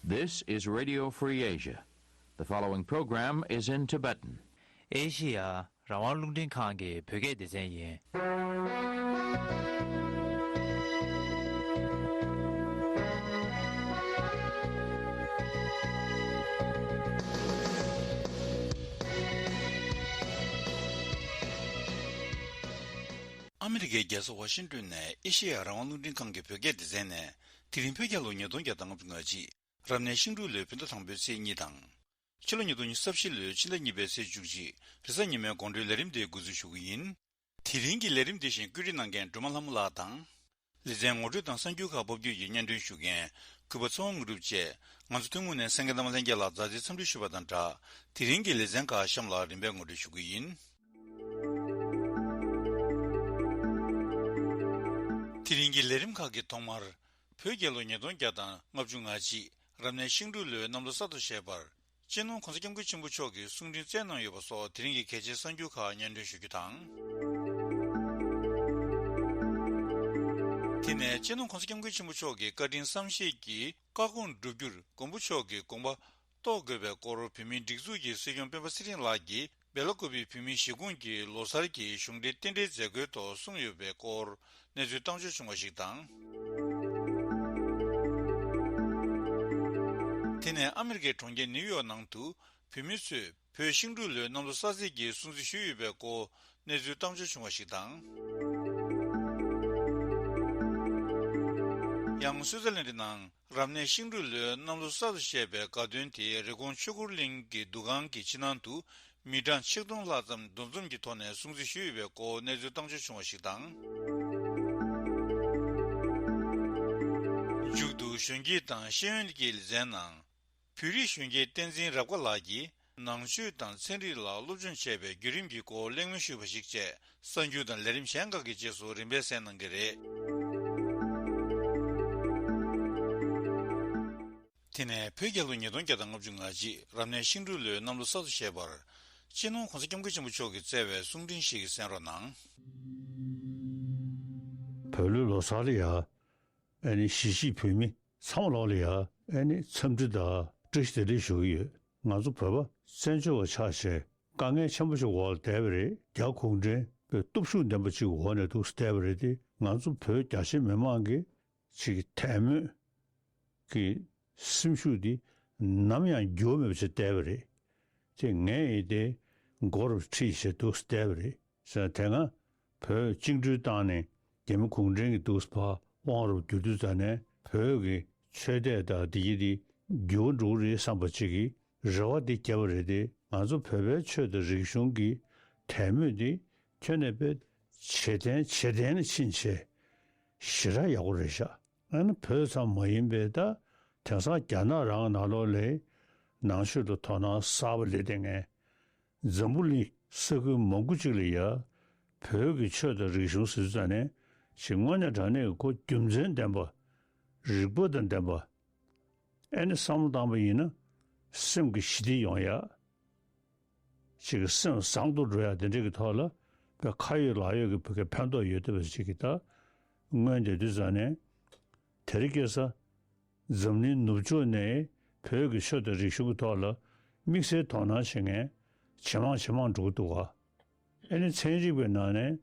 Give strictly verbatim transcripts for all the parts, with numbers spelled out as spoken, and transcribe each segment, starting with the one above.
This is Radio Free Asia. The following program is in Tibetan. ཨེ་ཤི་ཡ་རང་དབང་རླུང་འཕྲིན་ཁང་གི་བོད་སྐད་སྡེ་ཚན་ཡིན། ཨ་མི་རི་ཀའི་རྒྱལ་ས་ཝ་ཤིང་ཏོན་ནས་ཨེ་ཤི་ཡ་རང་དབང་རླུང་འཕྲིན་ཁང་གི་བོད་སྐད་སྡེ་ཚན་ནས། དེ་རིང་བོད་རྒྱལ་ལོ་ཉིས་སྟོང་བརྒྱ་དང་ལྔ་བཅུ་ང་གཅིག་རབ་གནས་ཤིང་འབྲུག་ལོའི་བོད་ཟླ་དང་པོའི་ཚེས་གཉིས་དང་། ཕྱི་ལོ་ཉིས་སྟོང་ཉི་ཤུ་རྩ་བཞི་ལོའི་ཕྱི་ཟླ་གཉིས་པའི་ཚེས་བཅུ་གཅིག་རེས་གཟའ་ཉི་མའི་དགོང་དྲོའི་ལས་རིམ་དེ་འགོ་འཛུགས་ཞུ་གི་ཡིན། དེ་རིང་གི་ལས་རིམ་དེ་བཞིན་བཀོད་སྒྲིག་གནང་མཁན་སྒྲོལ་མ་ལྷ་མོ་ལགས་དང་། ལེ་ཚན་ངོ་སྤྲོད་དང་གསར་འགྱུར་ཁག་སྤོ་བསྒྱུར་གྱིས་སྙན་སྒྲོན་ཞུ་མཁན་གུས་པ་ཚེ་དབང་དངོས་གྲུབ་བཅས། ང་ཚོ་ཐུན་མོང་ནས་གསན་མཁན་རྣམ་པ་ལྷན་རྒྱས་ལ་མཛའ་བརྩེའི་འཚམས་འདྲི་ཞུ་བ་དང་སྦྲགས། དེ་རིང་གི་ལེ་ཚན་ཁག་གཤམ་ལ་རིམ་པས་ངོ་སྤྲོད་ཞུ་གི་ཡིན། དེ་རིང་གི་ལས་རིམ་ཁག་གི་ཐོག་མར། བོད་རྒྱལ་ལོ་ཉིས་སྟོང་བརྒྱ་དང་ལྔ་བཅུ་ང་གཅིག་རབ་གནས་ཤིང་འབྲུག་ལོའི་གནམ་ལོ་གསར་དུ་བཞད་པར། སྤྱི་ནོར་༸གོང་ས་༸སྐྱབས་མགོན་ཆེན་པོ་མཆོག་གིས་གསུང་འཕྲིན་བསྩལ་གནང་ཡོད་པ་སོགས་དེ་རིང་གི་གལ་ཆེའི་གསར་འགྱུར་ཁག་སྙན་སྒྲོན་ཞུ་རྒྱུ་དང་། དེ་ནས་སྤྱི་ནོར་༸གོང་ས་༸སྐྱབས་མགོན་ཆེན་པོ་མཆོག་གི་བཀའ་དྲིན་བསམ་ཤེས་ཀྱིས་བཀའ་དགོངས་བསྒྲུབ་རྒྱུར་མགོན་པོ་མཆོག་གི་དགོངས་པ་རྟོགས་དགོས་པའི་སྐོར། བོད་མིའི་སྒྲིག་འཛུགས་ཀྱི་སྲིད་སྐྱོང་སྤེན་པ་ཚེ་རིང་ལགས་ཀྱིས་སྦེ་ལ་ཀོ་པའི་བོད་མིའི་གཞིས་ཁོངས་ཀྱི་ལོ་གསར་གྱི་གཞུང་འབྲེལ་རྟེན་འབྲེལ་མཛད་སྒོའི་ཐོག་གསུངས་ཡོད་པའི་སྐོར། གནས་ཚུལ་བཏང་འབྱོར་བྱུང་བ་ཞིག་དང་། དེ་ནས་ཨ་མི་རི་ཀའི་གྲོང་ཁྱེར་ནིའུ་ཡོག་ནང་དུ་བོད་མི་ཚོས་བོད་ཤིང་འབྲུག་ལོའི་གནམ་ལོ་གསར་ཚེས་ཀྱི་སྲུང་བརྩི་ཞུས་ཡོད་པའི་སྐོར། གནས་ཚུལ་བཏང་འབྱོར་བྱུང་བ་ཞིག་དང་། ཡང་སུའུ་ཙེར་ལན་ཌི་ནང་རབ་གནས་ཤིང་འབྲུག་ལོའི་གནམ་ལོ་གསར་དུ་བཞད་པའི་དགའ་སྟོན་དེ་རི་ཀོན་ཆོས་འཁོར་གླིང་གི་འདུ་ཁང་གི་ཕྱི་ནང་དུ་མི་གྲངས་ཆིག་སྟོང་ལྷག་ཙམ་འདུ་འཛོམས་ཀྱི་ཐོག་ནས་སྲུང་བརྩི་ཞུས་ཡོད་པའི་སྐོར། གནས་ཚུལ་བཏང་འབྱོར་བྱུང་བ་ཞིག་དང་། མཇུག་ཏུ་གཞོན་སྐྱེས་དང་ཤེས་ཡོན་གྱི་ལེ་ཚན་ནང་། བོད་རིགས་གཞོན་སྐྱེས་བསྟན་འཛིན་རབ་དགའ་ལགས་ཀྱིས་ནང་ཆོས་དང་ཚན་རིག་ལ་སློབ་སྦྱོང་བྱས་པའི་བརྒྱུད་རིམ་གྱི་སྐོར་གླེང་མོལ་ཞུས་པ་ཞིག་བཅས། གསར་འགྱུར་དང་ལས་རིམ་གཞན་ཁག་གི་རྗེས་སུ་རིམ་པས་གསན་གནང་གི་རེད། དེ་ནས་བོད་རྒྱལ་ལོ་ཉིས་སྟོང་བརྒྱ་དང་ལྔ་བཅུ་ང་གཅིག་རབ་གནས་ཤིང་འབྲུག་ལོའི་གནམ་ལོ་གསར་དུ་བཞད་པར། སྤྱི་ནོར་༸གོང་ས་༸སྐྱབས་མགོན་ཆེན་པོ་མཆོག་གིས་བསྩལ་བའི་གསུང་འཕྲིན་ཞིག་གསན་རོགས་གནང་། བོད་ལོའི་ལོ་གསར་ལ་ཡ། ཨ་ནི་གཞིས་བྱེས་བོད་མི་ཚང་མ་ལོག་ལ་ཡ། ཨ་ནི་འཚམས་འདྲི་དང་བཀྲ་ཤིས་བདེ་ལེགས་ཞུ་གི་ཡོད། ང་ཚོ་བོད་པ་བཙན་བྱོལ་བ་ཆགས་བྱས་དཀའ་ངལ་ཆེན་པོ་ཞིག་འོག་ལ་བསྡད་པ་རེད། རྒྱ་གུང་ཁྲན་པའི་སྟོབས་ཤུགས་ལྡན་པ་ཅིག་འོག་ནས་འདུག་བསྡད་པ་རེད་དེ། ང་ཚོ་བོད་རྒྱ་ཆེ་མི་མང་གི་ཅིག་གི་དད་མོས་ཀྱི་སེམས་ཤུགས་འདི་ནམ་ཡང་འགྱུར་བ་མེད་པ་ཞིག་བསྡད་པ་རེད། དེ་ངས་ཡིན་ཏེ་མགོ་རུ་ཁྲིད་བྱས་འདུག་བསྡད་པ་རེད་ཟེར། དེ་སྔ་བོད་བཅིངས་འགྲོལ་བཏང་ནས་རྒྱ་མི་གུང་ཁྲན་གྱི་འདུག་ཕར་དབང་རུ་བསྒྱུར་དུས་ཙ་ནས་བོད་ཀྱི་ཆོས་དད་དང་འདི་གྱི་འདི་འགྱུར་བ་འགྲོ་གི་རེད་བསམ་པ་ཅིག་གི་རེ་བ་འདི་བརྒྱབ་པ་རེད་དེ། ང་ཚོ་བོད་པའི་ཆོས་དང་རིག་གཞུང་གི་དད་མོས་འདི་ཁྱོན་ནས་དཔེ་ཇེ་བརྟན་ཇེ་བརྟན་ལ་ཕྱིན་བྱས་ཞེ་དྲག་ཡག་པོ་རེད་ཤག་ཨ་ནི་བོད་ཙམ་མ་ཡིན་པའི་ད་དེང་སང་རྒྱ་ནག་རང་ནང་ལོགས་ལ་ནང་ཆོས་ལ་དོ་སྣང་གསར་པ་སླེབས་བསྡད་མཁན། འཛམ་བུ་གླིང་ས་ཁུལ་མང་པོ་ཅིག་ལ་ཡ་བོད་ཀྱི་ཆོས་དང་རིག་གཞུང་ཟེར་དུས་ཙ་ནས་ཅིག་དངོས་གནས་དྲང་གནས་ཀྱི་ཁོ་རྒྱུ་མཚན་ལྡན་པ། རིག་པ་དང་ལྡན་པ། ཨེ་ནི་བསམ་བློ་བཏང་པ་ཡིན་ན་སེམས་ཀྱི་ཞི་བདེ་ཡོང་ཡ། ཅིག་གི་སེམས་བཟང་དུ་འགྲོ་ཡ་དེ་འདྲ་གི་ཐོག་ལ་བོད་ཁ་ཡོད་ལག་ཡོད་ཀྱི་བོད་སྐད་ཕན་ཐོགས་ཡོད་བསྡད་པ་ཅིག་གི་ད་མངོན་བསྡད་དུས་ཙ་ནས་དེ་རིང་ཁ་སང་འཛམ་གླིང་ནུབ་ཕྱོགས་ནས་བོད་ཀྱི་ཆོས་དང་རིག་གཞུང་གི་ཐོག་ལ་དམིགས་བསལ་དོ་སྣང་བྱེད་མཁན་ཇེ་མང་ཇེ་མང་འགྲོ་གི་འདུག་ག་ཨེ་ནི་ཚན་རིག་པའི་ནང་ནས་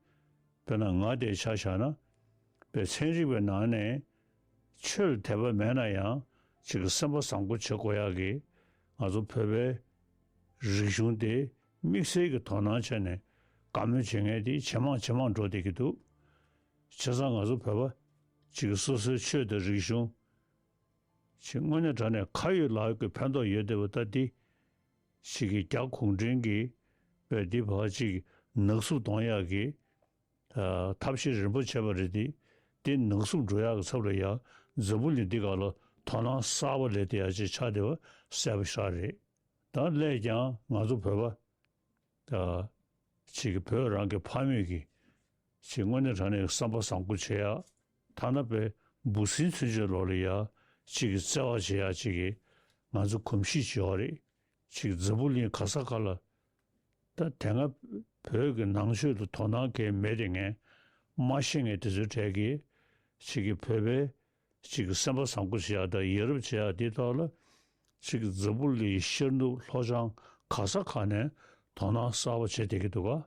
དཔེར་ན་ང་དེ་ཆ་བཞག་ན་དཔེ་ཚན་རིག་པའི་ནང་ནས་ཆོས་ལ་དད་པ་མེད་ན་ཡང་ཅིག་གི་སེམས་པ་བཟང་པོ་བྱེད་དགོས་ཡག་གི་ང་ཚོ་བོད་པའི་རིག་གཞུང་དེ་དམིགས་བསལ་གྱི་དོ་སྣང་བྱས་ནས་བཀའ་མོལ་བྱེད་མཁན་དེ་ཇེ་མང་ཇེ་མང་འགྲོ་བསྡད་ཀྱི་འདུག་བྱས་ཙང་ང་ཚོ་བོད་པ་ཅིག་གི་སོ་སོའི་ཆོས་དང་རིག་གཞུང་ཅིག་དངོས་གནས་དྲང་གནས་ཁ་ཡོད་ལག་ཡོད་ཀྱི་ཕན་ཐོགས་ཡོད་བསྡད་པ་ད་འདི་ཞིག་གི་རྒྱ་གུང་ཁྲན་གྱིས་བས་འདི་བ་ཅིག་ནག་བསུབ་གཏོང་ཡག་གི་ཨ་ཐབས་ཤེས་རིམ་པ་བྱས་པ་རེད་དེ། འདི་ནག་བསུབ་འགྲོ་ཡག་གི་ཚབ་ལ་ཡ་འཛམ་བུ་གླིང་འདི་ག་ལ་དོ་སྣང་གསར་པ་སླེབས་བསྡད་ཡག་ཅིག་ཆགས་བསྡད་པ་གསལ་པོ་ཤར་རེད། ད་སླད་ཀྱང་ང་ཚོ་བོད་པ་ད་ཅིག་གི་བོད་རང་གི་ཕ་མེས་ཀྱི་ཅིག་དངོས་གནས་དྲང་གནས་བསམ་པ་བཟང་པོ་བྱེད་ཡག་ཐ་ན་དཔེ་འབུ་སྲིན་ཚུན་ཆད་ལོག་ལ་ཡ་ཅིག་གི་བརྩེ་བ་བྱེད་ཡག་ཅིག་གི་ང་ཚོ་གོམས་གཤིས་ཅིག་ཡོད་རེད། ཅིག་འཛམ་བུ་གླིང་ག་ས་ག་ལ་ད་དེ་སྔ་བོད་ཀྱི་ནང་ཆོས་ལ་དོ་སྣང་གང་ཡང་མེད་དེ་ངས་མ་ཤེས་མཁན་དེ་ཚོའི་གྲས་ཀྱིས་ཅིག་གི་བོད་པའི་ཅིག་གི་སེམས་པ་བཟང་པོ་བྱེད་ཡག་དང་ཡ་རབས་བྱེད་ཡག་དེའི་ཐོག་ལ་ ཅིག་འཛམ་བུ་གླིང་ཤར་ནུབ་ལྷོ་བྱང་ག་ས་ག་ནས་དོ་སྣང་གསར་པ་བྱེད་བསྡད་ཀྱི་འདུག་ག།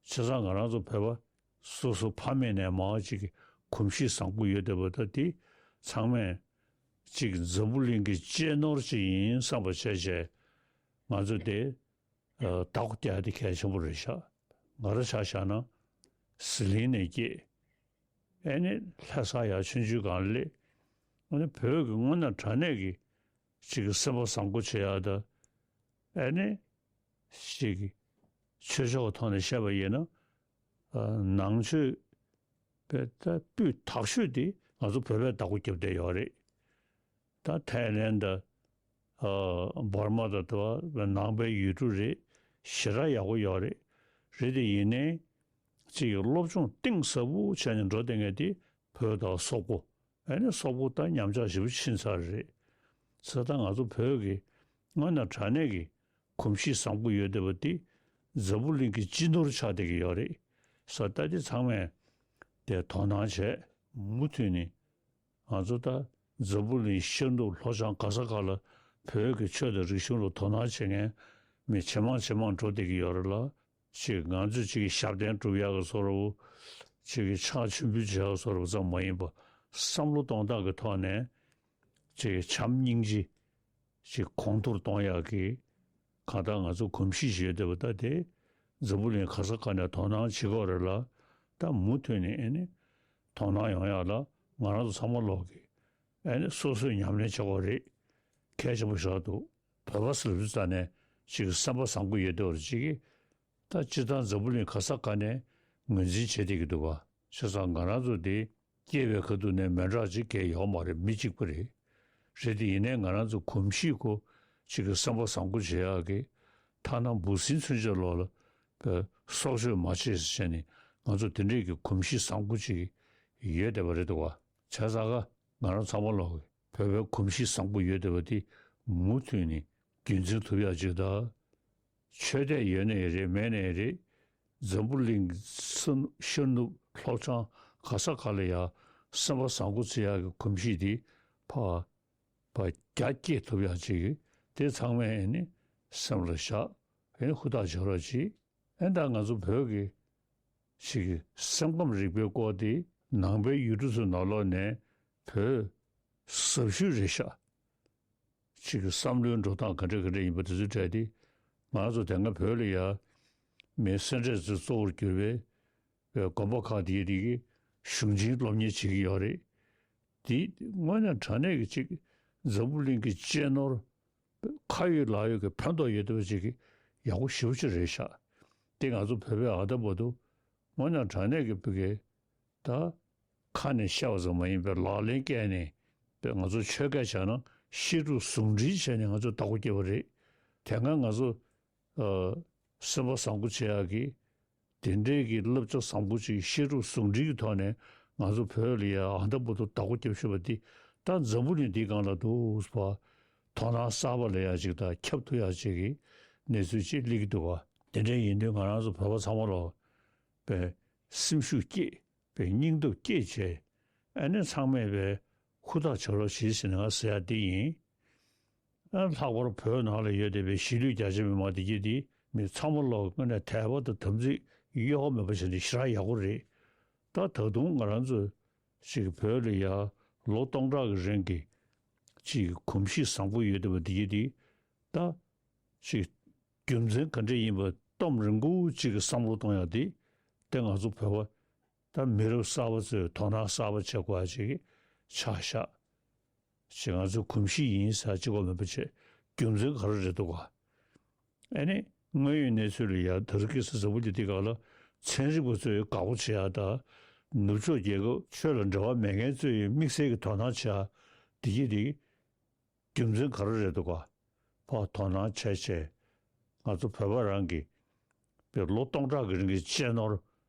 བྱས་ཙང་ང་རང་ཚོ་བོད་པ་སོ་སོ་ཕ་མེས་ནས་མར་ཅིག་གོམས་གཤིས་བཟང་པོ་ཡོད་བསྡད་པ་ད་དེ་ཚང་མས་ཅིག་འཛམ་བུ་གླིང་གི་གཅེས་ནོར་ཅིག་ཡིན་བསམ་པ་བྱས་བྱས་ང་ཚོ་དེ་ཨ་བདག་པོ་རྒྱག་ཡ་དེ་གལ་ཆེན་པོ་རེད་ཤག། ང་རང་ཆ་བཞག་ན་ཟི་ལིང་ནས་སྐྱེས། ཨེ་ནི་ལྷ་ས་ཡར་ཆུང་ཆུང་སྒང་སླེབས། ཨ་ནི་བོད་ཀྱི་དངོས་གནས་དྲང་གནས་ཀྱི་ཅིག་གི་སེམས་པ་བཟང་པོ་བྱེད་ཡག་དང་། ཨེ་ནི་ཅིག་གི་ཆོས་ཕྱོགས་ཀྱི་ཐོག་ནས་བཤད་པ་ཡིན་ན། ཨ་ནང་ཆོས་པའི་ད་སྤུས་དག་ཤོས་དེ་ང་ཚོ་བོད་པས་བདག་པོ་རྒྱབ་བསྡད་ཡོད་རེད། ད་ཐའི་ལེན་དང་། ཨ་འབར་མ་དང་དེ་བ་ནང་པའི་ཡུལ་གྲུ་རེད། ཞེ་དྲག་ཡག་པོ་ཡོད་རེད། རེད་དེ་ཡིན་ནའི་ཅིག་གི་སློབ་སྦྱོང་གཏིང་ཟབ་པོ་བྱས་ནས་འགྲོ་བསྡད་མཁན་དེ་བོད་དང་སོག་པོ། ཨ་ནི་སོག་པོ་ད་ཉམས་ཆག་ཞེ་པོ་ཕྱིན་ཚར་རེད། ས་ད་ང་ཚོ་བོད་ཀྱི་དངོས་གནས་དྲང་གནས་ཀྱི་གོམས་གཤིས་བཟང་པོ་ཡོད་བསྡད་པ་འདི་འཛམ་བུ་གླིང་གི་སྤྱི་ནོར་ཆགས་བསྡད་ཀྱི་ཡོད་རེད། ས་ད་འདི་ཚང་མས་དེ་དོ་སྣང་བྱས། མུ་མཐུད་ནས་ང་ཚོ་ད་འཛམ་བུ་གླིང་ཤར་ནུབ་ལྷོ་བྱང་ག་ས་ག་ལ་བོད་ཀྱི་ཆོས་དང་རིག་གཞུང་ལ་དོ་སྣང་བྱེད་མཁན་མི་ཇེ་མང་ཇེ་མང་འགྲོ་བསྡད་ཀྱི་ཡོད་རེད་ལ། ཅིག་ང་ཚོས་ཅིག་གི་ཞབས་བརྟན་སྒྲུབ་ཡག་གི་བཟོ་འདྲ་བོ། ཅིག་གི་ཕྱག་མཆོད་འབུལ་བྱེད་ཡག་གི་བཟོ་འདྲ་བོ་ཙམ་མ་ཡིན་པ། བསམ་བློ་གཏོང་སྟངས་ཀྱི་ཐོག་ནས་ཅིག་གི་བྱམས་སྙིང་རྗེ། ཅིག་གོང་མཐོར་གཏོང་ཡག་གི་གང་ལྟར་ང་ཚོ་གོམས་གཤིས་ཤིག་ཡོད་བསྡད་པ་ད་དེ་འཛམ་བུ་གླིང་ག་ས་ག་ནས་དོ་སྣང་བྱེད་ཀྱི་ཡོད་རེད་ལ། ད་མུ་མཐུད་ནས་ཨེ་ནི་དོ་སྣང་ཡོང་ཡག་ལ་ང་རང་ཚོ་ཚང་མ་ལོག་གི་ཨེ་ནི་སོ་སོས་ཉམས་ལེན་བྱེད་དགོས་རེད། གལ་ཆེན་པོ་ཞིག་འདུག། བོད་པ་ཟེར་ལབ་དུས་ཙ་ནས་ཅིག་སེམས་པ་བཟང་པོ་ཡོད་བསྡད་པ་རེད། ཅིག་གི་ད་སྤྱིར་བཏང་འཛམ་བུ་གླིང་ག་ས་ག་ནས་ངོས་འཛིན་བྱེད་བསྡད་ཀྱི་འདུག་ག། བྱས་ཙང་ང་རང་ཚོ་འདི་སྐྱེས་པའི་ཁ་ཐུག་ནས་མི་འདྲ་ཅིག་གང་ཡོད་མ་རེད། མི་གཅིག་པ་རེད། རེད་དེ་ཡིན་ནའི་ང་རང་ཚོ་གོམས་གཤིས་ཁོ་ཅིག་གི་སེམས་པ་བཟང་པོ་བྱེད་ཡག་གི་ཐ་ན་འབུ་སྲིན་ཚུན་ཆད་ལོག་ལ་པའི་སྲོག་གཅོད་མ་བྱེད་ཟེར་བྱས་ནས་ང་ཚོ་དེ་འདྲས་ཀྱི་གོམས་གཤིས་བཟང་པོ་ཅིག་ཡོད་བསྡད་པ་རེད་འདུག་ག། བྱས་ཙང་ག་ང་རང་ཚང་མ་ལོག་གི་བོད་པའི་གོམས་གཤིས་བཟང་པོ་ཡོད་བསྡད་པ་དེ་མུ་མཐུད་ནས་རྒྱུན་འཛིན་ཐུབ་ཡག་ཅིག་དང་། ཆོས་དད་ཡོད་ནའི་རེད། མེད་ནའི་རེད། འཛམ་བུ་གླིང་ས་ཤར་ནུབ་ལྷོ་བྱང་ག་ས་ག་ལ་ཡ་སེམས་པ་བཟང་པོ་བྱེད་ཡག་གི་གོམས་གཤིས་དེ་ཕར་ཕར་རྒྱ་སྐྱེད་ཐུབ་ཡག་ཅིག་དེ་ཚང་མས་ཨེ་ནི་སེམས་ལ་བཞག་ཨེ་ནི་ཧུར་ཐག་བྱེད་རོགས་གྱིས། ཨེ་ད་ང་ཚོ་བོད་ཀྱི་ཞིག་གི་སེམས་ཁམས་རིག་པའི་སྐོར་དེ་ནང་པའི་ཡུལ་གྲུ་ཚོའི་ནང་ལོགས་ནས་བོད་ཟབ་ཤོས་རེད་ཤག། ཅིག་གི་བསམ་བློའི་འགྲོ་སྟངས་ག་འདྲ་ག་འདྲ་ཡིན་པ་དེ་ཚོའི་གྲས་དེ། ང་ཚོ་དེ་སྔ་བོད་ལ་ཡ་མི་སེ་འབྲས་ཚོས་གཙོ་བོར་གྱུར་པའི་དགོན་པ་ཁག་དེའི་རིགས་ཀྱི་གཞུང་ཆེན་སློབ་གཉེར་བྱེད་ཀྱི་ཡོད་རེད། དེ་དངོས་གནས་དྲང་གནས་ཀྱི་ཅིག་འཛམ་བུ་གླིང་གི་གཅེས་ནོར་ཁ་ཡོད་ལག་ཡོད་ཀྱི་ཕན་ཐོགས་ཡོད་བསྡད་པ་ཅིག་གི་ཡག་པོ་ཞེ་པོ་ཅིག་རེད་ཤག། དེ་ང་ཚོ་བོད་པའི་ཨ་ད་བར་དུ་དངོས་གནས་དྲང་གནས་ཀྱི་བོད་ཀྱི་ད་ཁ་ནས་བཤད་པ་ཙམ་མ་ཡིན་པའི་ལག་ལེན་བཀལ་ནས་པའི་ང་ཚོ་ཆོས་སྐད་བྱས་ན་བཤད་སྒྲུབ་ཟུང་འབྲེལ་བྱས་ནས་ང་ཚོ་བདག་པོ་རྒྱབ་པ་རེད། དེ་སྔ་ང་ཚོ་ཨ་སེམས་པ་བཟང་པོ་བྱེད་ཡག་གི་དེ་འདྲའི་གི་བསླབ་བྱ་བཟང་པོ་ཅིག་བཤད་སྒྲུབ་ཟུང་འབྲེལ་གྱི་ཐོག་ནས་ང་ཚོ་བོད་ལ་ཡ་ཨ་ད་བར་དུ་བདག་པོ་རྒྱབ་ཤོར་བ་འདི་ད་འཛམ་བུ་གླིང་འདིའི་སྒང་ལ་འདུག་པ་དོ་སྣང་གསར་པ་ལ་ཡ་ཅིག་དང་ཁྱབ་ཐུབ་ཡག་ཅིག་གི་གནས་ཚུལ་ཅིག་སླེབས་ཀྱི་འདུག་པ། དེ་འདྲ་ཡིན་དུས་ང་རང་ཚོ་བོད་པ་ཚང་མ་ལོག་པའི་སེམས་ཤུགས་བསྐྱེད། པའི་སྙིང་སྟོབས་བསྐྱེད་བྱས། ཨ་ནི་ཚང་མས་པའི་ཧུར་ཐག་བྱེད་རོགས་བྱེད་ཟེར་ནས་ང་ཟེར་ཡ་འདི་ཡིན། ཨ་ལྷག་པར་བོད་ནང་ལ་ཡོད་བསྡད་པའི་གཞིས་ལུས་རྒྱ་ཆེ་མི་མང་འདི་གྱད་འདི་མི་ཚང་མ་ལོག་དངོས་གནས་དད་པ་དང་དམ་ཚིག་གཡོ་བ་མེད་པ་བྱས་ནས་ཞེ་དྲག་ཡག་པོ་རེད། ད་ད་དུང་ང་རང་ཚོ་ཅིག་བོད་ལ་ཡ་ལོ་སྟོང་ཕྲག་གི་རིང་གི་ཅིག་གོམས་གཤིས་བཟང་པོ་ཡོད་བསྡད་པ་འདི་གྱད་འདི་ད་ཅིག་རྒྱུ་མཚན་ག་འདྲ་ཡིན་པ་སྟོབས་རིང་པོ་ཅིག་གི་བསམ་བློ་གཏོང་ཡ་འདི་དེ་ང་ཚོ་བོད་པ། ད་མི་རབས་གསར་པ་ཚོས་དོ་སྣང་གསར་པ་བྱེད་དགོས་ཡ་ཅིག་ཆགས་ཤག། ཅིག་ང་ཚོའི་གོམས་གཤིས་ཡིན་ཟེར་གཅིག་པོ་མིན་པ་བྱས་རྒྱུ་མཚན་ག་རེ་རེད་འདུག་ག། ཨ་ནི་དངོས་ཡོད་གནས་ཚུལ་ལ་ཡ་ད་རུང་ཁ་སང་འཛམ་བུ་གླིང་འདིའི་སྒང་ལ་ཚན་རིག་པ་ཚོས་དགའ་པོ་བྱེད་ཡ་དང་ནུབ་ཕྱོགས་རྒྱལ་ཁབ་ཆོས་ལ་འབྲེལ་བ་མེད་མཁན་ཚོས་དམིགས་བསལ་གྱི་དོ་སྣང་བྱེད་ཡ་འདི་གྱད་འདི། རྒྱུ་མཚན་ག་རེ་རེད་འདུག་ག། ཕར་དོ་སྣང་བྱས་བྱས་ང་ཚོ་བོད་པ་རང་གི་པའི་ལོ་སྟོང་ཕྲག་གི་རིང་གི་གཅེས་ནོར་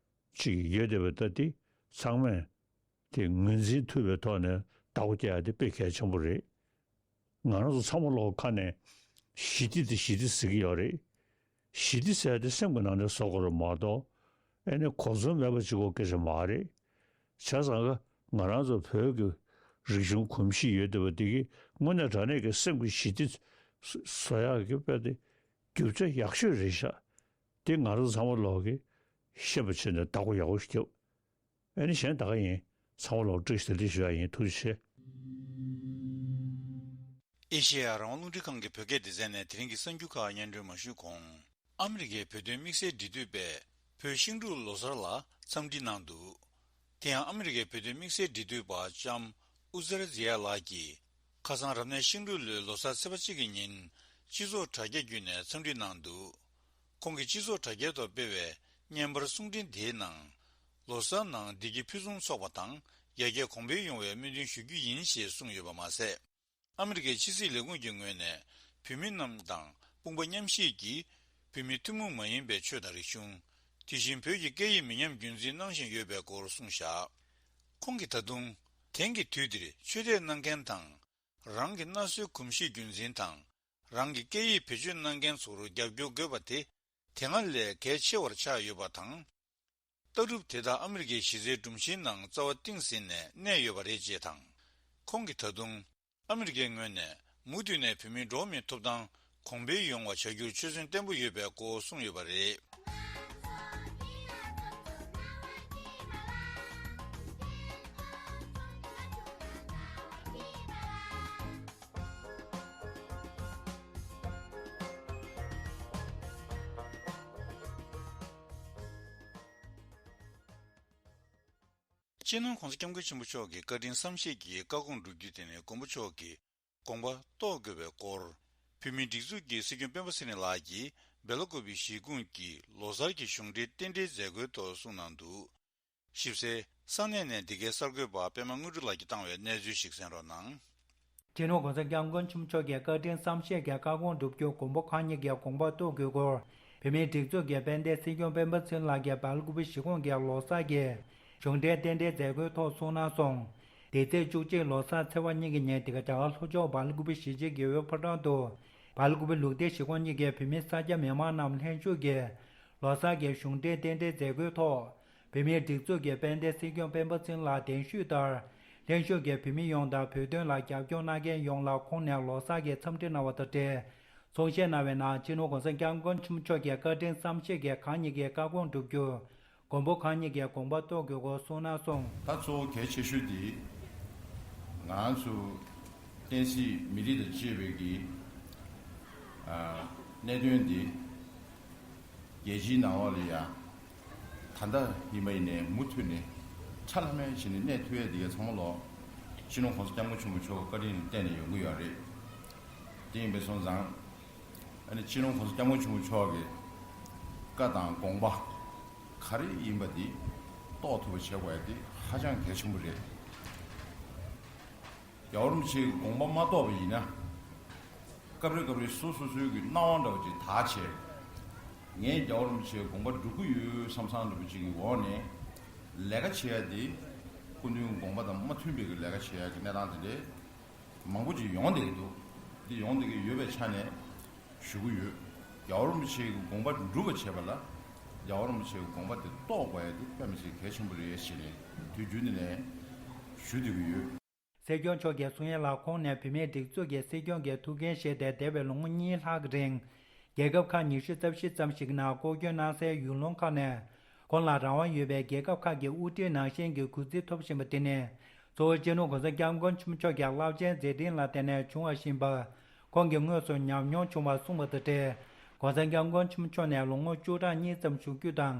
ཅིག་ཡོད་བསྡད་པ་ད་འདི་ཚང་མས་དེ་ངོས་འཛིན་ཐུབ་པའི་ཐོག་ནས་བདག་པོ་རྒྱག་ཡ་དེ་དཔེ་གལ་ཆེན་པོ་རེད། ང་རང་ཚོ་ཚང་མ་ལོག་ཁ་ནས་ཞི་བདེ་དེ་ཞི་བདེ་ཟེར་གྱི་ཡོད་རེད། ཞི་བདེ་ཟེར་ཡ་དེ་སེམས་ཀྱི་ནང་ནས་བཟོ་དགོས་རེད་མ་གཏོགས་ཨེ་ནི་གོ་མཚོན་མེད་པ་ཅིག་གོ་སྐད་ཆ་མ་རེད། བྱས་ཙང་ག་ང་རང་ཚོ་བོད་ཀྱི་ རིག་གཞུང་གོམས་གཤིས་ཡོད་བསྡད་པ་འདི་གིས་དངོས་གནས་དྲང་གནས་ཀྱི་སེམས་ཀྱི་ཞི་བདེ་བཟོ་ཡག་གི་དཔེ་དེ་རྒྱུ་ཆ་ཡག་ཤོས་རེད་ཤག་དེ་ང་རང་ཚང་མ་ལོག་གིས་ཤེས་པ་བྱས་ནས་བདག་པོ་ཡག་པོ་ཞིག་རྒྱབ། ཨ་ནི་གཞན་ད་ག་ཡིན། ཚང་མ་ལོག་བཀྲ་ཤིས་བདེ་ལེགས་ཞུ་ཡག་ཡིན། ཐུགས་རྗེ་ཆེ། ཨེ་ཤེ་ཡ་རང་དབང་རླུང་འཕྲིན་ཁང་གི་བོད་སྐད་སྡེ་ཚན་ནས་དེ་རིང་གི་གསར་འགྱུར་ཁག་སྙན་སྒྲོན་མ་ཞུས་གོང་། ཨ་མི་རི་ཀའི་བོད་དོན་དམིགས་བསལ་འབྲེལ་མཐུད་པས་བོད་ཤིང་འབྲུག་ལོ་གསར་ལ་འཚམས་འདྲི་གནང་འདུག་དེ་ཡང་ཨ་མི་རི་ཀའི་བོད་དོན་དམིགས་བསལ་འབྲེལ་མཐུད་པ་ལྕམ་ཨུ་ཛར་ཛི་ཡ་ལགས་ཀྱིས་ཁ་སང་རབ་གནས་ཤིང་འབྲུག་ལོའི་ལོ་གསར་ཚེས་པ་གཅིག་གི་ཉིན་སྤྱི་ཚོགས་དྲ་རྒྱ་བརྒྱུད་ནས་འཚམས་འདྲི་གནང་འདུག་ཁོང་གིས་སྤྱི་ཚོགས་དྲ་རྒྱའི་ཐོག་སྤེལ་བའི་བརྙན་པར་གསུང་འཕྲིན་དེའི་ནང་། ལོ་གསར་ནང་བདེ་སྐྱིད་ཕུན་སུམ་ཚོགས་པ་དང་ཡར་རྒྱས་གོང་འཕེལ་ཡོང་བའི་སྨོན་འདུན་ཞུ་རྒྱུ་ཡིན་ཞེས་གསུངས་ཡོད་པ་མ་ཟད། ཨ་མི་རི་ཀའི་ཕྱི་སྲིད་ལས་ཁུངས་ཀྱི་ངོས་ནས་བོད་མི་རྣམས་དང་དཔུང་པ་མཉམ་གཤིབ་ཀྱིས་བོད་མི་ཐུན་མོང་མ་ཡིན་པའི་ཆོས་དང་རིག་གཞུང་། དེ་བཞིན་བོད་ཀྱི་སྐད་ཡིག་མི་ཉམས་རྒྱུན་འཛིན་གནང་བཞིན་ཡོད་པའི་སྐོར་གསུངས་བཞག་ཁོང་གིས་ད་དུང་། དེང་གི་དུས་འདིར་ཆོས་དད་གནང་མཁན་དང་། རང་གི་གནའ་སྲོལ་གོམས་གཤིས་རྒྱུན་འཛིན་དང་། རང་གི་སྐད་ཡིག་བེད་སྤྱོད་གནང་མཁན་ཚོར་རྒྱབ་སྐྱོར་དགོས་པ་དེ་དེ་སྔ་ལས་གལ་ཆེ་བར་ཆགས་ཡོད་པ་དང་། ལྟ་གྲུབ་དེ་དག་ཨ་མི་རི་ཀའི་གཞི་རྩའི་སྒྲོམ་གཞིའི་ནང་རྩ་བ་གཏིང་ཟིན་ནས་གནས་ཡོད་པ་རེད་ཅེས་དང་། ཁོང་གིས་ད་དུང་ཨ་མི་རི་ཀའི་ངོས་ནས་མུ་མཐུད་ནས་བོད་མིའི་འགྲོ་བ་མིའི་ཐོབ་ཐང་གོང་འཕེལ་ཡོང་བ་བྱ་རྒྱུར་ཆོད་སེམས་བརྟན་པོ་ཡོད་པའི་སྐོར་གསུངས་ཡོད་པ་རེད། སྤྱི་ནོར་༸གོང་ས་༸སྐྱབས་མགོན་ཆེན་པོ་མཆོག་གི་བཀའ་དྲིན་བསམ་ཤེས་ཀྱིས་བཀའ་དགོངས་བསྒྲུབ་རྒྱུ་དེ་ནི་མགོན་པོ་མཆོག་གི་དགོངས་པ་རྟོགས་དགོས་པའི་སྐོར། བོད་མིའི་སྒྲིག་འཛུགས་ཀྱི་སྲིད་སྐྱོང་སྤེན་པ་ཚེ་རིང་ལགས་ཀྱིས་སྦེལ་ཀོབ་གཞིས་ཁོངས་ཀྱི་ལོ་གསར་གྱི་གཞུང་འབྲེལ་རྟེན་འབྲེལ་མཛད་སྒོའི་ཐོག་གསུངས་གནང་འདུག་ཞིབ་གསལ་ས་གནས་ནས་འདི་གའི་གསར་འགོད་པ་པད་མ་དངོས་གྲུབ་ལགས་ཀྱིས་བཏང་བའི་གནས་ཚུལ་ཞིག་གསན་རོགས་གནང་། སྤྱི་ནོར་༸གོང་ས་༸སྐྱབས་མགོན་ཆེན་པོ་མཆོག་གི་བཀའ་དྲིན་བསམ་ཤེས་ཀྱི་བཀའ་དགོངས་བསྒྲུབ་རྒྱུ་མགོན་པོ་གང་ཉིད་ཀྱི་དགོངས་པ་རྟོགས་དགོས་སྐོར། བོད་མིའི་སྒྲིག་འཛུགས་ཀྱི་དཔལ་ལྡན་སྲིད་སྐྱོང་སྤེན་པ་ཚེ་རིང་ལགས་ཀྱིས་སྦེལ་ཀོབ་གཞིས་ཁོངས་ཀྱི་ལོ་གསར་གྱི་གཞུང་འབྲེལ་རྟེན་འབྲེལ་མཛད་སྒོའི་ཐོག་གསུངས་གནང་སོང་། འདི་ཚེས་བཅུ་གཅིག་ལོ་གསར་ཚེས་པ་གཉིས་ཀྱི་ཉིན་འདི་ག་རྒྱ་གར་ལྷོ་ཕྱོགས་སྦེལ་ཀོབ་གཞིས་བྱེས་ཀྱི་ཝེ་ཕོ་ཊང་དུ་སྦེལ་ཀོབ་ལུགས་བདེ་གཞིས་ཁོངས་གཉིས་ཀྱི་བོད་མི་ས་སྐྱ་མི་མང་རྣམས་ལྷན་ཞུགས་ཀྱིས་ལོ་གསར་གྱི་གཞུང་འབྲེལ་རྟེན་འབྲེལ་མཛད་སྒོའི་ཐོག་བོད་མིའི་སྒྲིག་འཛུགས་ཀྱི་དཔལ་ལྡན་སྲིད་སྐྱོང་སྤེན་པ་ཚེ་རིང་ལགས་གདན་ཞུས་ལྟར། ལྷན་ཞུགས་ཀྱི་བོད་མི་ཡོངས་དང་བོད་དོན་ལ་རྒྱབ་སྐྱོར་གནང་མཁན་ཡོངས་ལ་ཁོང་ནས་ལོ་གསར་གྱི་འཚམས་འདྲི་གནང་བ་དང་འབྲེལ། གསུང་བཤད་གནང་བའི་ནང་སྤྱི་ནོར་༸གོང་ས་༸སྐྱབས་མགོན་ཆེན་པོ་མཆོག་གི་བཀའ་དྲིན་བསམ་ཤེས་ཀྱི་གང་ཉིད་ཀྱི་བཀའ་དགོངས་བསྒྲུབ་རྒྱུ་མགོན་པོ་གང་ཉིད་ཀྱི་དགོངས་པ་རྟོགས་དགོས་སྐོར་གསུངས་གནང་སོང་། ད་གཙོ་བོ་གལ་ཆེ་ཤོས་དེ་ང་ཚོ་བསྟན་སྲིད་མི་རིགས་དང་བཅས་པའི་གི་གནད་དོན་འདི། རྒྱལ་སྤྱིའི་ནང་ལོགས་ལ་ཡང་ད་ལྟ་ཡིན་པ་ཡིན་ནའི་མུ་མཐུད་ནས་ཁྲ་ལྷམ་མེ་བྱས་ནས་གནས་ཐུབ་ཡས་འདི་ག་ཚང་མ་ལོག་སྤྱི་ནོར་༸གོང་ས་༸སྐྱབས་མགོན་ཆེན་པོ་མཆོག་གི་བཀའ་དྲིན་ལ་བརྟེན་ནས་ཡོང་གི་ཡོད་རེད། དེ་ཡིན་པ་སོང་ཙང་ཨ་ནི་སྤྱི་ནོར་༸གོང་ས་༸སྐྱབས་མགོན་ཆེན་པོ་མཆོག་གི་བཀའ་དང་དགོངས་པ་ག་རེ་ཡིན་པ་འདི་རྟོགས་ཐུབ་པ་བྱེད་དགོས་ཡ་འདི་ཧ་ཅང་གལ་ཆེན་པོ་རེད། རྒྱལ་བ་རིན་པོ་ཆེའི་དགོངས་པ་མ་རྟོགས་པ་ཡིན་ན། སྐབས་རེ་སྐབས་རེ་སོ་སོ་སོའི་གི་སྣང་བ་འདྲ་བོ་ཅིག་དག་བྱས། ངས་རྒྱལ་བ་རིན་པོ་ཆེའི་དགོངས་པ་སྒྲུབ་ཀྱི་ཡོད་བསམ་བསམ་འདྲ་བོ་ཅིག་གི་འོག་ནས་ལས་ཀ་བྱེད་ཡ་དེ་སྐུ་མདུན་དགོངས་པ་དང་མ་མཐུན་པའི་གི་ལས་ཀ་བྱེད་ཡ་གི་གནས་སྟངས་དེ་འདྲའི་མང་པོ་ཅིག་ཡོང་བསྡད་ཀྱི་འདུག་འདི་ཡོང་བསྡད་ཀྱི་ཡོད་པའི་ཆ་ནས་ཞུ་གི་ཡོད། རྒྱལ་བ་རིན་པོ་ཆེའི་གི་དགོངས་པ་སྒྲུབ་པ་བྱེད་པ་ལ་རྒྱལ་བ་རིན་པོ་ཆེའི་གི་དགོངས་པ་དེ་རྟོགས་དགོས་ཡ་དེ་དཔེ་མི་སྲིད་གལ་ཆེན་པོ་རེད་ཟེར་ནས་དུས་རྒྱུན་དུ་ནས་ཞུ་བསྡད་ཀྱི་ཡོད། སྲིད་སྐྱོང་མཆོག་གིས་གསུང་ཡས་ལ་ཁོང་ནས་བོད་མིའི་སྒྲིག་འཛུགས་ཀྱི་སྲིད་སྐྱོང་གི་ཐུགས་འགན་བཞེས་ཏེ་འདས་པའི་ལོ་ངོ་གཉིས་ལྷག་གི་རིང་། རྒྱལ་ཁབ་ཁག་ཉི་ཤུ་རྩ་བཞི་ཙམ་ཞིག་ནང་སྐོར་སྐྱོད་གནང་སའི་ཡུལ་ལུང་ཁག་ནས། ཁོང་ལ་རང་དབང་ཡོད་པའི་རྒྱལ་ཁབ་ཁག་གི་དབུ་ཁྲིད་ནང་བཞིན་གྱི་གུས་བརྩི་ཐོབ་བཞིན་པ་དེ་ནི། གཙོ་བོ་སྤྱི་ནོར་༸གོང་ས་༸སྐྱབས་མགོན་ཆེན་པོ་མཆོག་གི་རླབས་ཆེན་མཛད་འཕྲིན་ལ་བརྟེན་ནས་བྱུང་བ་ཡིན་པ། ཁོང་གིས་དངོས་སུ་ཉམས་མྱོང་བྱུང་བ་གསུངས་པ་དང་འབྲེལ། ༸གོང་ས་༸སྐྱབས་མགོན་ཆེན་པོ་མཆོག་ནས་ལོ་ངོ་བཅུ་ཕྲག་གཉིས་ཙམ་བཞུགས་རྒྱུ་དང་།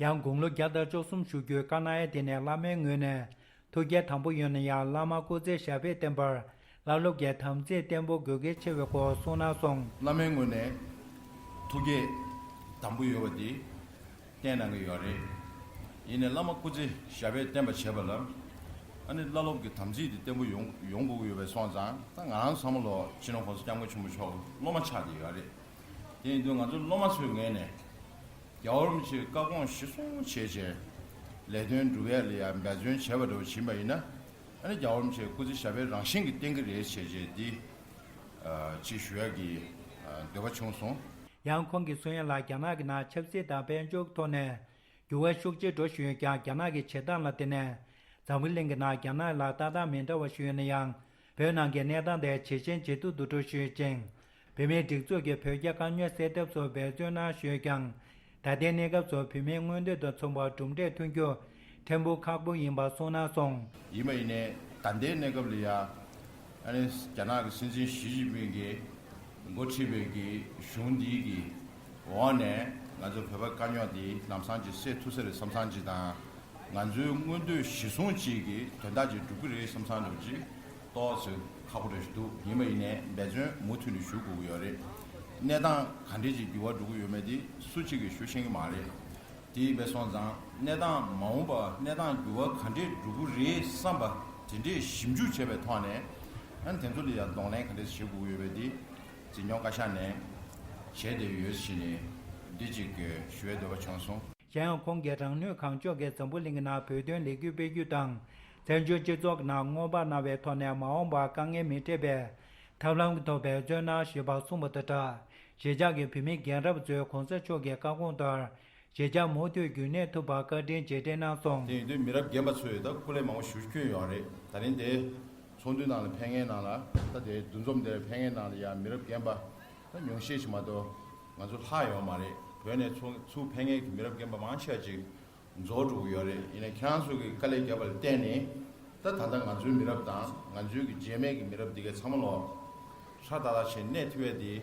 ཡང་དགུང་ལོ་བརྒྱ་དང་བཅུ་གསུམ་བཞུགས་རྒྱུའི་བཀའ་གནང་ཡ་དེ་ནི་བླ་མའི་ངོས་ནས་ཐུགས་འགན་དང་པོ་ཡོད་ན་ཡང་བླ་མ་སྐུ་ཚེ་ཞབས་པད་བརྟན་པར་བླ་སློབ་ཀྱི་དམ་ཚིག་བརྟན་པོ་དགོས་གལ་ཆེ་བའི་སྐོར་གསུངས་གནང་སོང་། བླ་མའི་ངོས་ནས་ཐུགས་འགན་དང་པོ་ཡོད་པ་དེ་བསྟན་གནང་གི་ཡོད་རེད། ཡིན་ནའི་བླ་མ་སྐུ་ཚེ་ཞབས་པད་བརྟན་པ་བྱེད་པ་ལ་ཨ་ནི་བླ་སློབ་ཀྱི་དམ་ཚིག་དེ་བརྟན་པོ་ཡོང་ཡོང་དགོས་ཀྱི་ཡོད་པའི་སོང་ཙང་ད་ང་རང་ཚང་མ་ལོ་སྤྱི་ནོར་༸གོང་ས་༸སྐྱབས་མགོན་ཆེན་པོ་མཆོག་སློབ་མ་ཆགས་བསྡད་ཡོད་རེད། དེ་ཡིན་དུས་ང་ཚོ་སློབ་མ་ཚོའི་ངོས་ནས་རྒྱལ་བ་རིན་པོ་ཆེའི་བཀའ་དགོངས་གཞིར་བཟུང་བྱས་བྱས་ལས་དོན་སྒྲུབ་ཡ་ལ་ཡ་འབད་བརྩོན་བྱས་པ་འདྲ་བོ་ཕྱིན་པ་ཡིན་ན་ཨ་ནི་རྒྱལ་བ་རིན་པོ་ཆེའི་སྐུ་ཚེ་ཞབས་པད་རང་བཞིན་གྱིས་བརྟན་གྱི་རེད་བྱས་བྱས་འདི་ཅིག་ཞུ་ཡ་གི་འདོད་པ་བྱུང་སོང་། ཡང་ཁོང་གིས་གསུང་ཡ་ལ་རྒྱ་ནག་གི་ནང་ཆབ་སྲིད་དང་དཔལ་འབྱོར་ཐོག་ནས། འགྱུར་བ་ཤུགས་ཆེ་འགྲོ་བཞིན་ཡོད་ཀྱང་རྒྱ་ནག་གི་བྱེད་སྟངས་ལ་བརྟེན་ནས། འཛམ་བུ་གླིང་གི་ནང་རྒྱ་ནག་ལ་ལྟ་སྟངས་མི་འདྲ་བ་ཞིག་ཡོད་ན་ཡང་། བོད་ནང་གི་གནས་སྟངས་དེ་ཇེ་ཞན་ཇེ་སྡུག་ཏུ་འགྲོ་བཞིན་ཡོད་ཅིང་། བོད་མིའི་སྒྲིག་འཛུགས་ཀྱིས་བོད་རྒྱ་དཀའ་རྙོག་སེལ་ཐབས་སུ་འབད་བརྩོན་གནང་བཞིན་ཡོད་ཀྱང་། ད་ལྟའི་གནས་སྐབས་སུ་བོད་མིའི་མངོན་འདོད་དང་མཚུངས་པར་གྲུབ་འབྲས་ཐོན་རྒྱུ་ཕྲན་བུ་ཁག་པོ་ཡིན་པ་གསུངས་གནང་སོང་། ཡིན་པ་ཡིན་ནའི་ད་ལྟའི་གནས་སྐབས་ལ་ཡ། ཨ་ནི་རྒྱ་ནག་གི་སྲིད་འཛིན་ཞི་ཅིན་ཕིང་གིས་འགོ་ཁྲིད་པའི་གི་གཞུང་འདིའི་གི་འོག་ནས་ང་ཚོ་བོད་པ་དཀའ་རྙོག་འདི་ལམ་སང་ཅིག་སེལ་ཐུབ་ས་རེད་བསམ་བསམ་ཅིག་དང་། ང་ཚོའི་མངོན་འདོད་གཞི་བཟུང་ཅིག་གི་དོན་དག་ཅིག་འགྲུབ་ཀྱི་རེད་བསམ་བསམ་འདྲ་བོ་ཅིག་ཏོག་ཙམ་ཁག་པོ་འདྲ་ཞིག་འདུག་ཡིན་པ་ཡིན་ནའི་འབད་བརྩོན་མུ་མཐུད་ནས་ཞུ་དགོས་ཀྱི་ཡོད་རེད། གནས་སྟངས་ག་འདྲས་ཅིག་འགྱུར་བ་འགྲོ་གི་ཡོད་མེད་དེ་སུ་གཅིག་གིས་ཞུ་ཤེས་ཀྱི་མ་རེད། དེ་ཡིན་པས་སོང་ཙང་གནས་སྟངས་མ་འོངས་པ་གནས་སྟངས་འགྱུར་བ་ག་འདྲས་འགྲོ་གི་རེད་བསམ་པ་དེ་འདྲས་ཞིབ་འཇུག་བྱས་པའི་ཐོག་ནས་ཨ་ནི་དེ་ཚོ་ལ་ཡང་གདོང་ལེན་ག་འདྲས་བྱེད་དགོས་ཀྱི་ཡོད་པས་དེ་འཛིན་སྐྱོང་བཀའ་ཤག་ནས་བྱས་བསྡད་ཡོད་ཟེར་ནས་འདི་གཅིག་ཞུ་བའི་འདོད་པ་བྱུང་སོང་། གཞན་ཡང་ཁོང་གིས་རང་ནུས་གང་ལྕོགས་ཀྱིས་འཛམ་བུ་གླིང་གི་ནང་བོད་དོན་ལས་འགུལ་སྤེལ་རྒྱུ་དང་། བཙན་བྱོལ་སྤྱི་ཚོགས་ཀྱི་ནང་མངོན་པ་གནང་བའི་ཐོག་ནས་མ་འོངས་པར་དཀའ་ངལ་མི་འཕྲད་པའི་ཐབས་ལམ་གྱི་ཐོག་འབད་བརྩོན་གནང་ཞེས་པ་གསུངས་པ་དང་སྦྲགས། གཞིས་ཆགས་ཀྱི་བོད་མི་རྒན་རབས་ཚོས་གོང་ས་མཆོག་གི་བཀའ་དགོངས་ལྟར། གཞིས་ཆགས་མུ་མཐུད་རྒྱུན་གནས་ཐུབ་པར་བཀའ་དྲིན་རྗེས་དྲན་གནང་སོང་། དེ་ཡིན་དུས་མི་རབས་རྒན་པ་ཚོས་ད་སྐུ་ལས་མང་པོ་ཞིག་བསྐྱོན་ཡོད་རེད། ད་རིང་དེ་ཚོགས་འདུའི་ནང་ལ་ཕེབས་མཁན་ནང་ལ་ད་དེ་འདུ་འཛོམས་དེར་ཕེབས་མཁན་ནང་ལ་ཡང་མི་རབས་རྒན་པ་ད་ཉུང་ཤས་ཤིག་མ་གཏོགས་ང་ཚོ་ལྷག་ཡོད་མ་རེད། བོད་ནས་ཚུར་ཚུར་ཕེབས་མཁན་གྱི་མི་རབས་རྒན་པ་མང་ཆེ་བ་ཅིག་རྫོགས་འགྲོ་གི་ཡོད་རེད། ཡིན་ནའི་ཁྱེད་རང་ཚོ་གིས་དཀའ་ལས་བརྒྱབ་པ་ལ་བརྟེན་ནས་ད་ད་ལྟ་ང་ཚོའི་མི་རབས་དང་ང་ཚོའི་གི་རྗེས་མའི་གི་མི་རབས་འདི་གའི་ཚང་མ་ལོ་ཧྲ་ཏག་ཏག་བྱས་གནས་ཐུབ་ཡས་དེ་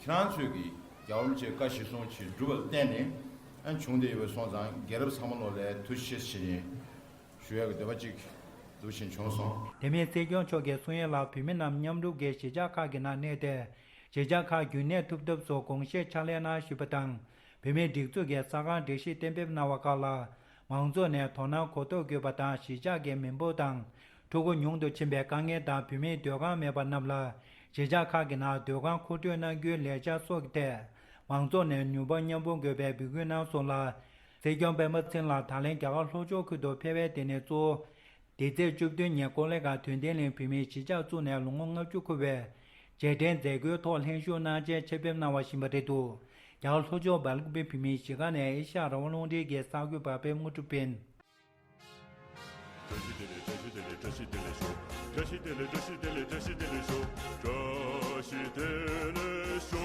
ཁྱེད་རང་ཚོས་གི་རྒྱལ་བ་རིན་པོ་ཆེའི་བཀའ་གཞིར་བཟུང་བྱས་བསྒྲུབས་པ་ལ་བརྟེན་ནས་ཨ་བྱུང་བསྡད་ཡོད་པ་སོང་ཙང་རྒན་རབས་ཚང་མ་ལོ་ལ་ཐུགས་རྗེ་ཆེ་ཞུ་ནས་ཞུ་ཡས་གི་འདོད་པ་ཅིག་འདུག་བཞིན་བྱུང་སོང་། དེ་མིན་སྲིད་སྐྱོང་མཆོག་གིས་གསུང་ཡས་ལ་བོད་མི་རྣམས་མཉམ་རུབ་ཀྱིས་གཞིས་ཆགས་ཁག་གི་ནང་གནས་ཏེ། གཞིས་ཆགས་ཁག་རྒྱུན་གནས་ཐུབ་ཐབས་སུ་དགོངས་བཞེས་ཕྱག་ལས་གནང་ཞུས་པ་དང་། བོད་མིའི་སྒྲིག་འཛུགས་ཀྱིས་གསར་ཁང་སྒྲིག་གཞི་གཏན་འབེབས་གནང་བ་ཁག་ལ། མང་ཚོགས་ནས་དོ་སྣང་གོ་རྟོགས་དགོས་པ་དང་གཞིས་ཆགས་ཀྱི་མི་འབོར་དང་། ཕྲུ་གུ་ཉུང་དུ་ཕྱིན་པའི་དཀའ་ངལ་དང་བོད་མིའི་སྡོད་ཁང་མེད་པ་རྣམས་ལ། གཞིས་ཆགས་ཁག་གི་ནང་སྡོད་ཁང་མཁོ་སྤྲོད་གནང་རྒྱུའི་ལས་འཆར་སོགས་ཀྱི་ཐད། མང་ཚོགས་ནས་ནུས་པ་མཉམ་སྤུངས་དགོས་པའི་འབོད་སྐུལ་གནང་སོང་ལ། སྲིད་སྐྱོང་སྤེན་པ་ཚེ་རིང་ལགས་ད་ལན་རྒྱ་གར་ལྷོ་ཕྱོགས་ཁུལ་དུ་ཕེབས་པའི་དེ་ནས་གཙོ་བོ། འདི་ཚེས་བཅུ་བདུན་ཉིན་ཀོ་ལི་གྷལ་དོན་ལྡན་གླིང་བོད་མིའི་གཞིས་ཆགས་བཙུགས་ནས་ལོ་ངོ་ལྔ་བཅུ་འཁོར་བའི་རྗེས་དྲན་མཛད་སྒོའི་ཐོག་ལྷན་ཞུགས་གནང་ཆེད་ཆེད་ཕེབས་གནང་བ་ཞིག་ཡིན་པ་རེད་འདུག་རྒྱ་གར་ལྷོ་ཕྱོགས་སྦེལ་ཀོབ་བོད་མིའི་གཞིས་ཁང་ནས་ཨེ་ཤ་ཡ་རང་དབང་རླུང་འཕྲིན་གྱི་གསར་འགོད་པ་པད་མ་དངོས་གྲུབ་ཡིན། བཀྲ་ཤིས་བདེ་ལེགས། བཀྲ་ཤིས་བདེ་ལེགས། བཀྲ་ཤིས་བདེ་ལེགས། བཀྲ་ཤིས་བདེ་ལེགས། བཀྲ་ཤིས་བདེ་ལེགས། བཀྲ་ཤིས་བདེ་ལེགས། བཀྲ་ཤིས་བདེ་ལེགས།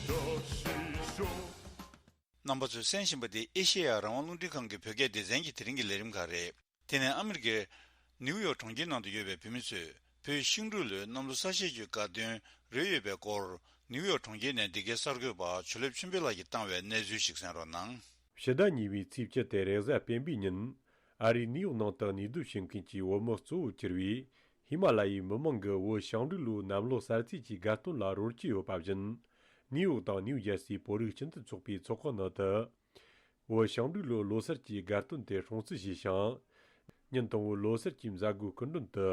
བཀྲ་ཤིས་ཤོག་རྣམ་པ་ཚོས་གསན་བཞིན་པ་འདི་ཨེ་ཤེ་ཡ་རང་དབང་རླུང་འཕྲིན་ཁང་གི་བོད་སྐད་སྡེ་ཚན་གྱི་དེ་རིང་གི་ལས་རིམ་ཁག་རེད། དེ་ནས་ཨ་མི་རི་ཀའི་ནིའུ་ཡོག་གྲོང་ཁྱེར་ནང་དུ་ཡོད་པའི་བོད་མི་ཚོས་བོད་ཤིང་འབྲུག་ལོའི་གནམ་ལོ་གསར་བཞད་ཀྱི་དགའ་སྟོན་རེ་ཡོད་པའི་སྐོར། ནིའུ་ཡོག་གྲོང་ཁྱེར་ནས་འདི་གའི་གསར་འགོད་པ་ཆོས་ལེབ་ཆོས་འཕེལ་ལགས་ཀྱིས་བཏང་བའི་གནས་ཚུལ་ཞིག་གསན་རོགས་གནང་། ཕྱི་ཟླ་གཉིས་པའི་ཚེས་བཅུ་སྟེ་རེས་གཟའ་སྤེན་པའི་ཉིན། ཨ་རིའི་ནིའུ་ཡོག་ནང་དུ་གནས་སྡོད་བྱེད་མཁན་གྱི་བོད་མི་གཙོ་བོར་གྱུར་བའི་ཧི་མ་ལ་ཡའི་མི་མང་གིས་བོད་ཞིང་འབྲོག་ལོའི་གནམ་ལོ་གསར་ཚེས་ཀྱི་དགའ་སྟོན་ལ་རོལ་གྱི་ཡོད་པ་བཞིན། ནིའུ་ཡོག་དང་ནིའུ་ཇར་སིའི་བོད་རིགས་སྤྱི་མཐུན་ཚོགས་པའི་ཚོགས་ཁང་ནང་དུ། བོད་ཞིང་འབྲོག་ལོའི་ལོ་གསར་གྱི་དགའ་སྟོན་དེ་སྲུང་བརྩི་བྱས་ཤིང་། ཉིན་དང་པོའི་ལོ་གསར་གྱི་མཛད་སྒོའི་སྐུ་མགྲོན་དུ།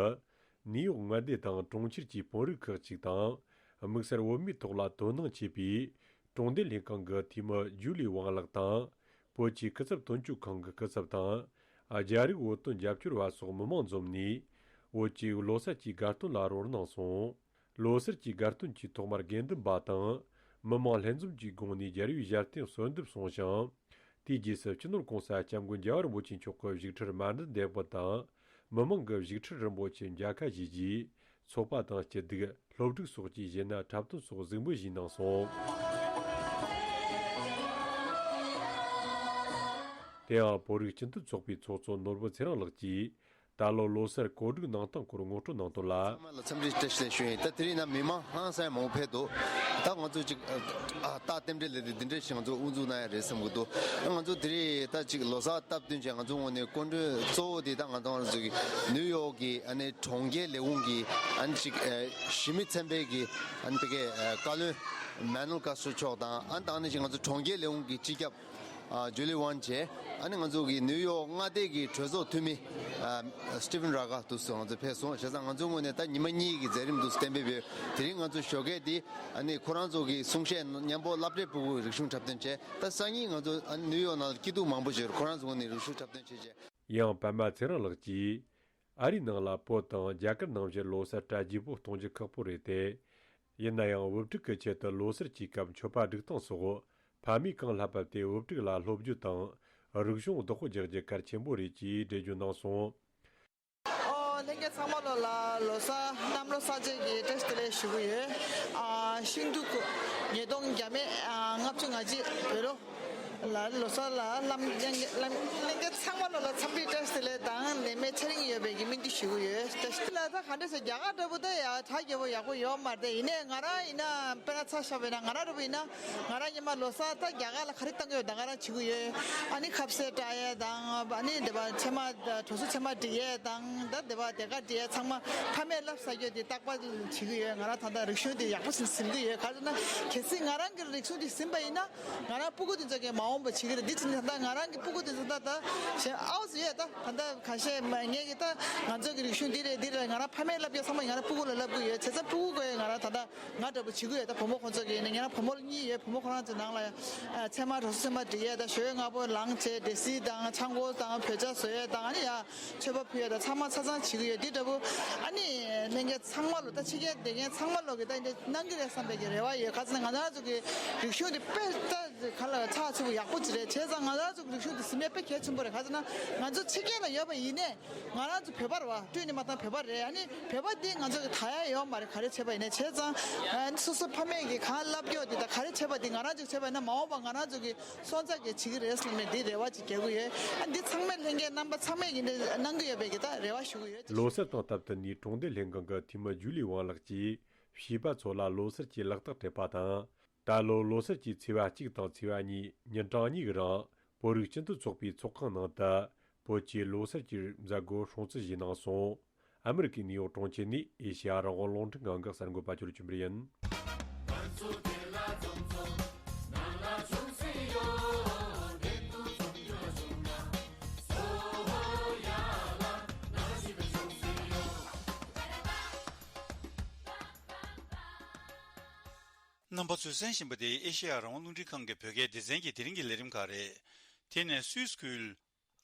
ནིའུ་ཡོག་མངའ་སྡེ་དང་གྲོང་ཁྱེར་གྱི་དཔོན་རིགས་ཁག་ཅིག་དང་། དམིགས་བསལ་བོད་མིའི་ཐོག་ལ་དོ་སྣང་བྱེད་པའི། གྲོང་སྡེ་ལྷན་ཁང་གི་འཐུས་མི་ཇུ་ལི་ཝང་ལགས་དང་། བོད་ཀྱི་སྐུ་ཚབ་དོན་གཅོད་ཁང་གི་སྐུ་ཚབ་དང་། རྒྱ་རིགས་བོད་དོན་རྒྱབ་སྐྱོར་བ་སོགས་མི་མང་འཛོམས་ནས། བོད་ཀྱི་ལོ་གསར་གྱི་དགའ་སྟོན་ལ་རོལ་གནང་སོང་། ལོ་གསར་གྱི་དགའ་སྟོན་གྱི་ཐོག་མར་དགེ་འདུན་པ་དང་། མི་མང་ལྷན་འཛོམས་ཀྱི་སྒོ་ནས་རྒྱལ་བའི་ཞལ་རྟེན་གསོལ་འདེབས་གསུངས་ཤིང་། དེའི་རྗེས་སུ་སྤྱི་ནོར་༸གོང་ས་༸སྐྱབས་མགོན་རྒྱལ་བ་རིན་པོ་ཆེ་མཆོག་གི་བཞུགས་ཁྲིར་མཎྜལ་འདེབས་པ་དང་། མི་མང་གིས་བཞུགས་ཁྲི་རིན་པོ་ཆེར་མཇལ་ཁ་ཞུས་རྗེས། ཚོགས་པ་དང་སྐྱིད་སྡུག་སློབ་ཕྲུག་སོགས་ཀྱིས་གཞས་སྣ་འཁྲབ་སྟོན་སོགས་གཟིགས་འབུལ་ཞུས་གནང་སོང་། དེ་ཡང་བོད་རིགས་སྤྱི་མཐུན་ཚོགས་པའི་ཚོགས་གཙོ་ནོར་བུ་ཚེ་རིང་ལགས་ཀྱིས། ད་ལོ་ལོ་གསར་གོ་སྒྲིག་གནང་སྟངས་སྐོར་ངོ་སྤྲོད་གནང་དོན་ལ། ཚང་མ་ལ་འཚམས་འདྲི་བཀྲ་ཤིས་བདེ་ལེགས་ཞུ་ཡིན། ད་དེ་རིང་ནང་མི་མང་ཧང་སང་མང་པོ་ཕེབས་འདུག་ད་ང་ཚོ་ཅིག་ཨ་རྟགས་རྟེན་འབྲེལ་ལས་དེ་འདི་འདྲ་ཞིག་ང་ཚོ་དབུ་འཛུགས་གནང་ཡ་རེད་བསམ་གྱི་འདུག་ང་ཚོ་དེ་རིང་ད་ཅིག་ལོ་གསར་སྟབས་བསྟུན་བྱས་ང་ཚོ་ངོས་ནས་སྐུ་མགྲོན་གཙོ་བོ་དེ་ད་ང་ཚོ་ང་ཚོ་གི་ནིའུ་ཡོག་གི་ཨ་ནི་གྲོང་ཁྱེར་ལས་ཁུངས་ཀྱི་ཨ་ནི་ཅིག་ཨ་གཞི་མི་ཚན་པའི་གི་ཨ་ནི་དེ་གའི་ཨ་བཀའ་བློན་མེ་ནུལ་ཀཱ་སི་ཊོ་མཆོག་དང་ཨ་ནི་ད་ནི་ཅིག་ང་ཚོ་གྲོང་ཁྱེར་ལས་ཁུངས་ཀྱི་སྤྱི་ཁྱབ། ཨ་ཇུ་ལི་ཝང་བཅས། ཨ་ནི་ང་ཚོ་གི་ནིའུ་ཡོག་མངའ་སྡེ་གི་གྲོས་ཚོགས་འཐུས་མི་ཨ་སི་ཊི་ཕན་ར་གྷ་དུ་སོགས་ང་ཚོ་ཕེབས་སོང་། བྱས་ཙང་ང་ཚོའི་ངོས་ནས་ད་ཉི་མ་གཉིས་ཀྱི་མཛད་རིམ་དུ་གཏན་འབེབས་ཡོད། དེ་རིང་ང་ཚོ་ཞོགས་ཀས་དེ་ཨ་ནི་ཁོ་རང་ཚོ་གི་གསུང་བཤད་མཉམ་པོ་སློབ་གྲྭའི་ཕྲུ་གུ་རིག་གཞུང་འཁྲབ་སྟོན་བྱས། ད་སང་ཉིན་ང་ཚོ་ཨ་ནི་ནིའུ་ཡོག་ནང་ལ་སྐྱིད་སྡུག་མང་པོ་ཞིག་ཡོད། ཁོ་རང་ཚོའི་ངོས་ནས་རིག་གཞུང་འཁྲབ་སྟོན་བྱས་བྱས། ཡང་པད་མ་ཚེ་རིང་ལགས་ཀྱིས། ཨ་རིའི་ནང་ལ་བོད་དང་རྒྱ་གར་ནང་བཞིན་ལོ་གསར་གྲ་རྒྱས་པོ་གཏོང་རྒྱུ་ཁག་པོ་རེད་དེ། ཡིན་ན་ཡང་བུ་ཕྲུག་གི་ཆེད་དུ་ལོ་གསར་གྱི་སྐབས་མཆོད་པ་སྒྲིག་སྟངས་སོགས་ཕ་མས་གང་ལྷབ་བབས་ཏེ་བུ་ཕྲུག་ལ་སློབ་རྒྱུ་དང་ རིག་གཞུང་བདག་པོ་རྒྱག་རྒྱུ་གལ་ཆེན་པོ་རེད་ཅེས་འགྲེལ་བརྗོད་གནང་སོང་། ཨོ། ལྷན་རྒྱས་ཚང་མ་ལོ་ལ་ལོ་གསར་གནམ་ལོ་གསར་བརྗེ་གི་བཀྲ་ཤིས་བདེ་ལེགས་ཞུ་གི་ཡོད། ཨ། ཤིང་འབྲུག་ཉིས་སྟོང་བརྒྱ་མེད་ལྔ་བཅུ་ང་གཅིག་བོད་ལོ་ལ་ལོ་གསར་ལ་ལྷན་རྒྱས་ཚང་མ་ལོ་ལ་འཚམས་འདྲི་བཀྲ་ཤིས་བདེ་ལེགས་དང་ནད་མེད་ཚེ་རིང་ཡོད་པའི་གི་སྨོན་འདུན་ཞུ་གི་ཡོད། བཀྲ་ཤིས་བདེ་ལེགས། ད་ག་འདྲ་ཟེར། རྒྱ་གར་འདྲ་པོ་ད་ཡ་གྲ་རྒྱས་པོ་ཡག་པོ་ཡོད་མ་རེད། ཡིན་ནའི་ང་རང་ཡིན་ན་དཔེར་ན་ཆ་བཞག་པ་ཡིན་ན་ང་རང་འདྲ་པོ་ཡིན་ན་ང་རང་སྔོན་མ་ལོ་གསར་ད་རྒྱ་གར་ལ་ག་རེ་བཏང་གི་ཡོད་ད་ག་རང་བྱེད་ཀྱི་ཡོད། ཨ་ནི་ཁ་ཟས་སྤྲད་ཡས་དང་ཨ་ནི་དེ་པ་ཕྱེ་མ་གྲོ་སོ་ཕྱེ་མ་སྒྲིག་ཡས་དང་ད་དེ་པ་དེ་ག་སྒྲིག་ཡས་ཚང་མ་ཕ་མས་བསླབ་བྱ་རྒྱུ་དེ་རྟག་པར་བྱེད་ཀྱི་ཡོད། ང་རང་ད་ལྟ་རིག་གཞུང་དེ་ཡག་པོ་ཞིག་ཟིན་གྱི་ཡོད། ག་རེ་ཟེར་ན་གལ་སྲིད་ང་རང་གི་རིག་གཞུང་དེ་ཟིན་པ་ཡིན་ན་ང་རང་སྤུ་གུ་དེ་ཚོ་གི་མ་འོངས་པ་བྱེད་ཀྱི་རེད། འདི་བྱས་ནས་ད་ལྟ་ང་རང་གི་སྤུ་གུ་དེ་ཚོ་ད་ལྟ་གཞན་ཨའོ་ཟེར་ཡས་ད་ད་ལྟ་ཁ་ཤས་མ་ངས་ཀྱི་ད་ང་ཚོ་གི་རིག་གཞུང་འདི་རེད་འདི་རེད་ང་རང་ཕ་མས་བསླབ་ཡས་ཚང་མ་ང་རང་སྤུ་གུ་ལ་བསླབ་གི་ཡོད། བྱས་ཙང་སྤུ་གུ་གི་ང་རང་ད་ལྟ་ང་འདྲ་པོ་བྱེད་ཀྱི་ཡོད། ད་བུ་མོ་ཁོང་ཚོ་གི་ཡིན་ན་ང་རང་བུ་མོ་གཉིས་ཡོད། བུ་མོ་ཁོ་རང་ཚོའི་ནང་ལ་ཨ་ཚལ་མ་གྲོ་སོ་ཚལ་མ་སྒྲིག་ཡས་དང་ཞོལ་ལྔ་པོ་ལངས་བྱས་འབྲས་སིལ་དང་ཆང་ཁོལ་དང་བོད་ཇ་བཟོ་ཡས་དང་ཨ་ནི་ཡ་མཆོད་པ་ཕུལ་ཡས་དང་ཚང་མ་ཆ་ཚང་བྱེད་ཀྱི་ཡོད། འདི་འདྲ་པོ་ཨ་ནི་ལྷན་རྒྱས་ཚང་མ་ལོ་ད་ཕྱི་རྒྱལ་བསྡད་མཁན་ཚང་མ་ལོ་གི་ད་འདི་གནང་གི་རེད་བསམ་པའི་གི་རེ་བ་ཡོད། ག་ཚོད་ན་ང་རང་ཚོ་གི་རིག་གཞུང་འདི་དཔེ་ད་ག་ལ་ཚགས་ཚུད་པོ་ཡག་པོ་ཅིག་རེད། བྱས་ཙང་ང་རང་ཚོ་གི་རིག་གཞུང་འདི་ཟིན་ཡས་དཔེ་གལ་ཆེན་པོ་རེད། ག་ཚོད་ན་ང་ཚོ་ཕྱི་རྒྱལ་ལ་ཡོད་པ་ཡིན་ནའི། ང་རང་ཚོ་བོད་པ་རེད་བ། སྤྲོས་ནས་མ་བཏང་བོད་པ་རེད། ཨ་ནི་བོད་པ་འདི་ང་ཚོ་གི་ད་ཡ་ཡོད་མ་རེད། ག་རེ་བྱས་པ་ཡིན་ནའི་བྱས་ཙང་ཨ་ནི་སོ་སོ་ཕ་མས་ཀྱི་གང་བསླབ་ཀྱོག་འདི་དང་ག་རེ་བྱས་པ་འདི་ང་རང་ཚོ་བྱས་པ་ཡིན་ན་མ་འོངས་པ་ང་རང་ཚོ་གི་སོན་རྩ་གི་བྱེད་ཀྱི་རེད་བསམ་ནས་འདི་རེ་བ་ཅིག་རྒྱག་གི་ཡོད། ཨ་འདི་ཚང་མས་ལྷན་རྒྱས་རྣམ་པ་ཚང་མས་ཀྱི་འདི་གནང་གི་ཡོད་པའི་གི་ད་རེ་བ་ཞུ་གི་ཡོད། ལོ་གསར་དང་སྟབས་བསྟུན་ནས་གྲོང་སྡེ་ལྷན་ཁང་གི་འཐུས་མི་ཇུ་ལི་ཝང་ལགས་ཀྱིས་བྱིས་པ་ཚོ་ལ་ལོ་གསར་གྱི་ལག་རྟགས་སྤྲད་པ་དང་། ད་ལོ་ལོ་གསར་གྱི་ཚེས་པ་གཅིག་དང་ཚེས་པ་གཉིས་ཉིན་གྲངས་གཉིས་ཀྱི་རིང་བོད་རིགས་སྤྱི་མཐུན་ཚོགས་པའི་ཚོགས་ཁང་ནང་དུ་བོད་ཀྱི་ལོ་གསར་གྱི་མཛད་སྒོ་སྲུང་བརྩི་ཞུས་གནང་སོང་། ཨ་མི་རི་ཀའི་ནིའུ་ཡོག་གྲོང་ཁྱེར་ནས་ཨེ་ཤེ་ཡ་རང་དབང་རླུང་འཕྲིན་ཁང་གི་གསར་འགོད་པ་ཆོས་སྒྲོན་ཆོས་འཕེལ་ཡིན། རྣམ་པ་ཚོས་གསན་བཞིན་པ་དེ་ཨེ་ཤེ་ཡ་རང་དབང་རླུང་འཕྲིན་ཁང་གི་བོད་སྐད་སྡེ་ཚན་གྱི་དེ་རིང་གི་ལས་རིམ་ཁག་རེད། དེ་ནས་སུད་སི་ཁུལ་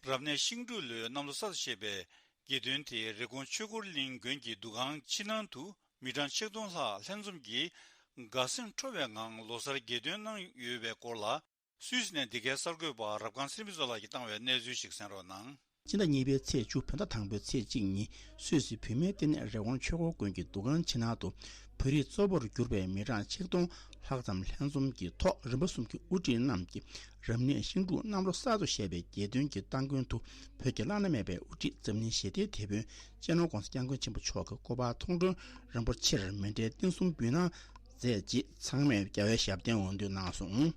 རབ་གནས་ཤིང་འབྲུག་ལོའི་གནམ་ལོ་གསར་དུ་བཞད་པའི་དགེ་འདུན་དེ་རི་ཀོན་ཆོས་འཁོར་གླིང་དགོན་གྱི་འདུ་ཁང་ཕྱི་ནང་དུ་མི་གྲངས་ཆིག་སྟོང་ལྷག་ལྷན་འཛོམས་ཀྱིས་དགའ་སེམས་འཕྲོ་བའི་ངང་ལོ་གསར་རྒྱལ་སྟོན་གནང་ཡོད་པའི་སྐོར་ལ། སུད་སི་ནས་འདི་གའི་གསར་འགོད་པ་རབ་སྒང་ཚེ་རིང་ཕུན་ཚོགས་ལགས་ཀྱིས་བཏང་བའི་གནས་ཚུལ་ཞིག་གསན་རོགས་གནང་། ཕྱི་ཟླ་གཉིས་པའི་ཚེས་བཅུ་བོད་ཟླ་དང་པོའི་ཚེས་གཅིག་ཉིན་སུད་སི་བུད་མེད་ལྟེ་གནས་རི་ཀོན་ཆོས་འཁོར་དགོན་གྱི་འདུ་ཁང་ཕྱི་ནང་དུ་བོད་རིགས་གཙོ་བོར་གྱུར་པའི་མི་གྲངས་ཆིག་སྟོང་ལྷག་ཙམ་ལྷན་འཛོམས་ཀྱི་ཐོག་རིམ་པ་གསུམ་གྱི་དབུ་ཁྲིད་རྣམས་ཀྱིས་རབ་གནས་ཤིང་འབྲུག་གནམ་ལོ་གསར་དུ་བཞད་པའི་རྒྱལ་སྟོན་གྱི་སྟ་གོན་དུ་བོད་ཀྱི་བླ་ན་མེད་པའི་དབུ་ཁྲིད་འཛམ་གླིང་ཞི་བདེའི་དེད་དཔོན་སྤྱི་ནོར་ྋགོང་ས་ྋསྐྱབས་མགོན་ཆེན་པོ་མཆོག་གི་སྐུ་པར་མཐོང་གྲོལ་རིམ་པ་ཕྱིར་མཎྜལ་རྟེན་གསུམ་འབུལ་གནང་མཛད་རྗེས་ཚང་མས་རྒྱལ་བའི་ཞབས་བརྟན་འོས་འདུན་གནང་སོང་།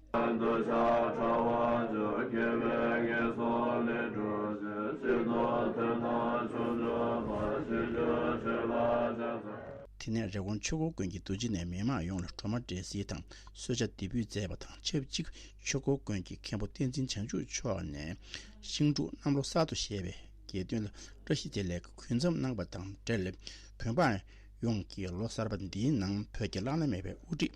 དེ་ནས་རི་ཀོན་ཆོས་འཁོར་དགོན་གྱི་རྡོ་རྗེ་ནས་མི་མང་ཡོངས་ལ་སྒྲོལ་མ་འབྲས་སིལ་དང་གསོལ་ཇ་འདེགས་འབུལ་མཛད་པ་དང་ཆབས་ཅིག་ཆོས་འཁོར་དགོན་གྱི་མཁན་པོ་བསྟན་འཛིན་བྱང་ཆུབ་མཆོག་ནས་ཤིང་འབྲུག་གནམ་ལོ་གསར་དུ་བཞད་པའི་རྒྱལ་སྟོན་ལ་བཀྲ་ཤིས་བདེ་ལེགས་ཀྱི་གུས་འཛོམས་གནང་བ་དང་འབྲེལ། བོད་འབངས་ཡོངས་ཀྱིས་ལོ་གསར་པ་འདིའི་ནང་བོད་ཀྱི་བླ་ན་མེད་པའི་དབུ་ཁྲིད་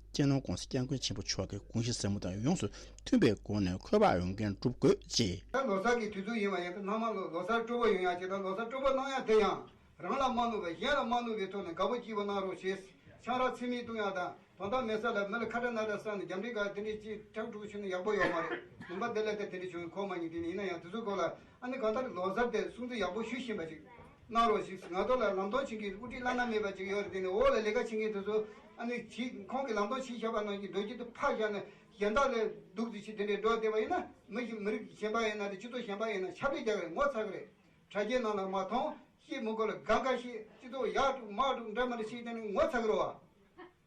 སྤྱི་ནོར་ྋགོང་ས་ྋསྐྱབས་མགོན་ཆེན་པོ་མཆོག་གི་དགོངས་གཞི་ཟབ་མོ་དང་ཡོངས་སུ་མཐུན་པའི་སྒོ་ནས་འཁོད་པ་འོས་འགན་སྒྲུབ་དགོས་ཅེས། ད་ལོ་གསར་གྱི་དུས་ཚོད་ཡིན་པ་ཡིན་ཙང་ནང་མ་ལོ་ལོ་གསར་སྤྲོ་པོ་ཡོང་ཡག་ཅིག་དང་ལོ་གསར་སྤྲོ་པོ་གནང་ཡག་དེ་ཡང་རང་ལ་མ་གནོད་པའི་གཞན་ལ་མ་གནོད་པའི་ཐོག་ནས་དགའ་པོ་སྐྱིད་པོ་གནང་རོགས་ཞེས་ཆང་རག་འཚེ་མེད་གཏོང་ཡག་དང་དོན་དག་མེད་ས་ལ་མི་ལ་ཁ་བྲལ་ན་བྲལ་བསམ་ནས་རྒྱབ་འདྲེ་ག་དེ་འདྲས་ཅིག་ཁྲག་དཀྲུག་བྱུང་ན་ཡག་པོ་ཡོད་མ་རེད། ལུང་པ་དེ་ལ་དེ་དེ་འདྲས་བྱུང་གོ་མ་མྱོང་དེ་ནི་ཡིན་ན་ཡང་དུས་ཚོད་འགོར་ལ་ཨ་ནི་གང་ལྟར་ལོ་གསར་དེ་སྲུང་བརྩི་ཡག་པོ་ཞུ་བཞིན་པ་ཞིག་གནང་རོགས་ཞེས་ང་ཚོ་ལ་ལམ་སྟོན་བྱེད་མཁན་དབུ་ཁྲིད་བླ་ན་མེད་པ་ཅིག་ཡོད་རེད། དེ་ནི་འོག་ལ་ལས་ཀ་བྱེད་མཁན་དེ་ཚོ་ཨ་ནི་ཅིག་ཁོང་གིས་ལམ་སྟོན་བྱས་བཞག་པ་ནང་བཞིན་མདོར་བསྡུས་དུ་ཕར་བཞག་ནས་གཞན་དག་ལས་སྡུག་ཙམ་ཞིག་དེ་འདྲས་འགྲོ་བསྡད་པ་ཡིན་ན་མི་ཞིག་མི་རིགས་གཞན་པ་ཡིན་ན་རེད། སྤྱི་ཚོགས་གཞན་པ་ཡིན་ན་ཁྱབ་སྤེལ་རྒྱག་གི་རེད། ངོ་ཚ་གི་རེད། དྲ་རྒྱའི་ནང་ལ་མ་མཐོང་། ཤེས་མི་དགོས་ལ་དགའ་དགའ་ཤེས། སྤྱི་ཚོགས་ཡག་དྲུག་མ་དྲུག་འདྲ་མི་འདྲ་ཤེས་དེ་ནི་ངོ་ཚ་གི་རེད་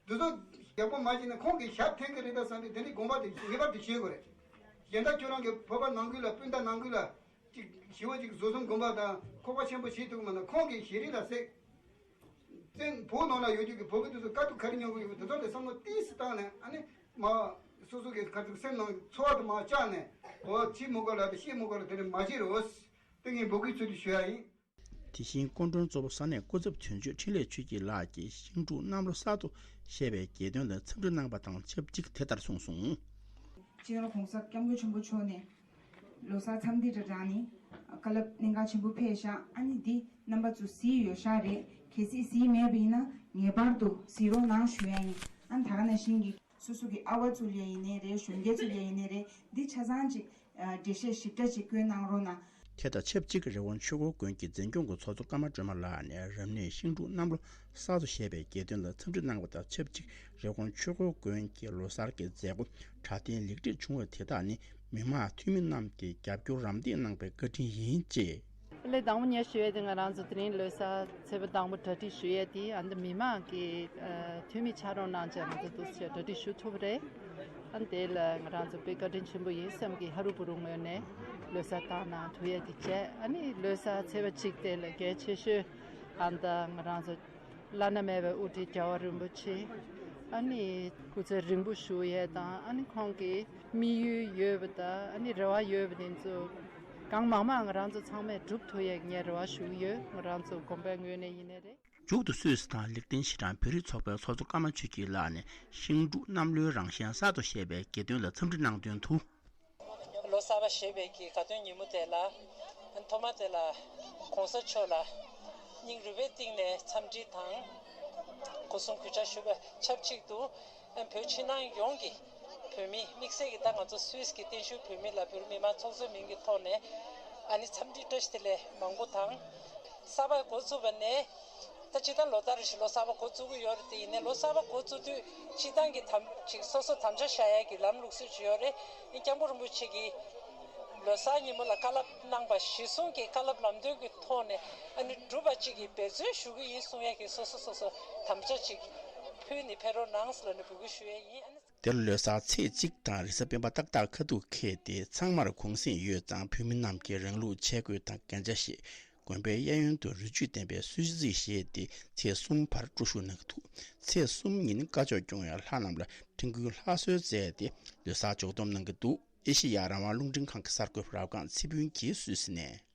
བ། དེ་ཚོ་ཡག་པོ་མ་བྱས་ན་ཁོང་གིས་ཞབས་འཐེན་གི་རེད་ད་བསམ་པའི་དེ་འདྲའི་དགོངས་པ་དེ་ངེས་པར་དུ་བཞེས་དགོས་རེད། གཞན་དག་ཁྱོད་རང་གི་བོད་པ་ནང་ཁུལ་ལ་སྤུན་ཟླ་ནང་ཁུལ་ལ་ཅིག་ཞི་བ་ཅིག་བཟོ་གསུམ་དགོངས་པ་དང་ཁོག་པ་ཆེན་པོ་བྱེད་ཐུབ་མ་ན་ཁོང་གིས་ཞི་རི་ལ་ཟེར། བཙན་བོད་ནང་ལ་ཡོད་རྒྱུ་གི་བོད་པ་དེ་ཚོ་དཀའ་སྡུག་ག་རེ་མྱོང་གི་ཡོད་པ་དེ་ཚོ་ལ་བསམ་བློ་ཏོག་ཙམ་བཏང་ནས་ཨ་ནི་མ་སོ་སོ་གི་ག་ཚོད་སེམས་ནང་ཚོར་བ་དེ་མ་བཅངས་ནས་འོ་བྱེད་མི་དགོས་ལ་དེ་བཤད་མི་དགོས་ལ་དེ་འདྲ་མ་བྱེད་རོགས། དེ་ངས་འབོད་སྐུལ་ཚུལ་དུ་ཞུ་ཡ་ཡིན། དེ་བཞིན་སྐུ་མགྲོན་གཙོ་བོ་ས་གནས་སྐུ་ཚབ་དོན་གཅོད་འཕྲིན་ལས་ཆོས་སྐྱིད་ལགས་ཀྱིས་ཤིང་འབྲུག་གནམ་ལོ་གསར་དུ་བཞད་པའི་རྒྱལ་སྟོན་ལ་འཚམས་འདྲི་གནང་བ་དང་ཆབས་ཅིག་དེ་ལྟར་གསུངས་སོང་། སྤྱི་ནོར་༧གོང་ས་༧སྐྱབས་མགོན་ཆེན་པོ་མཆོག་ནས་ལོ་གསར་འཚམས་འདྲི་འདྲ་དྲངས་ནས་བཀའ་སློབ་གནད་འགག་ཆེན་པོ་ཕེབས་ཤག་ཨ་ནི་འདི་རྣམ་པ་ཚོ་གཟིགས་ཡོད་ཤག་རེད། གལ་སྲིད་གཟིགས་མེད་པ་ཡིན་ན་ངེས་པར་དུ་གཟིགས་རོགས་གནང་ཞུ་ཡ་ཡིན། ཨ་ནི་ད་ག་ནང་བཞིན་གྱི་སོ་སོ་གི་ཨ་བ་ཚོ་ལ་ཡིན་ནའི་རེད། གཞོན་སྐྱེས་ཚོ་ལ་ཡིན་ནའི་རེད། འདི་ཆ་ཚང་ཅིག་འགྲེལ་བཤད་ཞིབ་ཕྲ་ཅིག་བཀོད་གནང་རོགས་གནང་། དེ་དང་ཆབས་ཅིག་རི་ཀོན་ཆོས་འཁོར་དགོན་གྱི་འཛིན་སྐྱོང་གི་ཚོགས་གཙོ་ཀརྨ་སྒྲོལ་མ་ལགས་ནས་རབ་གནས་ཤིང་འབྲུག་གནམ་ལོ་གསར་དུ་བཞད་པའི་རྒྱལ་སྟོན་ལ་འཚམས་འདྲི་གནང་བ་དང་ཆབས་ཅིག་རི་ཀོན་ཆོས་འཁོར་དགོན་གྱི་ལོ་གསར་གྱི་མཛད་སྒོ་གྲ་སྒྲིག་ལེགས་གྲུབ་བྱུང་བ་དེ་དག་ནི་མི་མང་འཐུས་མི་རྣམས་ཀྱི་རྒྱབ་སྐྱོར་རམ་འདེགས་གནང་པའི་བཀའ་དྲིན་ཡིན་ཅེས། ལས་དང་པོ་ཉེ་ཞུ་ཡས་དེ་ང་རང་ཚོ་དེ་རིང་ལོ་གསར་ཚེས་པ་དང་པོ་གྲ་སྒྲིག་ཞུ་ཡས་དེ་ཨ་འདི་མི་མང་གི་འཐུས་མི་ཕྱག་རོགས་གནང་བྱས་ང་ཚོ་འདུག་སེ་གྲ་སྒྲིག་ཞུ་ཐུབ་པ་རེད། ཨ་ནི་དེ་ལ་ང་རང་ཚོ་དཔེ་བཀའ་དྲིན་ཆེན་པོ་ཡིན། སེམས་ཀྱི་ཧ་རུ་བུ་རུ་ངོས་ནས་ལོ་གསར་བཏང་གནང་ཐུབ་ཡས་དེ་བྱས། ཨ་ནི་ལོ་གསར་ཚེས་པ་གཅིག་དེ་ལ་གལ་ཆེ་ཤོས་ཨ་ནི་ད་ང་རང་ཚོ་བླ་ན་མེད་པའི་དབུ་ཁྲིད་རྒྱལ་བ་རིན་པོ་ཆེ། ཨ་ནི་སྐུ་ཚེ་རིང་པོ་བཞུགས་ཡས་དང་ཨ་ནི་ཁོང་གི་དམིགས་ཡུལ་ཡོད་པ་དང་ཨ་ནི་རེ་བ་ཡོད་པ་དེ་ཚོ་གང་མང་མང་ང་རང་ཚོ་ཚང་མས་སྒྲུབ་ཐུབ་ཡས་ངས་རེ་བ་ཞུ་གི་ཡོད། ང་རང་ཚོ་དགོན་པའི་ངོས་ནས་ཡིན་ནའི་རེད། མཇུག་ཏུ་སུད་སི་དང་ལིག་ཏེན་ཤི་ཊན་བོད་རིགས་ཚོགས་པའི་ཚོགས་གཙོ་ཀརྨ་ཆོས་སྐྱིད་ལགས་ནས་ཤིང་འབྲུག་གནམ་ལོའི་རང་བཞིན་གསར་དུ་བཞད་པའི་རྒྱལ་སྟོན་ལ་འཚམས་འདྲི་གནང་དོན་དུ། ལོ་གསར་པ་བཞད་པའི་གི་དགའ་སྟོན་ཉིན་མོ་དེ་ལ་ཐོག་མ་དེ་ལ་༸གོང་ས་མཆོག་ལ་སྙིང་རུས་པའི་གཏིང་ནས་འཚམས་འདྲི་དང་སྒོ་གསུམ་གུས་ཕྱག་ཞུ་བ་ཆབས་ཅིག་ཏུ་བོད་ཕྱི་ནང་ཡོངས་ཀྱི་བོད་མི་དམིགས་བསལ་གྱི་ད་ང་ཚོ་སུད་སི་གི་བརྟན་བཞུགས་བོད་མི་ལ་བོད་མི་མང་ཚོགས་གཙོའི་མིང་གི་ཐོག་ནས་ཨ་ནི་འཚམས་འདྲི་བཀྲ་ཤིས་བདེ་ལེགས་མང་པོ་དང་། གསར་པ་འགོ་བཙུགས་པ་ནས་ད་སྤྱིར་བཏང་ལོ་ལྟར་རེ་བཞིན་ལོ་གསར་པ་འགོ་བཙུགས་ཀྱི་ཡོད་རེད། དེ་ཡིན་ནའི་ལོ་གསར་པ་འགོ་བཙུགས་དུས་སྤྱིར་བཏང་གི་དམ་ཅིག་སོ་སོ་དམ་བཅའ་བཞག་ཡ་གི་ལམ་ལུགས་སྲོལ་ཅིག་ཡོད་རེད། ཨིན་སྐྱབས་མགོན་རིན་པོ་ཆེ་གིས་ལོ་གསར་ཉིན་མོ་ལ་བཀའ་སློབ་གནང་པ་གཞིར་བཟུང་གི་བཀའ་སློབ་ལམ་སྟོན་གྱི་ཐོག་ནས་ཨ་ནི་སྒྲུབ་པ་ཅིག་གི་འབད་བརྩོན་ཞུ་གི་ཡིན་གསུང་ཡ་གི་སོ་སོ་སོ་སོ་དམ་བཅའ་ཅིག་ཕུལ་ནས་ཕེབས་རོགས་གནང་ཟེར་ལབ་ནས་འབོད་སྐུལ་ཞུ་ཡ་ཡིན། ཨ་ནི། དེར་ལོ་གསར་ཚེས་གཅིག་དང་རེས་གཟའ་སྤེན་པ་ཏག་ཏག་ཁ་ཐུག་འཁེལ་ཏེ་ཚང་མར་གུང་གསེང་ཡོད་ཙང་བོད་མི་རྣམས་ཀྱིས་རང་ལུགས་ཆས་གོས་དང་རྒྱན་ཆ་བཞེས། དགོན་པའི་གཡས་གཡོན་དུ་རི་ཆུ་ལྡན་པའི་གསོལ་ཚིགས་བཞེས་ཏེ་ཚེས་གསུམ་བར་སྤྲོ་ཞུ་གནང་གི་འདུག་ཚེས་གསུམ་ཉིན་བཀའ་ཆོས་སྐྱོང་བའི་ལྷ་རྣམས་ལ་ཁྲིམས་མགོན་ལྷ་གསོལ་མཛད་དེ་ལོ་གསར་འཇོག་སྡོམ་གནང་གི་འདུག་ཨེ་ཤེ་ཡ་རང་དབང་རླུང་འཕྲིན་ཁང་གི་གསར་འགོད་པ་རབ་སྒང་ཚེ་ཕུན་གྱིས་སུད་སི་ནས།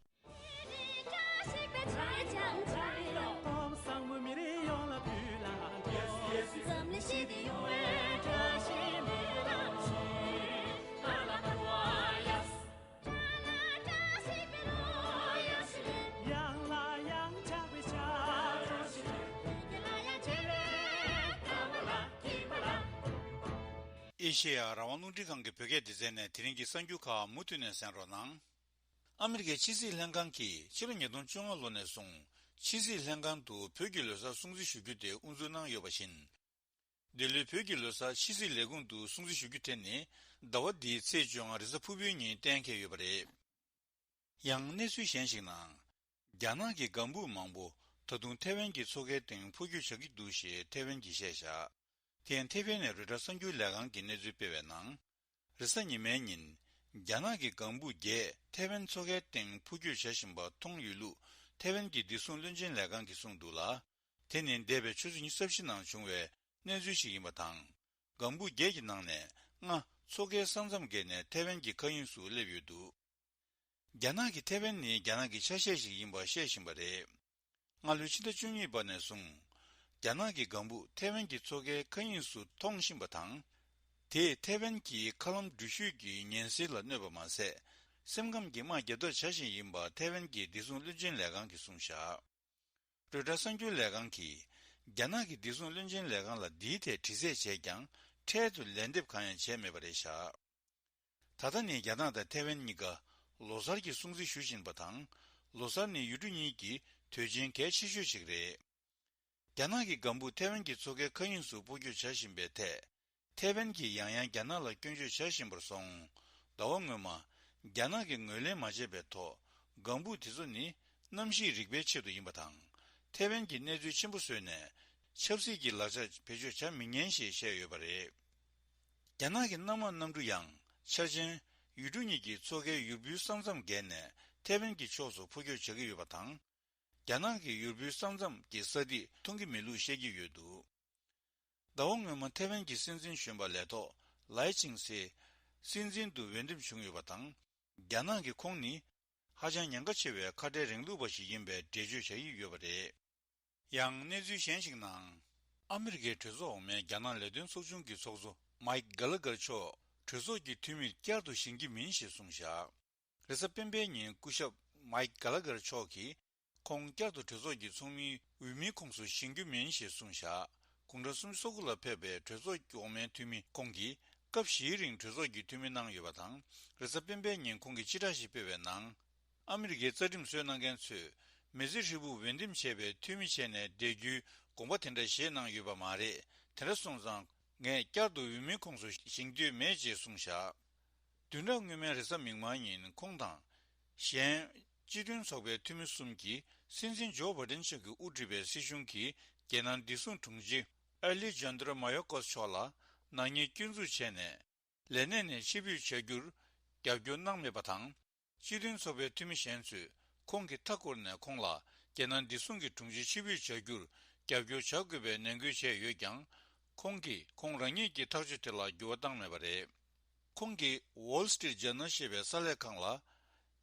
ཨེ་ཤེ་ཡ་རང་དབང་རླུང་འཕྲིན་ཁང་གི་བོད་སྐད་སྡེ་ཚན་ནས་དེ་རིང་གི་གསར་འགྱུར་ཁག་མུ་མཐུད་ནས་གསན་རོགས་གནང་། ཨ་མི་རི་ཀའི་ཕྱི་སྲིད་ལྷན་ཁང་གིས་ཕྱི་ལོ་ཉིས་སྟོང་བཅོ་ལྔ་ལོ་ནས་བཟུང་ཕྱི་སྲིད་ལྷན་ཁང་དུ་བོད་ཀྱི་ལོ་གསར་སྲུང་བརྩི་ཞུ་རྒྱུ་དེ་དབུ་འཛུགས་གནང་ཡོད་པ་བཞིན། འདི་ལོའི་བོད་ཀྱི་ལོ་གསར་ཕྱི་སྲིད་ལས་ཁུངས་དུ་སྲུང་བརྩི་ཞུ་རྒྱུ་དེ་ནི་ཟླ་བ་འདིའི་ཚེས་བཅོ་ལྔ་རེས་གཟའ་ཕུར་བུའི་ཉིན་གཏན་འཁེལ་ཡོད་པ་རེད། ཡང་གནས་ཚུལ་གཞན་ཞིག་ནང་། རྒྱ་ནག་གི་ལྒང་བུ་མང་པོ་ད་དུང་ཐེ་ཝན་གྱི་མཚོ་ཁའི་སྟེང་འཕུར་སྐྱོད་བྱ་གི་འདུག་ཞེས་ཐེ་ཝན་གྱིས་བཤད་བཞག་དེ་ཡང་ཐེ་ཝན་ནས་རོའི་ཊར་གསར་འགྱུར་ལས་ཁང་གིས་གནས་ཚུལ་སྤེལ་བའི་ནང་། རེས་གཟའ་ཉི་མའི་ཉིན། རྒྱ་ནག་གི་ལྒང་བུ་བརྒྱད་ཐེ་ཝན་མཚོ་ཁའི་སྟེང་འཕུར་སྐྱོད་བྱ་བཞིན་པ་མཐོང་ཡོད་ལུགས་ཐེ་ཝན་གྱི་བདེ་སྲུང་བློན་ཆེན་ལས་ཁང་གིས་གསུངས་འདུག་ལ། དེ་ནི་འདས་པའི་ཆུ་ཚོད་ཉི་ཤུ་རྩ་བཞི་ནང་བྱུང་བའི་གནས་ཚུལ་ཞིག་ཡིན་པ་དང་། ལྒང་བུ་བརྒྱད་ཀྱི་ནང་ནས་ལྔ་མཚོ་ཁའི་ས་མཚམས་བརྒལ་ནས་ཐེ་ཝན་གྱི་མཁའ་དབྱིངས་སུ་སླེབས་ཡོད་འདུག་རྒྱ་ནག་གིས་ཐེ་ཝན་ནི་རྒྱ་ནག་གི་ཆ་ཤས་ཤིག་ཡིན་པ་བཤད་བཞིན་པ་རེད། སྔ་ལོའི་ཕྱི་ཟླ་བཅུ་གཉིས་པ་ནས་བཟུང་། རྒྱ་ནག་གི་ལྒང་བུ་ཐེ་ཝན་གྱི་མཚོ་ཁའི་མཁའ་དབྱིངས་སུ་མཐོང་བཞིན་པ་དང་། དེས་ཐེ་ཝན་གྱི་མཁའ་ལམ་འགྲུལ་བཞུད་ཀྱི་ཉེན་སེལ་ལ་གནོད་པ་མ་ཟད། སེམས་ཁམས་ཀྱི་དམག་རྒྱག་ཐབས་བྱ་བཞིན་ཡིན་པ་ཐེ་ཝན་གྱི་བདེ་སྲུང་བློན་ཆེན་ལས་ཁང་གིས་གསུངས་བཞག་རོའི་ཊར་གསར་འགྱུར་ལས་ཁང་གིས། རྒྱ་ནག་གི་བདེ་སྲུང་བློན་ཆེན་ལས་ཁང་ལ་འདིའི་ཐད་དྲི་རྩད་བྱས་ཀྱང་། འཕྲལ་དུ་ལན་འདེབས་གང་ཡང་བྱས་མེད་པ་རེད་བཞག་ད་ལྟ་ནི་རྒྱ་ནག་དང་ཐེ་ཝན་གཉིས་ཀ་ལོ་གསར་གྱི་སྲུང་བརྩི་ཞུ་བཞིན་པ་དང་། ལོ་གསར་ནི་ཡུལ་གྲུ་གཉིས་ཀྱི་དུས་ཆེན་གལ་ཆེ་ཤོས་ཤིག་རེད། རྒྱ་ནག་གི་ལྒང་བུ་ཐེ་ཝན་གྱི་མཚོ་ཁའི་མཁའ་དབྱིངས་སུ་འཕུར་སྐྱོད་བྱ་བཞིན་པའི་ཐད། ཐེ་ཝན་གྱིས་ཡང་ཡང་རྒྱ་ནག་ལ་སྐྱོན་བརྗོད་བྱ་བཞིན་པར་སོང་། ཟླ་བ་སྔོན་མ། རྒྱ་ནག་གིས་ངོས་ལེན་མ་བྱས་པའི་ཐོག་ལྒང་བུ་དེ་ཚོ་ནི་གནམ་གཤིས་རིག་པའི་ཆེད་དུ་ཡིན་པ་དང་། ཐེ་ཝན་གྱིས་གནས་ཚུལ་ཆེན་པོ་བཟོས་ནས། ཆབ་སྲིད་ཀྱི་ལག་ཆ་བེད་སྤྱོད་བྱ་མི་ཉན་ཞེས་བཤད་ཡོད་པ་རེད། རྒྱ་ནག་གི་གནམ་དམག་གནམ་གྲུ་ཡང་འཆར་ཅན། ཡུལ་གྲུ་གཉིས་ཀྱི་མཚོ་ཁའི་ཡུར་བུའི་ས་མཚམས་བརྒལ་ནས་ཐེ་ཝན་གྱི་ཕྱོགས་སུ་འཕུར་སྐྱོད་བྱ་གི་ཡོད་པ་དང་། རྒྱ་ནག་གི་ཡུར་བུའི་ས་མཚམས་ཀྱི་ས་ཐིག་མཐོང་གི་མེད་ལུགས་བཤད་ཀྱི་ཡོད་འདུག་ཟླ་བ་སྔོན་མ་ཐེ་ཝན་གྱི་སྲིད་འཛིན་གཞོན་པ་ལས་ཐོག་ལའེ་ཆིང་སི། སྲིད་འཛིན་དུ་འོས་འདེམས་བྱུང་ཡོད་པ་དང་། རྒྱ་ནག་གིས་ཁོང་ནི། ཧ་ཅང་ཉེན་ཁ་ཆེ་བའི་ཁ་བྲལ་རིང་ལུགས་པ་ཞིག་ཡིན་པའི་འགྲེལ་བརྗོད་བྱ་ཡི་ཡོད་པ་རེད། ཡང་གནས་ཚུལ་གཞན་ཞིག་ནང་། ཨ་མི་རི་ཀའི་གྲོས་ཚོགས་འོག་མའི་རྒྱ་ནག་ལས་དོན་ཚོགས་ཆུང་གི་ཚོགས་གཙོ་མའིཀ་གྷ་ལ་གྷར་མཆོག་གྲོས་ཚོགས་ཀྱི་འཐུས་མིར་བསྐྱར་དུ་བཞེངས་ཀྱི་མིན་ཞེས་གསུངས་བཞག་རེས་གཟའ་སྤེན་པའི་ཉིན་སྐུ་ཞབས་མའིཀ་གྷ་ལ་གྷར་མཆོག་གིས་ཁོང་བསྐྱར་དུ་གྲོས་ཚོགས་ཀྱི་ཚོགས་མིའི་འོས་མིའི་ཁོངས་སུ་བཞེངས་རྒྱུ་མིན་ཞེས་གསུངས་བཞག་དགུང་གྲངས་སུམ་ཅུ་སོ་དགུ་ལ་ཕེབས་པའི་གྲོས་ཚོགས་ཀྱི་འོག་མའི་འཐུས་མི་ཁོང་གིས་ སྐབས་བཞིའི་རིང་གྲོས་ཚོགས་ཀྱི་འཐུས་མི་གནང་ཡོད་པ་དང་། རེས་གཟའ་སྤེན་པའི་ཉིན་ཁོང་གིས་སྤྱི་བསྒྲགས་ཤིག་སྤེལ་བའི་ནང་། ཨ་མི་རི་ཀའི་རྩ་ཁྲིམས་བཟོས་གནང་མཁན་ཚོས་མི་ཚེ་ཧྲིལ་པོ་འོས་འདེམས་བྱས་པའི་འཐུས་མི་བྱས་ནས་བསྡད་རྒྱུའི་དགོངས་པ་དེ་འདྲ་བཞེས་གནང་ཡོད་པ་མ་རེད། དེ་འདྲ་སོང་ཙང་ངས་བསྐྱར་དུ་འོས་མིའི་ཁོངས་སུ་བཞེངས་འདོད་མེད་ཅེས་གསུངས་བཞག་བདུན་ཕྲག་སྔོན་མའི་རེས་གཟའ་མིག་དམར་ཉིན་ཁོང་དང་། གཞན། སྤྱི་མཐུན་ཚོགས་པའི་འཐུས་མི་གསུམ་གྱིས་སྲིད་འཛིན་ཇོ་བྷའི་ཌེན་མཆོག་གིས་དབུ་ཁྲིད་པའི་སྲིད་གཞུང་གིས་རྒྱལ་ནང་བདེ་སྲུང་དྲུང་ཆེ་ཨ་ལི་ཇན་དྲ་མ་ཡོ་ཀོས་མཆོག་ལ་ནག་ཉེས་སྐྱོན་འཛུགས་བྱས་ནས། ལས་གནས་ནས་ཕྱིར་འབུད་བྱ་རྒྱུར་རྒྱབ་སྐྱོར་གནང་མེད་པ་དང་། སྤྱི་མཐུན་ཚོགས་པའི་འཐུས་མི་གཞན་ཚོས་ཁོང་གི་མཐའ་བསྐོར་ནས་ཁོང་ལ་རྒྱལ་ནང་བདེ་སྲུང་གི་དྲུང་ཆེ་ཕྱིར་འབུད་བྱ་རྒྱུར་རྒྱབ་སྐྱོར་བྱ་དགོས་པའི་ནན་སྐུལ་བྱས་ཡོད་ཀྱང་། ཁོང་གིས་ཁོང་རང་ཉིད་ཀྱི་ཐག་གཅོད་དེ་ལ་འགྱུར་བ་བཏང་མེད་པ་རེད། ཁོང་གིས་Wall Street Journal་ཞེས་པའི་གསར་ལས་ཁང་ལ།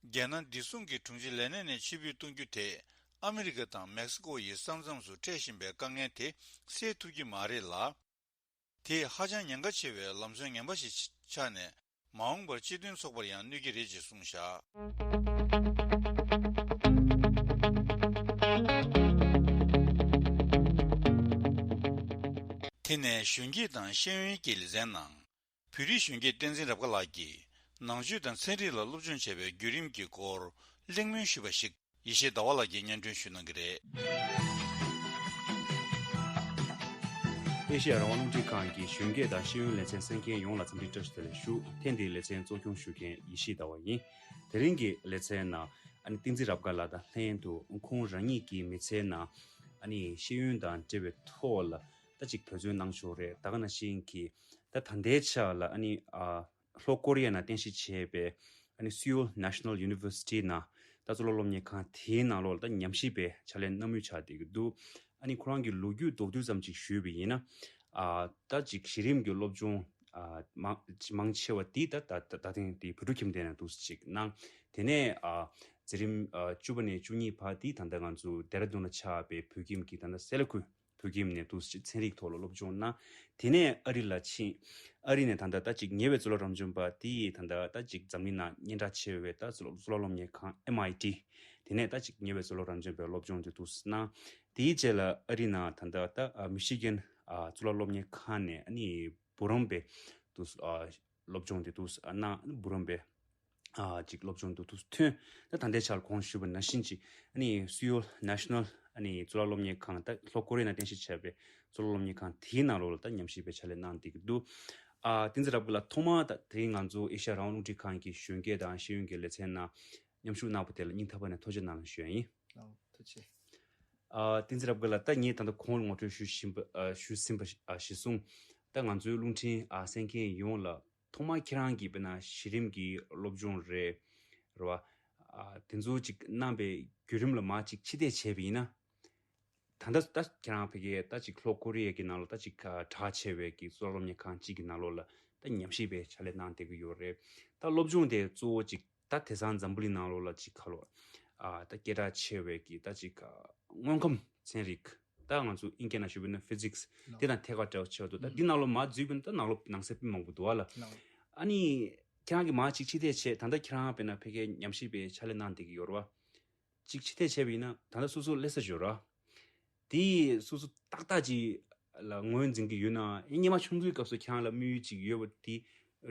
རྒྱལ་ནང་བདེ་སྲུང་གི་དྲུང་ཆེ་ལས་གནས་ནས་ཕྱིར་འབུད་གཏོང་རྒྱུ་དེ་ཨ་མི་རི་ཀ་དང་མེག་སི་ཀོ་ཡི་ས་མཚམས་སུ་འཕྲད་བཞིན་པའི་དཀའ་ངལ་དེ་སེལ་ཐུབ་ཀྱི་མ་རེད་ལ། དེས་ཧ་ཅང་ཉེན་ཁ་ཆེ་བའི་ལམ་སྲོལ་ངན་པ་ཞིག་ཆགས་ནས། མ་འོངས་པར་སྤྱི་མཐུན་ཚོགས་པར་ཡང་གནོད་ཀྱི་རེད་ཅེས་གསུངས་བཞག་དེ་ནས་གཞོན་སྐྱེས་དང་ཤེས་ཡོན་གྱི་ལེ་ཚན་ནང་། བོད་རིགས་གཞོན་སྐྱེས་བསྟན་འཛིན་རབ་དགའ་ལགས་ཀྱིས་ནང་ཆོས་དང་ཚན་རིག་ལ་སློབ་སྦྱོང་བྱས་པའི་བརྒྱུད་རིམ་གྱི་སྐོར་གླེང་མོལ་ཞུས་པ་ཞིག་ཡེ་ཤེས་ཟླ་བ་ལགས་ཀྱིས་སྙན་སྒྲོན་ཞུ་གནང་གི་རེད། ཨེ་ཤེ་ཡ་རང་དབང་རླུང་འཕྲིན་ཁང་གི་གཞོན་སྐྱེས་དང་ཤེས་ཡོན་ལེ་ཚན་གསན་མཁན་ཡོངས་ལ་འཚམས་འདྲི་བཀྲ་ཤིས་བདེ་ལེགས་ཞུ། ཐེངས་འདིའི་ལེ་ཚན་གཙོ་སྐྱོང་ཞུ་མཁན་ཡེ་ཤེས་ཟླ་བ་ཡིན། དེ་རིང་གི་ལེ་ཚན་ནང་ཨ་ནི་བསྟན་འཛིན་རབ་དགའ་ལགས་དང་ལྷན་དུ་ཁོང་རང་ཉིད་ཀྱི་མི་ཚེའི་ནང་ཨ་ནི་ཤེས་ཡོན་དང་འབྲེལ་བའི་ཐོག་ལ་ད་ཅིག་འབད་བརྩོན་གནང་ཕྱོགས་རེད། ད་ག་ནང་བཞིན་གྱི་ད་ད་ལྟའི་ཆ་ལ་ཨ་ནི་ཨ། ལྷོ་ཀོ་རི་ཡ་ནང་རྟེན་གཞི་བྱས་པའི་ཨ་ནི་Seoul National University ནང་ད་གཙུག་ལག་སློབ་གཉེར་ཁང་དེའི་ནང་ལོགས་ལ་ད་ཉམས་ཞིབ་པའི་ཕྱག་ལས་གནང་མུས་ཆགས་བསྡད་ཀྱི་འདུག་ཨ་ནི་ཁོ་རང་གི་ལོ་རྒྱུས་མདོར་བསྡུས་ཙམ་ཅིག་ཞུས་པ་ཡིན་ན། ཨ་ད་ཅིག་གཞི་རིམ་གྱི་སློབ་སྦྱོང་ཨ་མང་ཅིག་མང་ཆེ་བ་དེ་ད་ད་ད་ད་ཐེངས་དེ་བོད་ཕྲུག་ཁྱིམ་སྡེ་ནང་འདུག་སེ་ཅིག་གནང་། དེ་ནས་ཨ་འཛིན་རིམ་ཨ་བཅུ་པ་ནས་བཅུ་གཉིས་བར་དེ་ད་ལྟ་ང་ཚོ་ལྡེ་ར་ལྡུན་ལ་ཆགས་པའི་བོད་ཁྱིམ་གྱི་ད་ལྟ་སེ་ལ་ཁུལ་བོད་ཁྱིམ་ནས་འདུག་སེ་ཚན་རིག་ཐོག་ལ་སློབ་སྦྱོང་གནང་། དེ་ནས་ཨ་རི་ལ་ཕྱིན། ཨ་རི་ནས་ད་ལྟ་ད་ཅིག་ཉེ་བའི་གཙུག་ལག་རབ་འབྱམས་པ་དེ་ཡིས་ད་ལྟ་ད་ཅིག་འཛམ་གླིང་ནང་སྙན་གྲགས་ཆེ་བའི་ད་གཙུག་ལག་གཙུག་ལག་སློབ་གཉེར་ཁང་M I T། དེ་ནས་ད་ཅིག་ཉེ་བའི་གཙུག་ལག་རབ་འབྱམས་པའི་སློབ་སྦྱོང་དེ་འདུག་སེ་གནང་། དེའི་རྗེས་ལ་ཨ་རི་ནང་ད་ལྟ་ད་མི་ཤི་གན་གཙུག་ལག་སློབ་གཉེར་ཁང་ནས་ཨ་ནི་བུ་རམ་པའི་འདུག་སེ་སློབ་སྦྱོང་དེ་འདུག་སེ་གནང་། བུ་རམ་པའི། ཨ་ཅིག་སློབ་སྦྱོང་དུ་ཐུགས་ཐོན། ད་ད་ལྟའི་ཆར་གོང་ཞུས་པ་ནང་བཞིན་ཅིག་ཨ་ནི་Seoul National ཨ་ནི་གཙུག་ལག་སློབ་གཉེར་ཁང་ད་ལྷོ་ཀོ་རི་ཡ་ནང་རྟེན་གཞི་བྱས་པའི་གཙུག་ལག་སློབ་གཉེར་ཁང་དེའི་ནང་ལོགས་ལ་ད་ཉམས་ཞིབ་པའི་ཕྱག་ལས་གནང་བསྡད་ཀྱི་འདུག་ཨ་བསྟན་འཛིན་རབ་དགའ་ལགས་ཐོག་མར་ད་དེ་རིང་ང་ཚོ་ཨེ་ཤ་ཡ་རང་དབང་རླུང་འཕྲིན་ཁང་གི་གཞོན་སྐྱེས་དང་ཤེས་ཡོན་གྱི་ལེ་ཚན་ནང་མཉམ་ཞུགས་གནང་བ་དེ་ལ་སྙིང་ཐག་པ་ནས་ཐུགས་རྗེ་གནང་ཞུ་ཡ་ཡིན། ཨོ་ཐུགས་རྗེ་ཆེ། ཨ་བསྟན་འཛིན་རབ་དགའ་ལགས་ད་ངས་ད་ལྟ་གོང་ལ་ངོ་སྤྲོད་ཞུ་བཞིན་པ་ཨ་ཞུས་ཟིན་པ་ཨ་གཞིར་བཟུང་ད་ང་ཚོའི་རླུང་འཕྲིན་ཨ་གསན་མཁན་ཡོངས་ལ། ཐོག་མར་ཁྱེད་རང་གིས་དཔེར་ན་གཞི་རིམ་གྱི་སློབ་སྦྱོང་རེད། རེད་བ། ཨ་དེ་ཚོ་ཅིག་གནང་པའི་བརྒྱུད་རིམ་ལ་མར་ཅིག་ཕྱིར་བལྟས་བྱས་པ་ཡིན་ན། ད་ལྟ་ད་ཁྱེད་རང་ཕ་གིར་ད་ཅིག་ལྷོ་ཀོ་རི་ཡ་གི་ནང་ལ་ད་ཅིག་གྲགས་ཆེ་བའི་གི་གཙུག་ལག་སློབ་གཉེར་ཁང་གཅིག་གི་ནང་ལོགས་ལ་ད་ཉམས་ཞིབ་པའི་ཕྱག་ལས་གནང་བསྡད་ཀྱི་ཡོད་རེད། ད་སློབ་སྦྱོང་དེ་གཙོ་བོ་ཅིག་ད་དེང་སང་འཛམ་བུ་གླིང་ནང་ལོགས་ལ་ཅིག་ག་ལོ། ཨ་ད་སྐད་གྲགས་ཆེ་བའི་གི་ད་ཅིག་དངོས་ཁམས་ཚན་རིག་ད་ང་ཚོ་ཨིན་སྐད་ནང་ཞུས་པ་ཡིན་ན་ཕི་ཟིག་སི་དེ་དང་ཐད་ཀར་འབྲེལ་བ་ཆེ་བ་འདུག་ད་འདི་ནང་ལོགས་མར་འཛུལ་བ་ཡིན་ན་ད་ནང་ལོགས་ནང་གསེས་དཔེ་མང་པོ་འདུག་བ་ལ། ཨ་ནི་ཁྱེད་རང་གིས་མར་ཅིག་ཕྱིར་བལྟས་བྱས། ད་ལྟ་ཁྱེད་རང་དཔེར་ན་ཕ་གིར་ཉམས་ཞིབ་པའི་ཕྱག་ལས་གནང་བསྡད་ཀྱི་ཡོད་རེད་བ། ཅིག་ཕྱིར་བལྟས་བྱས་པ་ཡིན་ན་ད་ལྟ་སོ་སོ་སླེབས་ས་ཡོད་རེད་བ། དེ་སོ་སོ་ཏག་ཏག་ཅིག་ལ་ངོས་འཛིན་གྱི་ཡོད་ན། ཡང་སྔོན་མ་ཆུང་དུས་སྐབས་སུ་ཁྱེད་རང་ལ་དམིགས་ཡུལ་ཅིག་ཡོད་པ་དེ་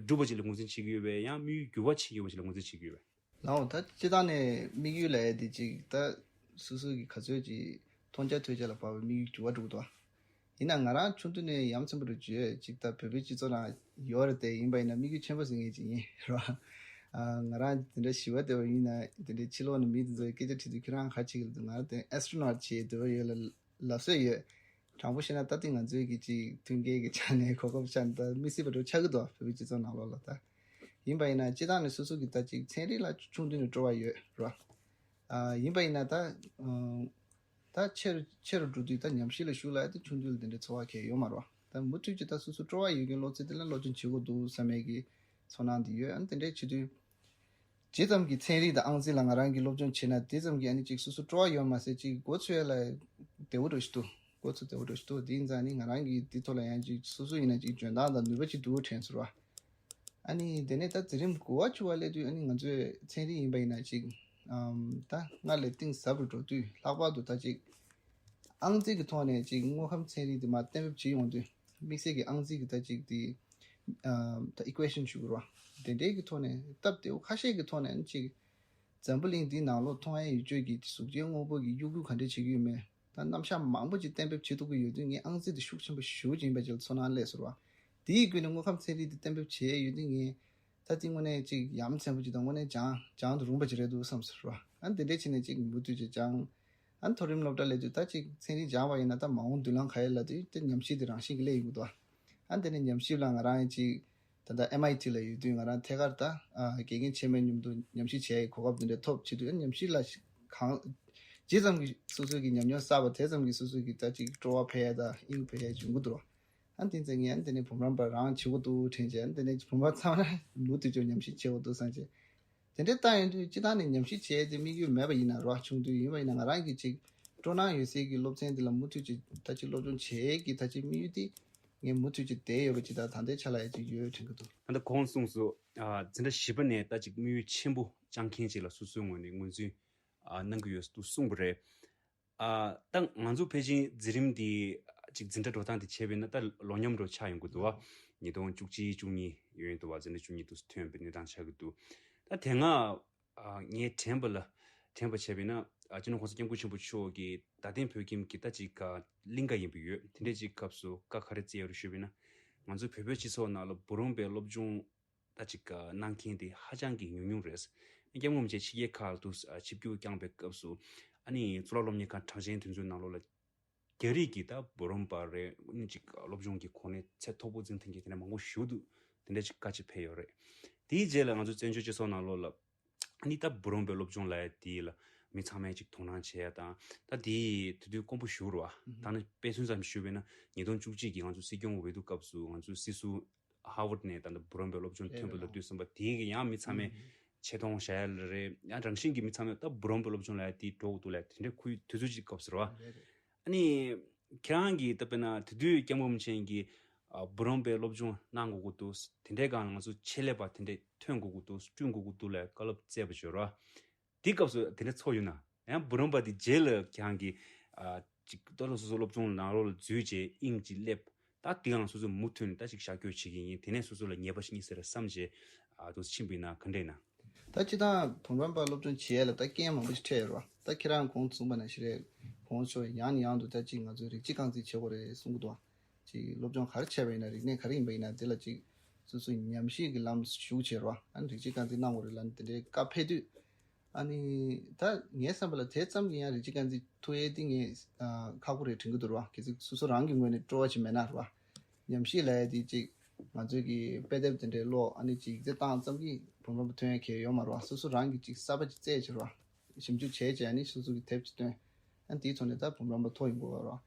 འགྲུབ་པ་ཅིག་ལ་ངོས་འཛིན་བྱེད་ཀྱི་ཡོད་པས། ཡང་དམིགས་ཡུལ་འགྱུར་བ་ཕྱིན་ཡོད་པ་ཅིག་ལ་ངོས་འཛིན་བྱེད་ཀྱི་ཡོད་པས། ལའོ། ད་སྤྱིར་བཏང་ནས་དམིགས་ཡུལ་ལབ་ཡ་དེ་ཅིག་ད་སོ་སོ་གི་ག་ཚོད་ཅིག་མཐོང་རྒྱ་ཐོས་རྒྱ་ལ་བབས་པའི་དམིགས་ཡུལ་འགྱུར་བ་འགྲོ་གི་འདུག་ཡིན་ན་ང་རང་ཆུང་དུས་ནས་ཡ་མཚན་པོ་རུ་བརྗོད་ཅིག་ད་བོད་པའི་སྤྱི་ཚོགས་ནང་ཡོད་རེད་དེ། ཡིན་པ་ཡིན་ན་དམིགས་ཡུལ་ཆེན་པོ་ཟེར་མཁན་ཅིག་ཡིན་རོ། ཨ་ང་རང་དེ་འདྲ་ཞི་བ་བདེ་བ་ཡིན་ན་དེ་འདྲའི་ཕྱི་ལོགས་ནས་མི་དེ་ཚོའི་སྐད་ཆ་དྲིས་དུས་ཁྱེད་རང་ག་བྱེད་ཀྱི་འདུག་ང་རང་དེ་ཨེ་སི་ཊོ་ནོཊ་བྱེད་འདོད་པ་ཡོད་ལབ་ལབ་སྲོལ་ཡོད། དྲང་པོ་བཤད་ན་ད་ལྟ་ང་ཚོའི་གི་ཅིག་མཐུན་རྐྱེན་གི་ཆ་ནས་གོ་སྐབས་ཆ་ནས་ད་དམིགས་བསལ་པ་འདྲ་ཆགས་ཀྱི་འདུག་བོད་པའི་སྤྱི་ཚོགས་ནང་ལོགས་ལ་ད། ཡིན་པ་ཡིན་ན་སྤྱིར་བཏང་ནས་སོ་སོ་གི་ད་ཅིག་ཚན་རིག་ལ་ཆུང་དུས་ནས་སྤྲོ་བ་ཡོད་རོ། ཨ་ཡིན་པ་ཡིན་ན་ད་ཨ་ད་ཆེ་རུ་ཆེ་རུ་འགྲོ་དུས་ད་ཉམས་ཞིབ་ལ་ཞུགས་ལ་ད་ཆུང་དུས་ལ་དེ་འདྲའི་ཚོར་བ་གང་ཡང་ཡོད་མ་རེད་བ། ད་མུ་མཐུད་ཀྱི་ད་སོ་སོ་སྤྲོ་བ་ཡོད་མཁན་སློབ་ཚན་དེ་ལ་སློབ་སྦྱོང་བྱེད་དགོས་འདུག་བསམ་ཡས་ཀྱི་ཚོར་སྣང་དེ་ཡོད། ཨ་ནི་དེ་འདྲའི་བྱེད་དུས། ཇི་ཙམ་གྱི་ཚན་རིག་དང་ཨང་རྩིས་ལ་ང་རང་གིས་སློབ་སྦྱོང་བྱས་ན་དེ་ཙམ་གྱིས་ཨ་ནི་ཅིག་སོ་སོ་སྤྲོ་བ་ཡོད་མ་ཟད་ཅིག་མགོ་ཚོས་ལ་བདེ་བོ་འདྲ་ཞིག་འདུག་མགོ་ཚོས་བདེ་བོ་འདྲ་ཞིག་འདུག་དེ་ཡིན་ཙང་ནི་ང་རང་གིས་དེ་ཐོག་ལ་ཡང་ཅིག་སོ་སོ་ཡིན་ན་ཅིག་འཇོན་ཐང་དང་ནུས་པ་ཅིག་འདུག་དྲན་ཚོར་བ། ཨ་ནི་དེ་ནས་ད་འཛིན་རིམ་དགུ་པ་བཅུ་པ་སླེབས་དུས་ཨ་ནི་ང་ཚོས་ཚན་རིག་ཡིན་པ་ཡིན་ན་ཅིག་ཨམ་ད་སྔར་ལས་གཏིང་ཟབ་རུ་འགྲོ་དུས་ལྷག་པར་དུ་ད་ཅིག་ཨང་རྩིས་ཀྱི་ཐོག་ནས་ཅིག་དངོས་ཁམས་ཚན་རིག་དེ་མར་གཏན་འབེབས་བྱེད་ཡོང་དུས་དམིགས་བསལ་གྱི་ཨང་རྩིས་ཀྱི་ད་ཅིག་དེ་ ཨ་ད་ཨི་ཀུའེ་ཤན་ཞུ་དགོས་རེད་བ། དེ་འདྲའི་གི་ཐོག་ནས་སྟབས་བདེ་བོ་ཁ་ཤས་ཀྱི་ཐོག་ནས་ཅིག་འཛམ་བུ་གླིང་འདིའི་ནང་ལོགས་མཐོང་ཡས་ཡུལ་ཆོས་ཀྱི་གཟུགས་ཅན་དངོས་པོ་གི་གཡོ་འགུལ་ག་འདྲས་བྱེད་ཀྱི་ཡོད་མེད། ད་རྣམ་གཞག་མང་པོ་ཅིག་གཏན་འབེབས་བྱེད་ཐུབ་ཀྱི་ཡོད་དུས་ངས་ཨང་རྩིས་དེ་ཤུགས་ཆེན་པོ་ཞེ་པོ་ཅིག་ཡིན་པ་ཅིག་ལ་ཚོར་སྣང་སླེབས་སོང་རེད་བ། དེའི་བརྒྱུད་ནས་དངོས་ཁམས་ཚན་རིག་དེ་གཏན་འབེབས་བྱས་ཡོད་དུས་ངས་ད་དེ་དངོས་གནས་ཅིག་ཡ་མཚན་པོ་ཅིག་དང་དངོས་གནས་སྦྱང་སྦྱང་དུ་རུང་བ་ཅིག་རེད་འདུག་བསམ་སོང་རེད་བ། ཨ་ནི་དེ་འདྲས་བྱས་ནས་ཅིག་མུ་མཐུད་ཅིག་སྦྱང་། ཨ་ནི་མཐོ་རིམ་སློབ་གྲྭ་སླེབས་དུས་ད་ཅིག་ཚན་རིག་སྦྱངས་པ་ཡིན་ན་ད་མ་འོངས་མདུན་ལམ་ག་རེ་ལབ་དུས་དེ་ཉམས་ཞིབ་དེ་རང་བཞིན་གྱིས་སླེབས་ཡོང་གི་འདུག་ཨ་ནི་དེ་ནས་ཉམས་ཞིབ་ལ་ང་རང་ཅིག་ད་ལྟ་ཨེམ་ཨའི་ཊི་ལ་ཡོད་དུས་ང་རང་ཐད་ཀར་ད་ཨ་དགེ་རྒན་ཆེན་མོའི་མཉམ་དུ་ཉམས་ཞིབ་བྱེད་ཡའི་གོ་སྐབས་དེ་འདྲ་ཐོབ་བྱེད་དུས་ཨ་ནི་ཉམས་ཞིབ་ལ་གང་ཇི་ཙམ་གྱིས་སོ་སོ་གི་ཉམས་མྱོང་བསགས་པ་དེ་ཙམ་གྱིས་སོ་སོ་གི་ད་ཅིག་སྤྲོ་བ་འཕེལ་ཡ་ད་དབྱིངས་འཕེལ་ཡ་ཡོང་གི་འདུག་ཨ་ནི་དེ་ཚེ་ངས་ཨ་ནི་དེ་ནས་བུམ་རམས་པ་རང་བྱེད་དགོས་འདུག་དྲན་བྱས་ཨ་ནི་དེ་ནས་བུམ་པ་ཚང་མ་མུ་མཐུད་ཅིག་ཉམས་ཞིབ་བྱེད་དགོས་འདུག་བསམ་བྱས། དེ་འདྲའི་ལྟ་ཡོང་དུས་སྤྱི་བཏང་ནས་ཉམས་ཞིབ་བྱས་ཏེ་དམིགས་ཡུལ་མེད་པ་ཡིན་ན་རོགས་ཆུང་དུས་ཡིན་པ་ཡིན་ན་ང་རང་གི་ཅིག་སྤྲོ་སྣང་ཡོད་སའི་གི་སློབ་ཚན་འདི་ལ་མུ་མཐུད་ཅིག་ད་ཅིག་སློབ་སྦྱོང་བྱེད་ཀྱི་ད་ཅིག་དམིགས་ཡུལ་དེ་ངས་མུ་མཐུད་ཅིག་བསྡད་ཡོད་པ་ཅིག་ད་ད་ལྟའི་ཆ་ལ་ཡ་ཅིག་ཡོད་དྲན་གི་འདུག་ད་ལྟ་གོང་གསུངས་སོ། ཨ་འཛིན་གྲྭ་བཞི་པ་ནས་ད་ཅིག་དམིགས་ཡུལ་ཆེན་པོ་བཅངས་མཁན་ཅིག་ལ་སོ་སོའི་ངོས་ནས་ངོས་འཛིན་ཨ་གནང་གི་ཡོད་འདུག་གསུངས་པ་རེད། ཨ་ད་ང་ཚོ་ཕལ་ཆེར་འཛིན་རིམ་འདི་ཅིག་འཛིན་གྲྭ་འགྲོ་སྟངས་འདི་བྱས་པས་ན་ད་ལོ་མཉམ་འགྲོ་ཆགས་ཡོང་གི་འདུག་བ། ཉིས་སྟོང་བཅུ་གཅིག་བཅུ་གཉིས་ཡོད་འདུག་བ། འཛིན་གྲྭ་བཅུ་གཉིས་དུ་ཐོན་པའི་གནས་སྟངས་ཆགས་ཀྱི་འདུག་ད་དེ་སྔ་ཨ་ངས་དྲན་པ་ལ་དྲན་པ་བྱས་པས་ན་ཨ་སྤྱི་ནོར་༸གོང་ས་༸སྐྱབས་མགོན་ཆེན་པོ་མཆོག་གིས་རྡ་སྟེང་བོད་ཁྱིམ་གྱི་ད་ཅིག་ག་གླིང་ག་ཡིན་པ་ཡོད། དེ་འདྲའི་ཅིག་སྐབས་སུ་བཀའ་ག་རེ་བསྩལ་ཡོད་རེད་ཞུས་པས་ན། ང་ཚོ་བོད་པའི་སྤྱི་ཚོགས་ནང་ལ་བུ་རམ་པའི་སློབ་སྦྱོང་ད་ཅིག་གནང་མཁན་དེ་ཧ་ཅང་གི་ཉུང་ཉུང་རེད། སྐྱབས་མགོན་རིན་པོ་ཆེ་ཕྱི་རྒྱལ་ཁག་ཏུ་ཆིབས་བསྒྱུར་བསྐྱངས་པའི་སྐབས་སུ་ཨ་ནི་གཙུག་ལག་སློབ་གཉེར་ཁང་གྲགས་ཅན་དེ་ཚོའི་ནང་ལོགས་ལ་རྒྱ་རིགས་ཀྱི་ད་བུ་རམ་པ་རེད། ཨ་ནི་ཅིག་སློབ་སྦྱོང་གི་གོ་གནས་ཚད་མཐོ་པོ་འཛིན་ཐུབ་མཁན་དེ་འདྲ་མང་པོ་ཞིག་འདུག་དེ་འདྲ་ཅིག་བཀའ་ཅིག་ཕེབས་ཡོད་རེད། དེའི་རྗེས་ལ་ང་ཚོ་བཙན་བྱོལ་སྤྱི་ཚོགས་ནང་ལོགས་ལ་ཨ་ནི་ད་བུ་རམ་པའི་སློབ་སྦྱོང་ལབ་ཡ་དེ་ལ་མི་ཚང་མས་ཅིག་དོ་སྣང་བྱེད་ཡ་དང་ད་དེ་དུས་དུས་དཀོན་པོ་ཞིག་རེད་བ། ད་ནི་དཔེ་མཚོན་ཙམ་ཞུས་པས་ན་ཉིས་སྟོང་བཅུ་གཅིག་གི་ང་ཚོ་སྲིད་སྐྱོང་འོས་བསྡུ་སྐབས་སུ་ང་ཚོ་སྲིད་ཟུར་ཧར་ཝརཌ་ནས་ད་ལྟ་བུ་རམ་པའི་སློབ་སྦྱོང་ཐོན་པ་ལབ་དུས་ཙམ་པ་དེའི་གི་ཡང་མི་ཚང་མས་ཆེ་མཐོང་བྱ་ཡ་ལ་རེད། ཡང་རང་བཞིན་གྱི་མི་ཚང་མས་ད་བུ་རམ་པའི་སློབ་སྦྱོང་ལ་དེ་འགྲོ་དགོས་འདུག་ལ་དེ་འདྲའི་ཁུལ་དུས་ཚོད་ཅིག་སྐབས་སུ་རེད་བ། ཨ་ནི་ཁྱེད་རང་གིས་ད་དཔེར་ན་དེ་དུས་སྐྱབས་མགོན་རིན་པོ་ཆེ་གིས་ཨ་བུ་རམ་པའི་སློབ་སྦྱོང་གནང་དགོས་ཀྱི་འདུག་དེ་འདྲའི་སྒང་ལ་ང་ཚོ་ཆེད་ལས་པ་དེ་འདྲས་ཐོན་དགོས་ཀྱི་འདུག་བསྐྲུན་དགོས་ཀྱི་འདུག་ལ་བཀའ་སློབ་སྩལ་བ་བྱོས་ར། དེ་སྐབས་སུ་དེ་འདྲ་ཚོར་ཡོད་ན། ཡང་བུ་རམ་པ་དེ་རྗེས་ལ་ཁྱེད་རང་གིས་ཨ་ཅིག་ཏོག་ཏོག་སོ་སོ་སློབ་སྦྱོང་ནང་ལོགས་ལ་འཛུལ་རྗེས་དབྱིངས་ཅིག་སླེབས། ད་དེ་ཡང་སོ་སོ་མུ་མཐུད་ནས་ད་ཅིག་ཤར་བསྐྱོད་བྱེད་ཀྱི་ཡིན། དེ་ནས་སོ་སོ་ལ་ཉེས་པ་ཞིག་རྙེད་སྲིད་རེད་བསམ་རྗེས་ཨ་དུ་ཕྱིན་པ་ཡིན་ན་ག་འདྲ་ཡིན་ན། ད་སྤྱིར་བཏང་བུ་རམ་པ་སློབ་སྦྱོང་བྱེད་ཡས་ལ་ད་རྐྱེན་མང་པོ་ཞིག་འཕྲད་ཡོད་རེད་བ། ད་ཁྱེད་རང་གོང་གསུངས་པ་ནང་བཞིན་རེད། གོང་ཞུས་ཡང་ནས་ཡང་དུ་ད་ཅིག་ང་ཚོས་རིགས་གཅིག་རྐང་འཛིན་བྱེད་དགོས་རེད་གསུང་གི་འདུག་བ། ཅིག་སློབ་སྦྱོང་ག་རེ་བྱས་པ་ཡིན་ན་རིག་གནས་ག་རེ་ཡིན་པ་ཡིན་ན་དེ་ལ་ཅིག་སོ་སོའི་ཉམས་ཞིབ་ཀྱི་ལམ་ཞུགས་བྱེད་རོགས། ཨ་ནི་རིགས་གཅིག་རྐང་འཛིན་གནང་དགོས་རེད་ལབ་ནས་དེ་འདྲའི་བཀའ་ཕེབས་དུས། ཨ་ནི་ད་ངའི་བསམ་པ་ལ་དེ་ཙམ་གྱིས་ཡང་རིགས་གཅིག་རྐང་འཛིན་ཐུབ་ཡས་དེ་ངས་ཨ་ཁག་པོ་རེད་དྲན་གྱི་འདུག་རོགས། གལ་སྲིད་སོ་སོ་རང་གི་ངོས་ནས་སྤྲོ་བ་ཅིག་མེད་ན་རོགས། ཉམས་ཞིབ་ལབ་ཡས་དེ་ཅིག་ང་ཚོའི་གི་དཔེ་དེབ་དེ་འདྲའི་ཀློག་ཨ་ནི་ཅིག་ཡིག་ཚད་བཏང་ཙམ་གྱིས་བུ་རམ་པ་ཐོན་ཡས་གལ་ཡོད་མ་རེད་བ། སོ་སོ་རང་གིས་ཅིག་གསར་པ་ཅིག་བཙལ་བྱས་རོགས། ཞིབ་འཇུག་བྱས་བྱས་ཨ་ནི་སོ་སོ་གི་དེབ་ཅིག་བཏོན། ཨ་ནི་དེའི་ཐོག་ནས་ད་བུ་རམ་པ་ཐོབ་ཡོང་གི་ཡོད་རེད།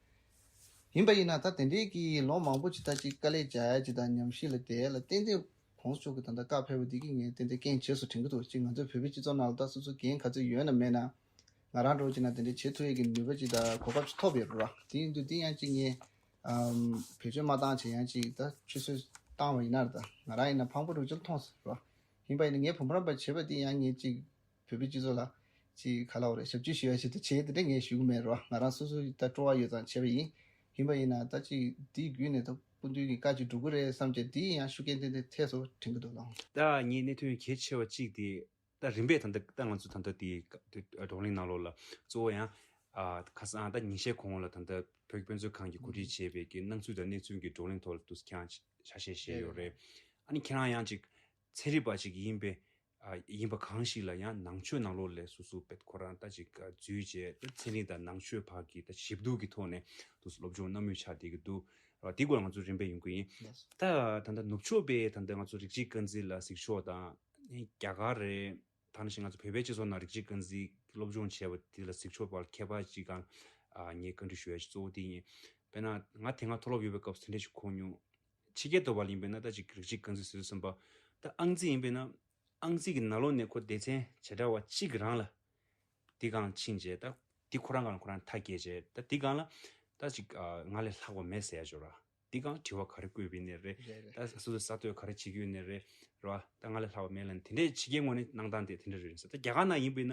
ཡིན་པ་ཡིན་ན་ད་དེ་འདྲའི་གི་ལོ་མང་པོ་ཅིག་ད་ཅིག་དཀའ་ལས་རྒྱག་ཡ་ཅིག་དང་ཉམས་ཞིབ་ལ་བསྡད་ཡ་ལ་ཏན་ཏན་གོང་ས་མཆོག་གི་ད་ལྟ་བཀའ་ཕེབས་པ་འདི་གིས་ངས་ཏན་ཏན་རྐྱེན་བྱས་སོང་དྲན་གི་འདུག་ཅིག་ང་ཚོའི་བོད་པའི་སྤྱི་ཚོགས་ནང་ལ་ད་སོ་སོ་འགན་ག་ཚོད་ཡོད་ན་མེད་ན། ང་རང་འདྲ་བོ་ཅིག་ན་དེ་འདྲའི་བྱེད་ཐུབ་ཡ་གི་ནུས་པ་ཅིག་དང་གོ་སྐབས་ཅིག་ཐོབ་ཡོད་རེད་བ། དེ་ཡིན་དུས་དེ་ཡང་ཅིག་ངས་ཨམ་བེད་སྤྱོད་མ་བཏང་བྱས་ཡང་ཅིག་ད་ཆུད་ཟོས་བཏང་བ་ཡིན་ན་རེད། ད་ང་རང་ཡིན་ན་ཕངས་པོ་འདྲ་བོ་ཅིག་མཐོང་སོང་རེད་བ། ཡིན་པ་ཡིན་ན་ངས་བུ་རམ་པ་བྱེད་པ་དེ་ཡང་ངས་ཅིག་བོད་པའི་སྤྱི་ཚོགས་ལ་ཅིག་ག་ལབ་དགོས་རེད། ཞབས་ཕྱི་ཞུ་ཡ་ཞིག་ཏུ་བྱེད་དེ་འདྲ་ངས་ཞུ་གི་མེད་རོ། ང་རང་སོ་སོ་ད་སྤྲོ་བ་ཡོད་ཙང་བྱས་པ་ཡིན། ཡིན་པ་ཡིན་ན་ད་ཅིག་དེའི་བརྒྱུད་ནས་ད་སྐུ་མདུན་གྱི་བཀའ་ཅིག་འགྲུབ་ཀྱི་རེད་བསམ་བྱས་དེ་ཡང་ཤུགས་རྐྱེན་ཏན་ཏན་ཐེབས་སོང་དྲན་གྱི་འདུག་ལགས། ད་ངས་གནད་དོན་གལ་ཆེ་བ་གཅིག་དེ་ད་རིམ་པས་ད་ལྟ་ད་ང་ཚོ་ད་ལྟ་དེ་བགྲོ་གླེང་ནང་ལོགས་ལ་གཙོ་བོ་ཡང་ཨ་ཁ་སང་ད་ཉིན་ཤས་གོང་ལ་ད་ལྟ་བོད་ཀྱི་དཔེ་མཛོད་ཁང་གིས་གོ་སྒྲིག་བྱས་པའི་གི་སྣང་ཚུལ་དང་གནས་ཚུལ་གྱི་བགྲོ་གླེང་ཐོག་ལ་དུ་ཁྱེད་རང་ཆ་ཤས་བཞེས་ཡོད་རེད། ཨ་ནི་ཁྱེད་རང་ཡང་ཅིག་ཚན་རིག་པ་ཅིག་ཡིན་པའི་ཨ་ཡིན་པ་གང་ཞིག་ལ་ཡང་ནང་ཆོས་ནང་ལོགས་ལ་སོ་སོ་པེད་ཁོ་རང་ད་ཅིག་འཛུལ་བྱས་ད་ཚན་རིག་དང་ནང་ཆོས་བར་གྱི་ད་ཞིབ་འཇུག་གི་ཐོག་ནས་དུ་སློབ་སྦྱོང་གནང་མུས་ཆགས་བསྡད་ཀྱི་འདུག་ར། དེ་སྐོར་ང་ཚོ་རིམ་པས་ཡོང་གི་ཡིན། ད་ད་ལྟ་ནུབ་ཕྱོགས་པའི་ད་ལྟ་ང་ཚོ་རིགས་གཅིག་རྐང་འཛིན་ལ་གཟིགས་ཕྱོགས་དང་རྒྱ་གར་རེད། ད་ནང་བཞིན་ང་ཚོ་བོད་པའི་སྤྱི་ཚོགས་ནང་རིགས་གཅིག་རྐང་འཛིན་སློབ་སྦྱོང་བྱས་པ་དེ་ལ་གཟིགས་ཕྱོགས་བར་ཁྱད་པར་ཅིག་གང་ངས་བཀའ་འདྲི་ཞུ་ཡ་ཞིག་གཙོ་བོ་དེ་ཡིན། དཔེར་ན་ང་དེ་སྔ་མཐོ་སློབ་ཡོད་པའི་སྐབས་སུ་དེ་འདྲ་ཞིག་གོ་མྱོང་། ཕྱི་རྒྱལ་དུ་བ་ཡིན་པས་ན་ད་ཅིག་རིགས་གཅིག་རྐང་འཛིན་ཟེར་དུས་ཙམ་པ། ད་ཨང་རྩིས་ཡིན་པས་ན་ཨང་རྩིས་ཀྱི་ནང་ལོགས་ནས་ཁོ་སྡེ་ཚན་བྱེ་བྲག་པ་གཅིག་གི་རང་ལ་དེ་སྒང་ཕྱིན་རྗེས་ད་དེ་ཁོ་རང་སྒང་ལ་ཁོ་རང་མཐའ་བསྐྱལ་རྗེས་ད་དེ་སྒང་ལ་ད་ཅིག་ང་ལས་ལྷག་པ་མེད་ཟེར་ཡ་ཅིག་ཡོད་ར། དེ་སྒང་དྲི་བ་ག་རེ་བཀོད་པ་ཡིན་ནའི་རེད། རེད་རེད། ད་སོ་སོ་ས་སྟོད་ག་རེ་བྱེད་ཀྱི་ཡོད་ནའི་རེད། ར་ད་ང་ལས་ལྷག་པ་མེད་ལབ་ནས་དེ་འདྲས་བྱེད་མཁན་ངོས་ནས་གནང་སྟངས་དེ་དེ་འདྲ་རེད་ཟེར། ད་རྒྱ་གར་ནང་ཡིན་པས་ན་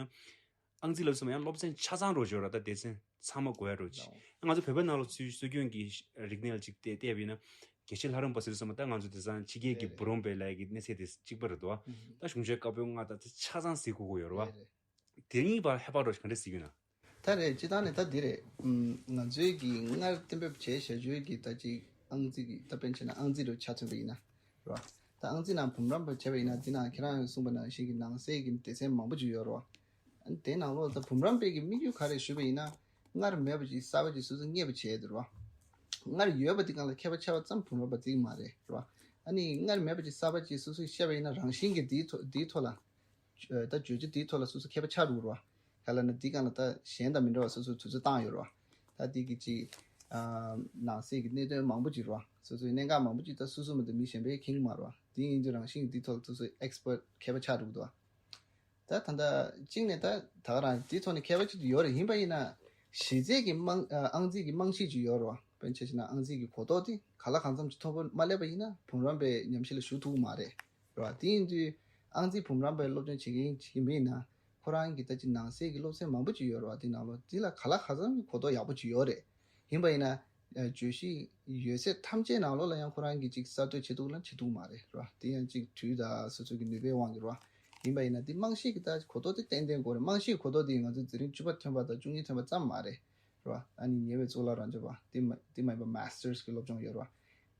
ཨང་རྩིས་ལབ་སོང་ཡང་སློབ་ཚན་ཆ་ཚང་རོ་ཅིག་ཡོད་ར། ད་སྡེ་ཚན་ཚང་མ་དགོས་ཡ་རོ་ཅིག་ལའོ། ང་ཚོ་བོད་པའི་ནང་ལ་སྲོལ་སྲོལ་རྒྱུན་གྱི་རིག་གནས་ལ་ཅིག་བལྟས་བལྟས་པ་ཡིན་ན་ དགེ་བཤེས་ལྷ་རམས་པ་ཟེར་དུས་ཙམ་པ་ད་ང་ཚོ་དེང་སང་ཕྱི་རྒྱལ་གྱི་བུ་རམ་པའི་ལས་ཀྱི་གནས་ཚད་དེ་གཅིག་པ་རེད་འདུག་བ། ད་གཞུང་ཆེན་བཀའ་པོད་ལྔ་ད་ཆ་ཚང་གཟིགས་དགོས་ཀྱི་ཡོད་རེད་བ། དེ་གཉིས་བར་ཧེ་བག་རོ་ག་འདྲ་གཟིགས་ཡོད་ན། ད་རེད། སྤྱི་བཏང་ནས་ད་འདི་རེད། ཨུམ། ང་ཚོའི་གི་སྔར་གཏན་འབེབས་བྱས་བཞག་རྒྱུའི་གི་ད་ཅིག་ཨང་རྩིས་ཀྱི་ད་དཔེར་ན་ཆ་ཚང་ཨང་རྩིས་རུ་ཆ་མཚོན་པ་ཡིན་ན་རེད་བ། ད་ཨང་རྩིས་ནང་བུམ་རམས་པ་བྱས་པ་ཡིན་ན་འདི་ནང་ཁྱེད་རང་གསུངས་པ་ནང་བཞིན་གྱི་ནང་གསེས་ཀྱི་སྡེ་ཚན་མང་པོ་ཅིག་ཡོད་རེད་བ། ཨ་ནི་དེའི་ནང་ལོགས་ད་བུམ་རམས་པའི་གི་དམིགས་ཡུལ་ག་རེ་ཞུས་པ་ཡིན་ན། སྔར་མེད་པ་ཅིག་གསར་པ་ཅིག་སོ་སོ་རྙེད་པ་བྱས་འདུག་རེད་བ། སྔར་ཡོད་པ་འདི་སྒང་ལ་མཁས་པ་ཆེ་བ་ཙམ་བུམ་རམས་པ་བརྩི་གི་མ་རེད་རེད་བ། ཨ་ནི་སྔར་མེད་པ་ཅིག་གསར་པ་ཅིག་སོ་སོས་བཤད་པ་ཡིན་ན་རང་བཞིན་གྱི་འདིའི་ཐོག་འདིའི་ཐོག་ལ། ད་བརྗོད་བྱ་འདིའི་ཐོག་ལ་སོ་སོ་མཁས་པ་ཆགས་འགྲོ་གི་རེད་བ། ཡ་ལ་ན་འདི་སྒང་ལ་ད་གཞན་དང་མི་འདྲ་བ་སོ་སོའི་དུས་ཚོད་བཏང་ཡོད་རེད་བ། ད་འདི་གི་ཅིག་ཨ། ནང་གསེས་ཀྱི་གནད་དོན་མང་པོ་ཅིག་རེད་བ། སོ་སོའི་གནད་འགག་མང་པོ་ཅིག་ད་སོ་སོ་མ་གཏོགས་མི་གཞན་པས་མཁྱེན་གི་མ་རེད་བ། འདི་ཡིན་དུས་རང་བཞིན་གྱི་འདིའི་ཐོག་ལ་སོ་སོའི་ཨེག་སི་པར་མཁས་པ་ཆགས་འགྲོ་གི་འདུག་བ། ད་ད་ལྟ་གཅིག་ནས་ད་ད་ག་རང་འདིའི་ཐོག་ནས་མཁས་པ་ཅིག་ཡོད་རེད། ཡིན་པ་ཡིན་ན་གཞི་རྩའི་གི་རྨང་ཨ། ཨང་རྩིས་ཀྱི་རྨང་གཞི་ཅིག་ཡོད་རེད་བ། དཔེར་ན་ཆ་བཞག་ན་ཨང་རྩིས་ཀྱི་གོ་རྟོགས་དེ་ག་ལ་གང་འཚམ་ཅིག་མཐོ་པོ་མ་སླེབས་པ་ཡིན་ན་བུམ་རམས་པའི་ཉམས་ཞིབ་ལ་ཞུགས་ཐུབ་ཀྱི་མ་རེད། རེད་བ། དེ་ཡིན་དུས་ཨང་རྩིས་བུམ་རམས་པའི་སློབ་སྦྱོང་བྱེད་མཁན་ཞིག་ཡིན་པ་ཡིན་ན་ཁོ་རང་གི་ད་ཅི་ནང་གསེས་ཀྱི་སློབ་ཚན་མང་པོ་ཅིག་ཡོད་རེད་བ། དེ་ནང་ལོགས་དེ་ལ་ག་ལ་གང་འཚམ་གྱི་གོ་རྟོགས་ཡག་པོ་ཅིག་ཡོད་རེད། ཡིན་པ་ཡིན་ན་ཨ། བརྗོད་གཞི་ཡོད་ཚད་ཐམས་ཅད་ནང་ལོགས་ལ་ཡང་ཁོ་རང་གིས་ཅིག་གསར་གཏོད་བྱེད་ཐུབ་ལ་བྱེད་ཐུབ་མ་རེད་རེད་བ། དེ་ཡང་ཅིག་དུས་དང་སོ་སོ་གི་ནུས་པའི་དབང་གིས་རེད་བ། ཡིན་པ་ཡིན་ན་དེ་རྨང་གཞི་གི་ད་གོ་རྟོགས་དེ་ཏན་ཏན་དགོས་རེད། རྨང་གཞིའི་གོ་རྟོགས་དེ་ང་ཚོ་འཛིན་རིམ་བཅུ་པ་ཐོན་པ་དང་བཅུ་གཉིས་ཐོན་པ་ཙམ་མ་རེད་རེད་བ། ཨ་ནི་ཉེ་བའི་གཙུག་ལག་རང་རྐྱ་པ་དེ་མ་དེ་མ་ཡིན་པ་མ་སི་ཊར་སི་གི་སློབ་སྦྱོང་ཡོད་རེད་བ།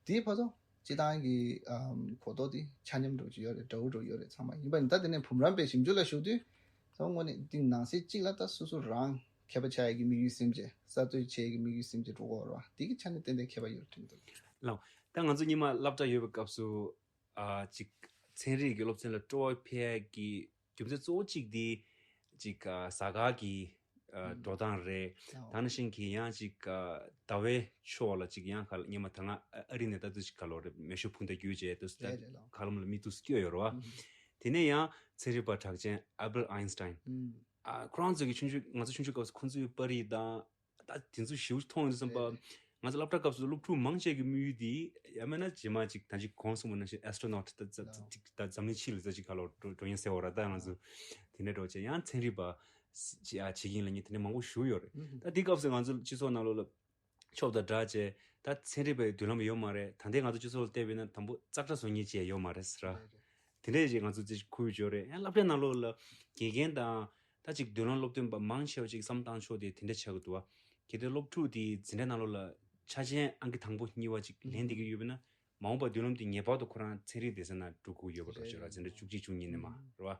དེའི་བར་དུ་སྤྱི་བཏང་གི་ཨམ། གོ་རྟོགས་དེ་ཆ་མཉམ་འདྲ་བོ་ཅིག་ཡོད་རེད། འདྲ་བོ་འདྲ་བོ་ཡོད་རེད་ཚང་མ། ཡིན་པ་ནི་ད་དེ་ནས་བུམ་རམས་པའི་ཞིབ་འཇུག་ལ་ཞུགས་དུས་ཚང་མ་དངོས་གནས་དེ་ནང་གསེས་གཅིག་ལ་ད་སོ་སོ་རང་མཁས་པ་ཆགས་ཡས་ཀྱི་དམིགས་ཡུལ་སེམས་བྱས། གསར་གཏོད་བྱེད་ཡས་ཀྱི་དམིགས་ཡུལ་སེམས་བྱས་འགྲོ་གི་ཡོད་རེད་བ། དེ་གི་ཆ་ནས་ཏན་ཏན་མཁས་པ་ཡོད་རེད་དྲན་གྱི་འདུག་ལགས། ད་ང་ཚོ་སྔོན་མ་སློབ་གྲྭ་ཡོད་པའི་སྐབས་སུ་ཨ། ཅིག་ཚན་རིག་གི་སློབ་ཚན་ལ་སྤྲོ་བ་འཕེལ་ཡས་ཀྱི་རྒྱུ་མཚན་གཙོ་བོ་གཅིག་དེ་ཅིག་ཨ། གཟའ་སྐར་གྱི་ཨ། ཨུམ། འགྲོ་སྟངས་རེད། ལགས། ད་ནང་བཞིན་གྱི་ཡང་ཅིག་ཨ། ཟླ་བའི་ཕྱོགས་ལ་ཅིག་ཡང་ག་ལ་སྔོན་མ་ད་ང་ཨ་ཨ་རི་ནས་ད་དུ་ཅིག་ག་ལོ་རེད། མེ་ཤོར་བུ་མདའ་བརྒྱུད་བྱས་དུ་ད་རེད་རེད་ལགས། མཁའ་ལམ་ལ་མིག་ཏོ་སྐྱོད་ཡོད་རེད་བ། ཨུམ། དེ་ནས་ཡང་ཚན་རིག་པ་གྲགས་ཅན་ཨལ་བར་ཨའིན་སི་ཏཱིན། ཨུམ། ཨ། ཁོ་རང་ཚོ་གི་ཆུང་ཆུང་ང་ཚོ་ཆུང་ཆུང་སྐབས་སུ་ཁོང་ཚོའི་པར་རིས་དང་། ད་དེ་ཚོ་ཞེ་པོ་ཅིག་མཐོང་ཡོང་དུས་ཙམ་པ། རེད། ང་ཚོ་སློབ་གྲྭ་སྐབས་སུ་སློབ་ཕྲུག་མང་ཆེ་གི་དམིགས་ཡུལ་དེ་ཡང་མིན་ན་རྗེས་མ་ཅིག་ད་ཅིག་གོང་གསུངས་པ་ནང་བཞིན་ཨེ་སི་ཊོ་ནོཊ་ད་ད་ད་ཅིག་ད་འཛམ་གླིང་ཕྱི་ལ་ད་ཅིག་ག་ལོ་འགྲོ་འགྲོ་ཡིན་ཟེར་བ་ར། ད་ང་ཚོ་དེ་འདྲ་འགྲོ་བྱས་ཡང་ཚན་རིག་པ་བྱེད་ཨ་བྱེད་ཀྱིན་ལ་ཉིན་དེ་འདྲ་མང་པོ་ཞུགས་ཡོད་རེད། ད་དེ་སྐབས་སུ་ང་ཚོ་སྤྱི་ཚོགས་ནང་ལོགས་ལ་ཆོབ་དང་འདྲ་བྱས་ད་ཚན་རིག་པའི་མདུན་ལམ་ཡོད་མ་རེད། ད་ལྟའི་ང་ཚོ་སྤྱི་ཚོགས་ལ་བལྟས་པས་ན་དང་པོ་ཙག་སྒྲ་བཟོ་མཁན་ཅིག་ཡོད་མ་རེད་ཟེར་ར། རེད་རེད། དེ་འདྲས་ཅིག་ང་ཚོ་ཅིག་ཁུར་ཡོད་རེད། ཡང་སློབ་གྲྭའི་ནང་ལོགས་ལ་དགེ་རྒན་དང་། ད་ཅིག་མདུན་ལམ་སློབ་སྟོན་པ་མང་ཆེ་བ་ཅིག་བསམ་བཏང་ཕྱོགས་དེ་དེ་འདྲ་ཆགས་ཀྱི་འདུག་བ། གལ་ཏེ་སློབ་ཕྲུག་དེ་འཛིན་གྲྭ་ནང་ལོགས་ལ་ཆ་རྐྱེན་ཨང་ཀི་དང་པོ་གཉིས་པ་ཅིག་ལེན་བསྡད་ཀྱི་ཡོད་པ་ན་མ་འོངས་པ་མདུན་ལམ་དེ་ངེས་པར་དུ་ཁོ་རང་ཚན་རིག་སྡེ་ཚན་ནང་འགྲོ་དགོས་ཡོད་པ་འདྲ་ཞིག་ར། འཛིན་གྲྭ་བཅུ་གཅིག་བཅུ་གཉིས་ནས་མར་ར་བ།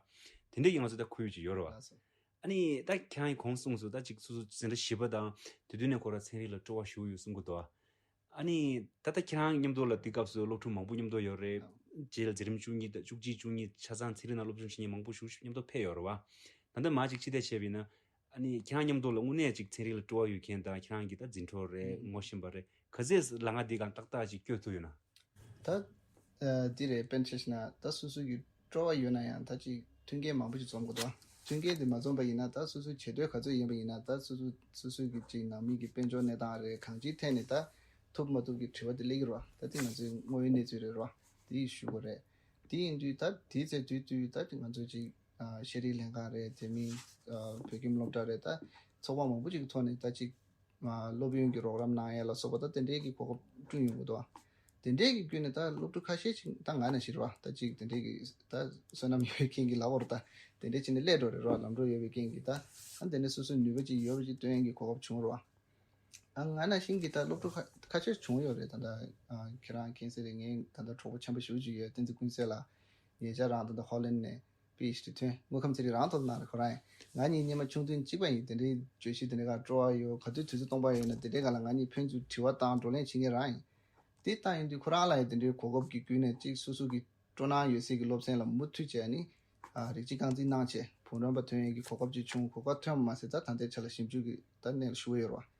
དེ་འདྲས་ཀྱི་ང་ཚོ་ད་ཁུར་ཡོད་ཅིག་ཡོད་ར་བ། ལགས་སོ། ཨ་ནི་ད་ཁྱེད་རང་གིས་གོང་གསུངས་སོང་། ད་ཅིག་སོ་སོ་འཛིན་གྲྭ་བཞི་པ་དང་དེ་དུས་ནས་ཁོ་རང་ཚན་རིག་ལ་སྤྲོ་བ་ཞེ་པོ་ཡོད་གསུང་གི་འདུག་བ། ཨ་ནི་ད་ལྟ་ཁྱེད་རང་མཉམ་དུ་ལ་དེ་སྐབས་སུ་སློབ་ཕྲུག་མང་པོ་མཉམ་དུ་ཡོད་རེད། རྗེས་ལ་འཛིན་རིམ་བཅུ་གཉིས་དང་བཅུ་གཅིག་བཅུ་གཉིས་ཆ་ཚང་ཚན་རིག་ནང་སློབ་སྦྱོང་བྱེད་མཁན་མང་པོ་ཞིག་མཉམ་དུ་ཕེབས་ཡོད་རེད་བ། ད་ལྟ་མ་ཅིག་ཕྱི་བལྟས་བྱས་པ་ཡིན་ན། ཨ་ནི་ཁྱེད་རང་མཉམ་དུ་ལ་དངོས་གནས་ཅིག་ཚན་རིག་ལ་སྤྲོ་བ་ཡོད་མཁན་དང་ཁྱེད་རང་གིས་ད་འཛིན་གྲྭ་རེད་ངོ་ཤེས་པ་རེད། ག་ཚོད་ལམ་ཁ་འདི་སྒང་ཏག་ཏག་ཅིག་བསྐྱོད་ཐུབ་ཡོད་ན། ད་ཨ་འདི་རེད། དཔེར་ན་ཆ་བཞག་ན་ད་སོ་སོ་གི་སྤྲོ་བ་ཡོད་ན་ཡང་ད་ཅིག་མཐུན་རྐྱེན་མང་པོ་ཞིག་འཛོམས་དགོས་འདུག་མཐུན་རྐྱེན་དེ་མ་འཛོམས་པ་ཡིན་ན་ད་སོ་སོའི་བྱེད་འདོད་ག་ཚོད་ཡིན་པ་ཡིན་ན་ད་སོ་སོ་སོ་སོའི་གི་ཅིག་ནང་མི་གི་དཔལ་འབྱོར་གནས་སྟངས་རེད། གང་ཅིའི་ཐད་ནས་ད་ཐུབ་མ་ཐུབ་ཀྱི་དྲི་བ་དེ་སླེབས་ཀྱི་རེད་བ། ད་དེ་ང་ཚོའི་དངོས་ཡོད་གནས་ཚུལ་རེད་བ། དེ་ཞུ་དགོས་རེད། དེ་ཡིན་དུས་ད་དེའི་ཚེ་དུས་དུས་ད་ང་ཚོ་ཅིག་ཨ་ཤེས་རིག་ལྷན་ཁང་རེད། དེ་མིན་ཨ་བོད་ཁྱིམ་སློབ་གྲྭ་རེད། ད་ཚོགས་པ་མང་པོ་ཅིག་གི་ཐོག་ནས་ད་ཅིག་ཨ་སློབ་ཡོན་གྱི་རོགས་རམ་གནང་ཡས་ལ་སོགས་པ་ད་དེ་འདྲའི་གི་གོ་སྐབས་བསྐྲུན་ཡོང་གི་འདུག་དེ་འདྲའི་གི་བརྒྱུད་ནས་ད་སློབ་ཕྲུག་ཁ་ཤས་ཅིག་ད་ང་ནང་བཞིན་རེད་བ། ད་ཅིག་དེ་འདྲའི་གི་ད་བསོད་ནམས་ཡོད་མཁན་གྱི་ལབ་དགོས་རེད། ད་དེ་འདྲའི་ཅིག་ནས་སླེབས་འགྲོ་རེད་རེད་བ། ལམ་འགྲོ་ཡོད་པའི་རྐྱེན་གྱིས་ད་ཨ་དེ་ནས་སོ་སོའི་ནུས་པ་ཅིག་ཡོད་པ་ཅིག་སྟོན་ཡས་ཀྱི་གོ་སྐབས་བྱུང་རེད་བ། ཨ་ང་ནང་བཞིན་གྱི་ད་སློབ་ཕྲུག་ཁ་ཁ་ཤས་བྱུང་ཡོད་རེད། ད་ལྟ་ཨ་ཁྱེད་རང་མཁྱེན་གསལ་རེད། ངའི་ད་ལྟ་གྲོགས་པོ་ཆེན་པོ་ཞེ་པོ་ཅིག་ཡོད། བསྟན་འཛིན་ཀུན་གསལ་ལགས། ཉེ་ཆར་རང་ད་ལྟ་ཧོ་ལན་ནས་པི་ཨེཆ་ཌི་ཐོན། དངོས་ཁམས་ཚན་རིག་རང་ཐོག་ནང་རེད། ཁོ་རང་ཡང་ང་གཉིས་སྔོན་མ་ཆུང་དུས་གཅིག་པ་ཡིན། དེ་འདྲའི་བརྗོད་གཞི་དེ་འདྲ་ག་སྤྲོ་བ་ཡོད། ག་དུས་དུས་ཚོད་སྟོང་པ་ཡོད་ན་དེ་འདྲའི་སྒང་ལ་ང་གཉིས་ཕན་ཚུན་དྲི་བ་བཏང་བགྲོ་གླེང་བྱེད་མཁན་རང་ཡིན། དེ་ལྟ་ཡིན་དུས་ཁོ་རང་ལ་ཡང་དེ་འདྲའི་གོ་སྐབས་ཀྱི་བརྒྱུད་ནས་གཅིག་སོ་སོ་གི་སྤྲོ་སྣང་ཡོད་སའི་གི་སློབ་ཚན་ལ་མུ་མཐུད་བྱས་ནི་ཨ་རིགས་གཅིག་རྐང་འཛིན་གནང་བྱས་བུ་རམས་པ་ཐོན་ཡས་ཀྱི་གོ་སྐབས་ཅིག་བྱུང་། གོ་སྐབས་ཐོན་པ་མ་ཟད་ད་ད་ལྟའི་ཆ་ལ་ཞིབ་འཇུག་གི་ད་གནས་ལ་ཞུགས་ཡོད་རེད་བ།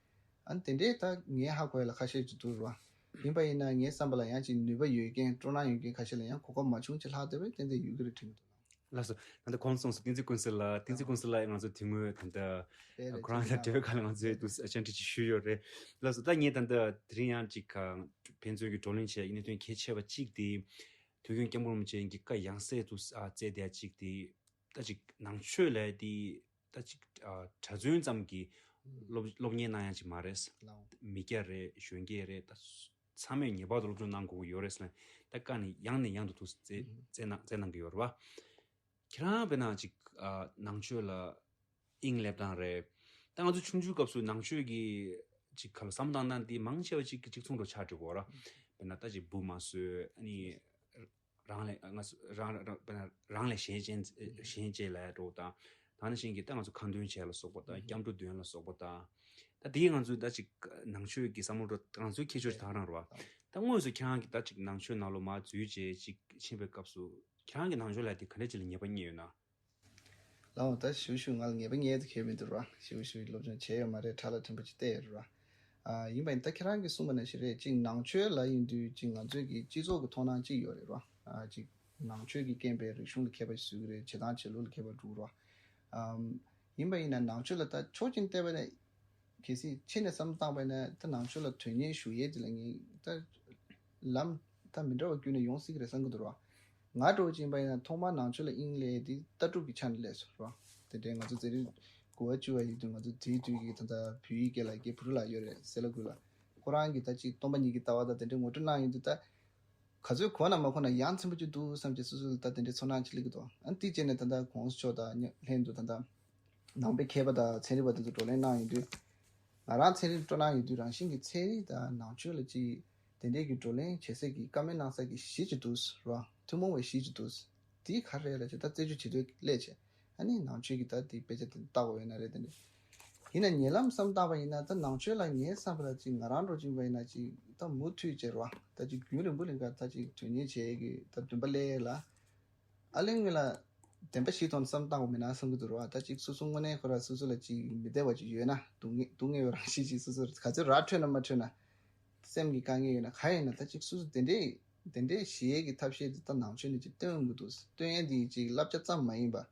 ཨ་ནི་དེ་འདྲའི་ད་ངའི་ཧ་གོ་ཡ་ལ་ཁ་ཤས་ཅིག་འདུག་ར། ཡིན་པ་ཡིན་ན་ངའི་བསམ་པ་ལ་ཡང་ཅིག་ནུས་པ་ཡོད་མཁན་སྤྲོ་སྣང་ཡོད་མཁན་ཁ་ཤས་ལ་ཡང་གོ་སྐབས་མ་བྱུང་ཅིག་ལྷག་བསྡད་པས་ཏན་ཏན་ཡོད་ཀྱི་རེད་དྲན་གྱི་འདུག་ལགས་སོ། ད་ལྟ་གོང་གསུངས་སོང་། བསྟན་འཛིན་ཀུན་གསལ་ལགས། བསྟན་འཛིན་ཀུན་གསལ་ལགས་ང་ཚོ་དེ་སྔོན་ད་ལྟ་རེད་རེད། ཁོ་རང་དང་འབྲེལ་བའི་སྒང་ལ་ང་ཚོས་དུ་བཅར་འདྲི་ཅིག་ཞུས་ཡོད་རེད། ལགས་སོ། ད་ངས་ད་ལྟ་དེ་རིང་ཡང་ཅིག་ཕན་ཚུན་གྱི་བགྲོ་གླེང་བྱས་གནད་དོན་གལ་ཆེ་བ་གཅིག་དེ་དུས་རྒྱུན་སྐྱབས་མགོན་རིན་པོ་ཆེ་གི་བཀའ་ཡང་སེ་དུ་བསྩལ་བསྡད་ཡ་གཅིག་དེ་ད་ཅིག་ནང་ཆོས་ལས་དེ། ད་ཅིག་ཨ་གྲྭ་བཙུན་ཙམ་གྱིས་སློབ་སློབ་གཉེར་གནང་ཡ་ཅིག་མ་རེད། ལའོ། མི་སྐྱ་རེད། གཞོན་སྐྱེས་རེད། ད་ ཚང་མས་ངེས་པར་དུ་སློབ་སྦྱོང་གནང་དགོས་ཀྱི་ཡོད་རེད་ཟེར་ནས་ད་བཀའ་ནས་ཡང་ནས་ཡང་དུ་ཐུགས་བརྩེ་བརྩེ་གནང་བརྩེ་གནང་གི་ཡོད་རེད་བ། ཁྱེད་རང་དཔེར་ན་ཅིག་ཨ་ནང་ཆོས་ལ་དབྱིངས་སླེབས་སྟངས་རེད། ད་ང་ཚོ་ཆུང་ཆུང་སྐབས་སུ་ནང་ཆོས་ཀྱི་ཅིག་ག་ལ་བསམ་བློ་བཏང་སྟངས་དེ་མང་ཆེ་བ་ཅིག་གཅིག་མཚུངས་འདྲ་ཆགས་འགྲོ་གི་ཡོད་རེད། དཔེར་ན་ད་ཅིག་འབུ་མ་གསོད་ཨ་ནི། རང་ལས་ང་ཚོ་རང་རང་དཔེར་ན་རང་ལས་གཞན་གཅེས་གཞན་གཅེས་ལབ་ཡ་འདྲ་བོ་དང་། ད་ནང་བཞིན་གྱི་ད་ང་ཚོ་ཁ་འདོན་བྱས་ལ་སོགས་པ་དང་སྐྱབས་འགྲོ་འདོན་ལ་སོགས་པ་དང་། ད་དེའི་ང་ཚོའི་ད་ཅིག་ནང་ཆོས་ཀྱི་བསམ་བློ་འདྲ་ང་ཚོའི་ཁྱད་ཆོས་དེ་དག་རང་རེད་བ། ད་དངོས་སུ་ཁྱེད་རང་གིས་ད་ཅིག་ནང་ཆོས་ནང་ལོགས་མར་འཛུལ་བྱས་ཅིག་ཕྱིན་པའི་སྐབས་སུ་ཁྱེད་རང་གིས་ནང་ཆོས་ལ་དེ་ག་འདྲ་ཅིག་ལ་ངེས་པ་རྙེད་ཡོད་ན། ལགས་འོང་། ད་ཞུ་ཞུ་ང་ལ་ངེས་པ་རྙེད་དུ་ཁེལ་མི་འདུག་ར། ཞུ་ཞུ་སློབ་སྦྱོང་བྱས་ཡོད་མ་རེད། ཁྲ་ལ་ཕྲན་བུ་ཅིག་བལྟས་ཡོད་ར། ཨ་ཡིན་པ་ཡིན་ད་ཁྱེད་རང་གིས་གསུངས་པ་ནང་བཞིན་རེད། ཅིག་ནང་ཆོས་ལ་ཡིན་དུས་ཅིག་ང་ཚོའི་གི་སྤྱི་ཚོགས་ཀྱི་མཐོང་སྣང་ཅིག་ཡོད་རེད་ར། ཨ་ཅིག་ནང་ཆོས་ཀྱི་རྐྱེན་པས་རིག་གཞུང་ལ་མཁས་པ་ཞིག་བཟོས་ཀྱི་རེད། བྱེད་སྟངས་བྱེད་ལུགས་ལ་མཁས་པ་འགྲོ་གི་ར། ཨམ་ཡིན་པ་ཡིན་ན་ནང་ཆོས་ལ་ད་ཕྱོགས་གཅིག་བལྟས་པ་ན། གལ་སྲིད་ཕྱི་ནས་བསམ་བཏང་བ་ཡིན་ན་ད་ནང་ཆོས་ལ་དོན་གཉེར་ཞུ་ཡས་དེ་ལ་ངས་ད་ལམ་ད་མི་འདྲ་བ་བརྒྱུད་ནས་ཡོང་སྲིད་ཀྱི་རེད་བསམ་གྱི་འདུག་ར། ང་འདྲ་བོ་ཅིག་ཡིན་པ་ཡིན་ན་ཐོག་མར་ནང་ཆོས་ལ་དབྱིངས་སླེབས་དེ་ལྟ་གྲུབ་ཀྱི་ཆ་ནས་སླེབས་སོང་ར། དེ་འདྲའི་ང་ཚོ་ཚན་རིག་དགུ་པ་བཅུ་པ་ཡིན་དུས་ང་ཚོ་དེའི་དུས་ཀྱི་ད་ལྟ་བོད་ཡིག་སྐད་ལ་སྐད་བུ་རུ་ལ་ཡོད་རེད་ཟེར་ལ་དགོས་ལ། ཁོ་རང་གིས་ད་ཅིག་སྟོང་པ་ཉིད་ཀྱི་ལྟ་བ་དང་དེ་འདྲའི་ངོ་སྤྲོད་གནང་ཡོང་དུས་ད། ག་ཚོད་གོ་ན་མ་གོ་ན་ཡ་མཚན་པོ་ཅིག་འདུག་བསམ་གྱི་སོ་སོ་ལ་ད་དེ་འདྲའི་ཚོར་སྣང་ཅིག་སླེབས་ཀྱི་འདུག་ཨ་ནི་དེ་བྱས་ནས་ད་ལྟ་གོང་ས་མཆོག་དང་མཉམ་ལྷན་དུ་ད་ལྟ་ནང་པའི་མཁས་པ་དང་ཚན་རིག་པ་དེ་ཚོ་བགྲོ་གླེང་གནང་ཡོང་དུས། ང་རང་ཚན་རིག་སྤྲོ་སྣང་ཡོད་དུས་རང་བཞིན་གྱི་ཚན་རིག་དང་ནང་ཆོས་ལ་ཅིག་དེ་འདྲའི་གི་བགྲོ་གླེང་བྱེད་སའི་གི་བཀའ་མོལ་གནང་ས་གི་གཞི་ཅིག་འདུག་ར། ཐུན་མོང་བའི་གཞི་ཅིག་འདུག་དེ་ག་རེ་རེད་ལབ་ཅིག་ད་རྩད་གཅོད་བྱེད་འདོད་སླེབས་བྱས། ཨ་ནི་ནང་ཆོས་ཀྱི་ད་དེ་དཔེ་ཆ་དེ་ལྟ་དགོས་ཡོད་ན་རེད། དེ་འདྲ་ཡིན་ན་ཉེ་ལམ་བསམ་བཏང་བ་ཡིན་ན་ད་ནང་ཆོས་ལ་ངའི་བསམ་པ་ལ་ཅིག་ང་རང་འགྲོ་གྱིན་པ་ཡིན་ན་ཅིག་ད་མུ་མཐུད་བྱས་ར་ད་ཅིག་རྒྱུན་རིང་པོ་རིང་ག་ད་ཅིག་དོན་གཉེར་བྱེད་ཀྱི་ད་འདུན་པ་སླེབས་ལ། ཨ་ལས་ངོས་ལ་བདེན་པ་ཞིག་ཐོག་ནས་བསམ་བཏང་བ་མིན་ན་བསམ་གྱི་འདུག་ར། ད་ཅིག་སོ་སོ་དངོས་གནས་ཁོ་ར་སོ་སོ་ལ་ཅིག་མི་བདེ་བ་ཅིག་ཡོད་ན་སྡུག་བསྔལ་སྡུག་བསྔལ་བའི་རང་བཞིན་ཅིག་སོ་སོ་ག་ཚོད་ར་འཕྲོད་ན་མ་འཕྲོད་ན། སེམས་ཀྱི་དཀའ་ངལ་ཡོད་ན་ག་ཡིན་ན་ད་ཅིག་སོ་སོ་དེ་འདྲའི་དེ་འདྲའི་ཞི་ཡས་ཀྱི་ཐབས་ཤེས་དེ་ད་ནང་ཆོས་ནས་ཅིག་སྟོན་ཡོང་གི་འདུག་སྟོན་ཡས་འདི་ཅིག་བསླབ་བྱ་ཙམ་མ་ཡིན་པ།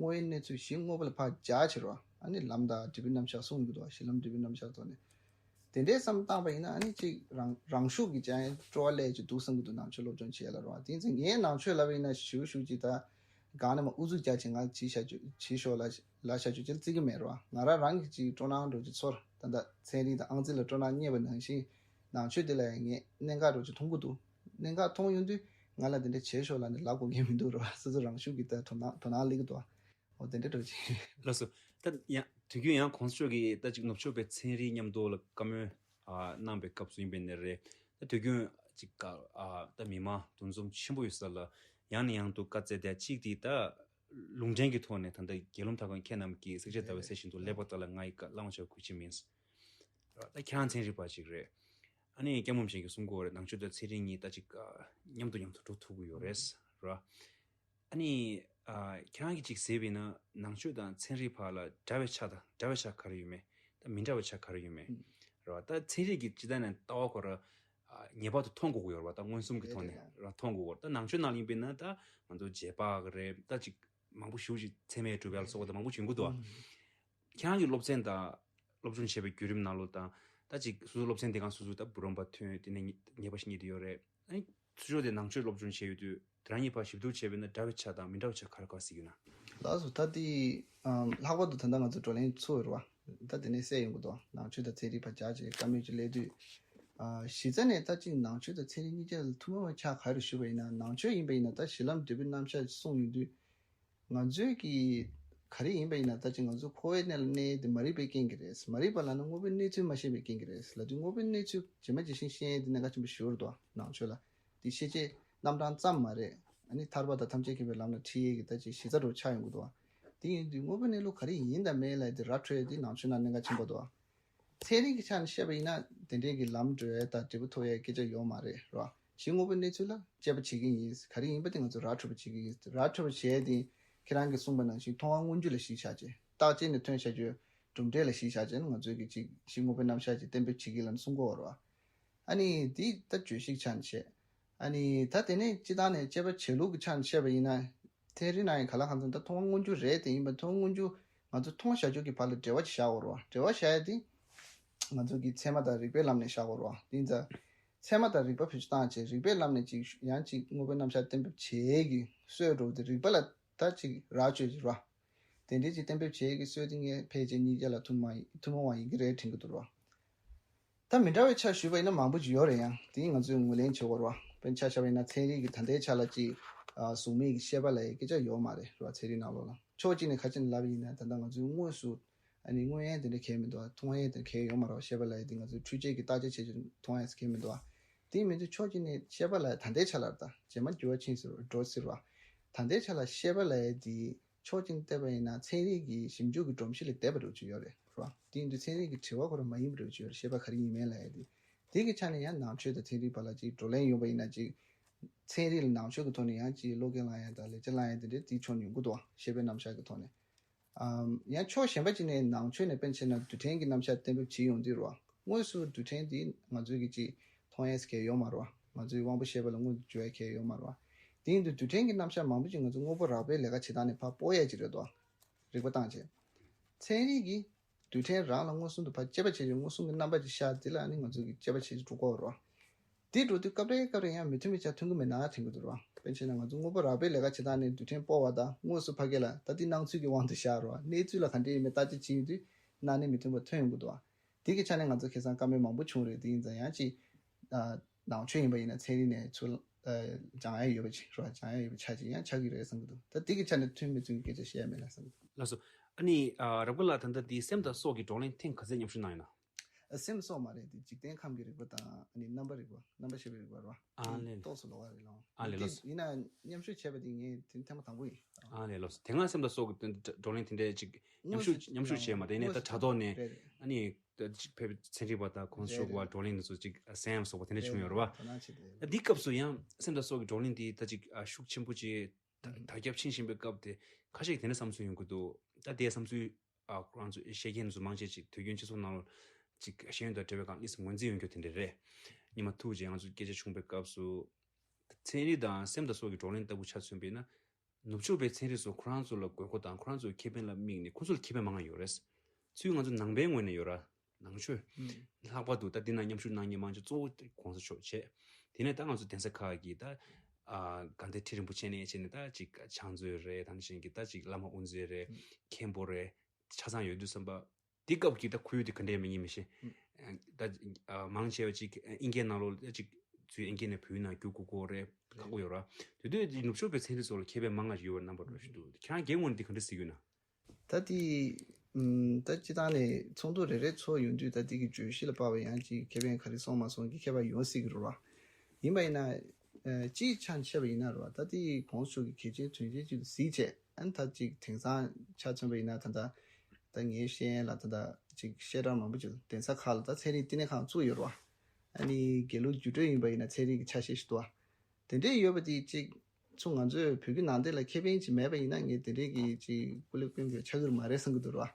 དངོས་ཡོད་གནས་ཚུལ་གཞི་དངོས་པོ་ལ་ཕར་སྦྱར་བྱེད་རོགས། ཨ་ནི་ལམ་དང་འབྲས་བུའི་རྣམ་གཞག་གསུངས་ཡོང་གི་འདུག་གཞི་ལམ་འབྲས་བུའི་རྣམ་གཞག་ཐོག་ནས། དེ་འདྲའི་བསམ་བཏང་པ་ཡིན་ན་ཨ་ནི་ཅིག་རང་རང་ཤུགས་ཀྱིས་ཅང་སྤྲོ་བ་སླེབས་ཀྱི་འདུག་བསམ་གྱི་འདུག་ནང་ཆོས་སློབ་སྦྱོང་བྱེད་ཡ་ལ་རོགས། དེ་ཚེ་ངའི་ནང་ཆོས་ལབ་པ་ཡིན་ན་ཞིའུ་ཞུ་ཅིག་ད་གང་ནས་མ་ཨུ་ཚུགས་རྒྱག་བྱེད་ང་བྱེད་བཞག་རྒྱུ་བྱེད་ཤོག་ལ་ལ་བཞག་རྒྱུ་ཅིག་བརྩི་གི་མེད་རོགས། ང་རང་རང་གི་ཅིག་སྤྲོ་སྣང་འགྲོ་ཅིག་ཚོར་ད་ལྟ་ཚན་རིག་དང་ཨང་རྩིས་ལ་སྤྲོ་སྣང་རྙེད་པ་ནང་བཞིན་ནང་ཆོས་དེ་ལ་ཡང་ངས་གནད་འགག་འགྲོ་ཅིག་མཐོང་གི་འདུག་གནད་འགག་མཐོང་ཡོང་དུས་ང་ལ་དེ་འདྲ་བྱེད་ཤོག་ལབ་ནས་ལབ་དགོས་མཁན་མི་འདུག་རོགས། སོ་སོ་རང་ཤུགས་ཀྱིས་ད་དོ་སྣང་དོ་སྣང་སླེབས་ཀྱི་འདུག་འོ་དེ་འདྲ་འགྲོ་ཅིག་ལགས་སོ། ད་ཡང་དུས་རྒྱུན་ཡང་གོང་ས་མཆོག་གིས་ད་ཅིག་ནུབ་ཕྱོགས་པའི་ཚན་རིག་མཉམ་དུ་ལ་བཀའ་མོལ་ཨ་གནང་པའི་སྐབས་སུ་ཡིན་པའི་ནི་རེད། ད་དུས་རྒྱུན་ཅིག་ཨ་ད་མི་མང་འདུ་འཛོམས་ཆེན་པོ་ཡོད་ས་ལ་ཡང་ནས་ཡང་དུ་བཀའ་སྩལ་ཏེ་གཅིག་དེ་ད་ལུང་འདྲེན་གྱི་ཐོག་ནས་ད་ལྟ་རྒྱལ་ལུང་ཐར་པ་མཁན་རྣམས་ཀྱིས་བསྲེག་བཅད་ཟླ་བའི་ཚེ་བཞིན་དུ་ལེགས་པར་བརྟགས་ལ་ང་ཡི་བཀའ་བླང་བྱ་གུས་ཕྱིར་མིན། ད་ཁྱེད་རང་ཚན་རིག་པ་ཅིག་རེད། ཨ་ནི་སྐྱབས་མགོན་རིན་པོ་ཆེས་གསུང་གི་ཡོད་རེད། ནང་ཆོས་དང་ཚན་རིག་གཉིས་ད་ཅིག་ཨ་མཉམ་དུ་མཉམ་དུ་འགྲོ་ཐུབ་ཀྱི་ཡོད་རེད་ར། ཨ་ནི། ཨ་ཁྱེད་རང་གིས་ཅིག་གཟིགས་པ་ཡིན་ན་ནང་ཆོས་དང་ཚན་རིག་བར་ལ་འདྲ་བའི་ཆ་དང་འདྲ་བའི་ཆ་ག་རེ་ཡོད་མེད། ད་མི་འདྲ་བའི་ཆ་ག་རེ་ཡོད་མེད། ཨུམ། རེད་བ། ད་ཚན་རིག་གི་སྤྱི་བཏང་ནས་ལྟ་བ་ཁོ་ར་ཨ་ངེས་པར་དུ་མཐོང་དགོས་ཀྱི་ཡོད་རེད་བ། ད་མངོན་སུམ་གྱི་ཐོག་ནས་རེད་རེད། ར་མཐོང་དགོས་ཀྱི་ཡོད་རེད། ད་ནང་ཆོས་ནང་ལ་ཡིན་པ་ཡིན་ན་ད་ང་ཚོ་རྗེས་དཔག་གི་རེད། ད་ཅིག་མང་པོ་ཞེ་པོ་ཅིག་ཚད་མས་གྲུབ་ཡ་ལ་སོགས་པ་ད་མང་པོ་བྱུང་གི་འདུག་བ། ཨུམ། ཁྱེད་རང་གི་སློབ་ཚན་དང་སློབ་སྦྱོང་བྱས་པའི་བརྒྱུད་རིམ་ནང་ལོགས་དང་ད་ཅིག་སོ་སོ་སློབ་ཚན་དེ་གང་སོ་སོ་ད་འབུམ་རམས་པ་ཐོན་དེ་ནས་ངེས་པ་ཞིག་རྙེད་དུ་ཡོད་རེད། ཨ་ནི་ཚུར་ཕྱོགས་དེ་ནང་ཆོས་སློབ་སྦྱོང་བྱས་ཡོད་དུས་དེ་རང་གཉིས་བར་ཞིབ་བསྡུར་བྱས་པ་ཡིན་ན་འདྲ་བའི་ཆ་དང་མི་འདྲ་བའི་ཆ་ག་རེ་ག་རེ་གཟིགས་ཡོད་ན། ལགས་སོ། ད་དེ་ཨམ་ལྷག་པར་དུ་ད་ལྟ་ང་ཚོ་བགྲོ་གླེང་ཚོགས་ཡོད་རེད་བ། ད་དེ་ནས་གསལ་ཡོང་གི་འདུག་ནང་ཆོས་དང་ཚན་རིག་བར་སྦྱར་བྱས་བཀའ་མོལ་ཅིག་སླེབས་དུས། ཨ་གཞི་རྩ་ནས་ད་ཅིག་ནང་ཆོས་དང་ཚན་རིག་གཉིས་ཆ་ལ་ཐུན་མོང་བའི་ཆ་ག་རེ་ཞུས་པ་ཡིན་ན་ནང་ཆོས་ཡིན་པ་ཡིན་ན་ད་གཞི་ལམ་འབྲས་བུའི་རྣམ་གཞག་གསུངས་ཡོང་དུས། ང་ཚོའི་གི་ག་རེ་ཡིན་པ་ཡིན་ན་ད་ཅིག་ང་ཚོ་འཁོར་བའི་གནས་ལ་གནས་དེ་མ་རིག་པའི་རྐྱེན་གྱིས་རེད། མ་རིག་པ་ལབ་ན་དངོས་པོའི་གནས་ཚུལ་མ་ཤེས་པའི་རྐྱེན་གྱིས་རེད་ལབ་དུས་དངོས་པོའི་གནས་ཚུལ་ཇི་མ་ཇི་བཞིན་ཤེས་ཡས་དེ་གནད་འགག་ཆེན་པོ་ཞིག་ཡོད་རེད་དོ། ནང་ཆོས་ལ་དེ་ཤེས་བྱའི་རྣམ་གྲངས་ཙམ་མ་རེད། ཨ་ནི་ཐར་པ་དང་ཐམས་ཅད་མཁྱེན་པའི་ལམ་ལ་ཁྲིད་ཡས་ཀྱི་ད་ཅིག་གཞི་རྩ་འདྲ་བོ་ཆགས་ཡོང་གི་འདུག་བ། དེ་ཡིན་དུས་དངོས་པོའི་གནས་ལུགས་ག་རེ་ཡིན་དང་མིན་ལབ་ཡས་དེ་ར་འཕྲོད་ཡས་དེ་ནང་ཆོས་ནང་གནད་འགག་ཆེན་པོ་འདུག་བ། ཚན་རིག་གི་ཆ་ནས་བཤད་པ་ཡིན་ན་དེ་འདྲའི་གི་ལམ་འགྲོ་ཡས་དང་འབྲས་བུ་ཐོབ་ཡས་སྐད་ཆ་ཡོད་མ་རེད་རོ། གཞི་དངོས་པོའི་གནས་ཚུལ་ལ་དཔྱད་པ་བྱེད་ཀྱི་ཡིན། ག་རེ་ཡིན་པ་དེ་ང་ཚོ་ར་འཕྲོད་པ་བྱེད་ཀྱི་ཡིན། ར་འཕྲོད་པ་བྱེད་ཡས་དེ་ཁྱེད་རང་གིས་གསུངས་པ་ནང་བཞིན་མཐོང་བ་སྔོན་འཇུག་ལ་གཞི་བཞག་བྱས་རྟག་དཔྱད་ནས་ཐོན་བཞག་རྒྱུའི་གྲུབ་འབྲས་ལ་གཞི་བཞག་བྱས་ན་ང་ཚོའི་གི་ཅིག་གཞི་དངོས་པོའི་རྣམ་གཞག་ཅིག་གཏན་འབེབས་བྱེད་ཀྱི་ལབ་ནས་གསུང་གི་ཡོད་རེད་བ། ཨ་ནི་འདི་ད་བརྗོད་གཞི་གི་ཆ་ནས་བཤད། ཨ་ནི་ད་དེ་ནས་སྤྱི་བཏང་ནས་དཔྱད་པ་བྱེད་ལུགས་ཀྱི་ཆ་ནས་བཤད་པ་ཡིན་ན། ཚན་རིག་ནང་ཡང་ག་ལ་གང་འཚམ་ད་མཐོང་བ་སྔོན་འཇུག་རེད་དེ་ཡིན་པ་མཐོང་བ་སྔོན་འཇུག་ང་ཚོ་མཐོང་བཞག་རྒྱུ་གི་བར་ལ་འབྲེལ་བ་ཅིག་བཞག་དགོས་རེད་བ། འབྲེལ་བ་བཞག་ཡ་དེ་ང་ཚོ་གི་ཚད་མ་དང་རིགས་པའི་ལམ་ནས་བཞག་དགོས་རེད་བ། དེ་ཡིན་ཙང་ཚད་མ་དང་རིགས་པ་བེད་སྤྱོད་བཏང་བྱས་རིགས་པའི་ལམ་ནས་ཅིག་ཡང་ཅིག་དངོས་པོའི་རྣམ་གཞག་གཏན་འབེབས་བྱེད་ཀྱི་སྲོལ་འདྲ་བོ་དེ་རིགས་པ་ལ་ད་ཅིག་ར་བཅོས་ཀྱི་རེད་བ། དེ་འདྲའི་ཅིག་གཏན་འབེབས་བྱེད་ཀྱི་སྲོལ་དེ་ངས་ཕལ་ཆེར་གཉིས་ཀ་ལ་ཐུན་མོང་ཐུན་མོང་བ་ཡིན་གྱི་རེད་དྲན་གྱི་འདུག་རེད་བ། ད་མི་འདྲ་བའི་ཆ་ཞུས་པ་ཡིན་ན་མང་པོ་ཅིག་ཡོད་རེད། ཡང་དེ་ང་ཚོས་ངོས་ལེན་བྱེད་དགོས་རེད་བ། དཔེར་ན་ཆ་བཞག་པ་ཡིན་ན་ཚན་རིག་གི་ད་ལྟའི་ཆ་ལ་ཅིག་ཨ་གཟུགས་མེད་ཀྱི་ཤེས་པ་ལབ་ཡ་སྐད་ཆ་ཡོད་མ་རེད་རེད་བ། ཚན་རིག་ནང་ལོགས་ལ་ཕྱོགས་གཅིག་ནས་ཁ་ཅིག་ནས་ལབ་པ་ཡིན་ན་ད་ལྟ་ང་ཚོའི་དངོས་སུ་ཨ་ནི་མངོན་ཡངས་དེ་འདྲ་གང་ཡང་མི་འདུག་མཐོང་ཡངས་དེ་འདྲ་གང་ཡང་ཡོད་མ་རེད་བ། ཤེས་པ་ལབ་ཡ་དེ་ང་ཚོའི་འཕྲུལ་ཆས་ཀྱི་བརྟག་དཔྱད་བྱས་ཀྱི་མཐོང་ཡངས་གང་ཡང་མི་འདུག་བ། དེ་མིན་དུས་ཕྱོགས་གཅིག་ནས་ཤེས་པ་ལབ་ཡ་ད་ལྟའི་ཆ་ལ་རེད། ད་རྗེས་མ་འགྱུར་བ་ཕྱིན་ཟེར་བ་འགྲོ་ཟེར་བ། ད་ལྟའི་ཆ་ལ་ཤེས་པ་ལབ་ཡ་དེ་ཕྱོགས་གཅིག་ནས་བལྟས་པ་ཡིན་ན་ཚན་རིག་གི་ཞིབ་འཇུག་གི་སྒྲོམ་གཞི་ལས་འདས་པ་འདྲ་བོ་ཅིག་ཡོད་རེད་རེད་བ། དེ་ཡིན་དུས་ཚན་རིག་གི་དྲི་བ་ཁོ་རང་མ་ཡིན་པ་འདྲ་བོ་ཅིག་ཡོད་རེད། ཤེས་པ་ག་རེ་ཡིན་མིན་ལབ་ཡ་དེ། དེ་གི་ཆ་ནས་ཡང་ནང་ཆོས་དང་ཚན་རིག་བར་ལ་ཅིག་བགྲོ་གླེང་ཡོང་པ་ཡིན་ན་ཅིག་ཚན་རིག་ལ་ནང་ཆོས་ཀྱི་ཐོག་ནས་ཡང་ཅིག་བློ་སྐྱེད་བསླང་ཡ་དང་ལེགས་ཆ་བསླང་ཡ་དེ་འདྲའི་དེའི་ཕྱོགས་ནས་ཡོང་གི་འདུག་ཤེས་པའི་རྣམ་གཞག་གི་ཐོག་ནས། ཨམ། ཡང་ཕྱོགས་གཞན་པ་ཅིག་ནས་ནང་ཆོས་ནས་དཔེར་ན་ཆ་བཞག་ན་རྡུལ་ཕྲན་གྱི་རྣམ་གཞག་གཏན་འབེབས་བྱེད་ཡོང་དུས་རེད་བ། དངོས་སུ་རྡུལ་ཕྲན་འདི་ང་ཚོའི་གི་ཅིག་མཐོང་ཡས་གང་ཡང་ཡོད་མ་རེད་བ། ང་ཚོའི་དབང་པོ་ཤེས་པ་ལ་དངོས་སུ་འཇུག་ཡས་གང་ཡང་ཡོད་མ་རེད་བ། དེ་ཡིན་དུས་རྡུལ་ཕྲན་གྱི་རྣམ་གཞག་མང་པོ་ཅིག་ང་ཚོ་དངོས་པོ་རགས་པའི་ལས་ཀ་བྱེད་སྟངས་ནས་ཕར་སྤོ་ཡས་ཅིག་རེད་དོ། རིག་པ་བཏང་བྱས། ཚན་རིག་གིས་རྡུལ་ཕྲན་རང་ལ་མངོན་སུམ་དུ་ཕར་དཔྱད་པ་བྱས་བྱས་མངོན་སུམ་གྱི་རྣམ་པ་ཅིག་ཤར་དེ་ལ་ཨ་ནི་ང་ཚོ་གི་དཔྱད་པ་བྱེད་ཀྱི་འགྲོ་དགོས་རེད་བ། དེ་འགྲོ་དུས་སྐབས་རེ་སྐབས་རེ་ཡང་མི་མཐུན་པའི་ཆ་མཐུན་གྱི་མེད་ན་དྲན་གྱི་འདུག་ར། དཔེར་ན་ཆ་བཞག་ན་ང་ཚོ་དངོས་པོ་རགས་པའི་ལས་ཀ་བྱེད་སྟངས་ནས་རྡུལ་ཕྲན་སྤོ་བ་དང་དངོས་སུ་ཕ་གི་ལ་ད་དེ་སྣང་ཚུལ་གྱི་དབང་དུ་བཞག་ར། གནས་ཚུལ་ལ་ག་འདྲ་ཡིན་མིན་བརྟག་དཔྱད་བྱེད་ཡོང་དུས་ནང་ནས་མི་མཐུན་པ་ཐོན་ཡོང་གི་འདུག་དེ་གི་ཆ་ནས་ང་ཚོ་ཁ་སང་བཀའ་མོལ་མང་པོ་བྱུང་རེད། དེ་ཡིན་ཙང་ཡང་ཅིག་ནང་ཆོས་ཡིན་པ་ཡིན་ན་ཚན་རིག་ནས་ཚུར་སྦྱང་ཡ་ཡོད་པ་ཅིག་ར། སྦྱང་ཡ་ཡོད་པ་ཆ་ཅིག་ཡང་ཆགས་ཀྱི་རེད་བསམ་གྱི་འདུག་ད་དེ་གི་ཆ་ནས་མཐུན་མི་མཐུན་གྱི་སྐད་ཆ་བཤད་ཡ་མེད་ལ་བསམ་གྱི་འདུག་ལགས་སོ། ཨ་ནི་རབ་དགའ་ལགས་ད་ལྟ་དེ་སེམས་དང་སྲོག་གི་བགྲོ་གླེང་ཐེངས་ག་ཚད་མཉམ་ཞུགས་གནང་ཡོད་ན། ཨ། སེམས་སྲོག་མ་རེད་དེ། འཇིག་རྟེན་ཁམས་ཀྱི་རིག་པ་དང་ཨ་ནི་རྣམ་པ་རིག་པ། རྣམ་པར་ཤེས་པའི་རིག་པ་རེད་བ། ཨ་ལས། ཏོག་ཙམ་ལོགས་ཀ་རེད་ལགས། ཨ་ལས། ལགས་སོ། ཡིན་ན་མཉམ་ཞུགས་བྱས་པ་དེ་ངས་དེ་ཐེངས་མ་དང་པོ་ཡིན། ཨ་ལས། ལགས་སོ། དེ་སྔ་སེམས་དང་སྲོག་གི་བགྲོ་གླེང་དེ་འདྲ་ཅིག་མཉམ་ཞུགས་མཉམ་ཞུགས་བྱས་མ། དེ་ནས་ད་དྲ་ཐོག་ནས་ཨ་ནི་ད་ཅིག་ཕེབས་ཚན་རིག་པ་དང་ཁོང་ཚོ་ཞུགས་པ་བགྲོ་གླེང་དེ་ཚོ་ཅིག་གསན་ཡ་སོགས་པ་དེ་འདྲ་བྱུང་ཡོད་རེད་བ། ད་འདི་སྐབས་སུ་ཡང་སེམས་དང་སྲོག་གི་བགྲོ་གླེང་དེ་ད་ཅིག་ཤུགས་ཆེན་པོ་ཅིག་དར་ཁྱབ་ཕྱིན་བཞིན་པའི་སྐབས་དེ་ཁ་ཤས་ཀྱིས་དེ་འདྲ་བསམ་ཚུལ་ཡོང་གི་འདུག་ད་དེའི་བསམ་ཚུལ། ཨ། ཁོ་རང་ཚོ་བཤད་མཁན་ཚོ་མང་ཆེ་ཅིག་དུས་རྒྱུན་སྤྱི་ཚོགས་ནང་ལ་ཅིག་ཤེས་ཡོན་དང་འབྲེལ་བའི་སྒང་གནས་སུ་ངོས་འཛིན་ཡོང་རྒྱུ་དེ་འདྲ་རེད། ཉི་མ་ཐུག་རྗེས་ང་ཚོ་སྐད་ཆ་བྱུང་བའི་སྐབས་སུ། ཚན་རིག་དང་སེམས་དང་སྲོག་གི་བགྲོ་གླེང་ལྟ་བུ་ཆ་མཚོན་པ་ཡིན་ན། ནུབ་ཕྱོགས་པའི་ཚན་རིག་ཚོ་ཁོ་རང་ཚོ་ལ་དགོས་མཁོ་དང་ཁོ་རང་ཚོའི་ཁེ་ཕན་ལ་དམིགས་ནས་ཁོ་ཚོ་ལ་ཁེ་ཕན་མང་ང་ཡོད་རེད། ཚུར་ང་ཚོ་ནང་པའི་ངོས་ནས་ཡོད་ར། ནང་ཆོས། ལྷག་པར་དུ་ད་འདི་ན་མཉམ་ཞུགས་གནང་མཁན་མང་ཆེ་གཙོ་བོ་གོང་ས་མཆོག་བྱས། དེ་ནས་ད་ང་ཚོ་གདན་ས་ཁག་གི་ད་ཨ་དགའ་ལྡན་ཁྲི་རིན་པོ་ཆེ་ནས་བྱས་ནས་ད་ཅིག་ཕྱག་མཛོད་རེད། ད་ནང་བཞིན་གྱི་ད་ཅིག་བླ་མ་དབུ་མཛད་རེད། མཁན་པོ་རེད། ཆ་ཚང་ཡོད་དུས་ཙམ་པ། དེ་སྐབས་ཀྱི་ད་ཁོར་ཡུག་དེ་ག་འདྲ་ཡིན་མིན་ངས་མི་ཤེས། ད་ཨ་མང་ཆེ་བ་ཅིག་ཨིན་སྐད་ནང་ལོགས་ད་ཅིག་ཚུར་ཨིན་སྐད་ནས་བོད་ཡིག་ནང་བསྒྱུར་དགོས་ཀྱི་རེད། ཁག་པོ་ཡོད་ར། དེ་དུས་ནུབ་ཕྱོགས་པའི་ཚན་རིག་ཚོ་ལ་ཁེ་ཕན་མང་ང་ཡོད་པའི་རྣམ་པ་འདྲ་ཞིག་འདུག་ཁྱེད་རང་སྒེར་ངོས་ནས་དེ་ག་འདྲ་གཟིགས་ཡོད་ན། ད་དེ། ཨམ། ད་སྤྱིར་བཏང་ནས་ཚོགས་འདུ་རེ་རེ་ཚོགས་ཡོང་དུས་ད་དེ་གི་བརྗོད་གཞི་ལ་དཔག་པའི་ཡང་ཅིག་ཁེ་ཕན་ག་རེ་སོང་མ་སོང་གི་ཁྱད་པར་ཡོང་སྲིད་ཀྱི་རེད་བ། ཡིན་པ་ཡིན་ན། ཨ། སྤྱིའི་ཆ་ནས་བཤད་པ་ཡིན་ན་རེད་བ། ད་དེ་གོང་ས་མཆོག་གི་གལ་ཆེན་དོན་ཆེན་ཅིག་ཏུ་གཟིགས་བྱས། ཨ་ནི་ད་ཅིག་དེང་སང་ཆ་མཚོན་པ་ཡིན་ན་ད་ལྟ་ད་ངའི་ཤེས་ཡོན་ལ་ད་ལྟ་ཅིག་བཤད་གྲྭ་མང་པོ་ཅིག་གདན་ས་ཁག་ལ་ད་ཚན་རིག་བསྟི་གནས་ཁང་བཙུགས་ཡོད་རེད་བ། ཨ་ནི་དགེ་ལུགས་རྒྱུགས་སྤྲོད་ཡིན་པ་ཡིན་ན་ཚན་རིག་གི་ཆ་ཤས་ཤིག་འདུག་བ། དེ་འདྲས་ཡོད་པ་དེ་གཅིག་ཚུར་ང་ཚོས་བོད་བརྒྱུད་ནང་བསྟན་ལ་ཁེ་ཕན་ཅིག་མེད་པ་ཡིན་ན་ངས་དེ་འདྲས་ཀྱི་ཅིག་སྐུ་ལས་དཀོན་པོ་ཆགས་ཀྱི་མ་རེད་བསམ་གྱི་འདུག་ར།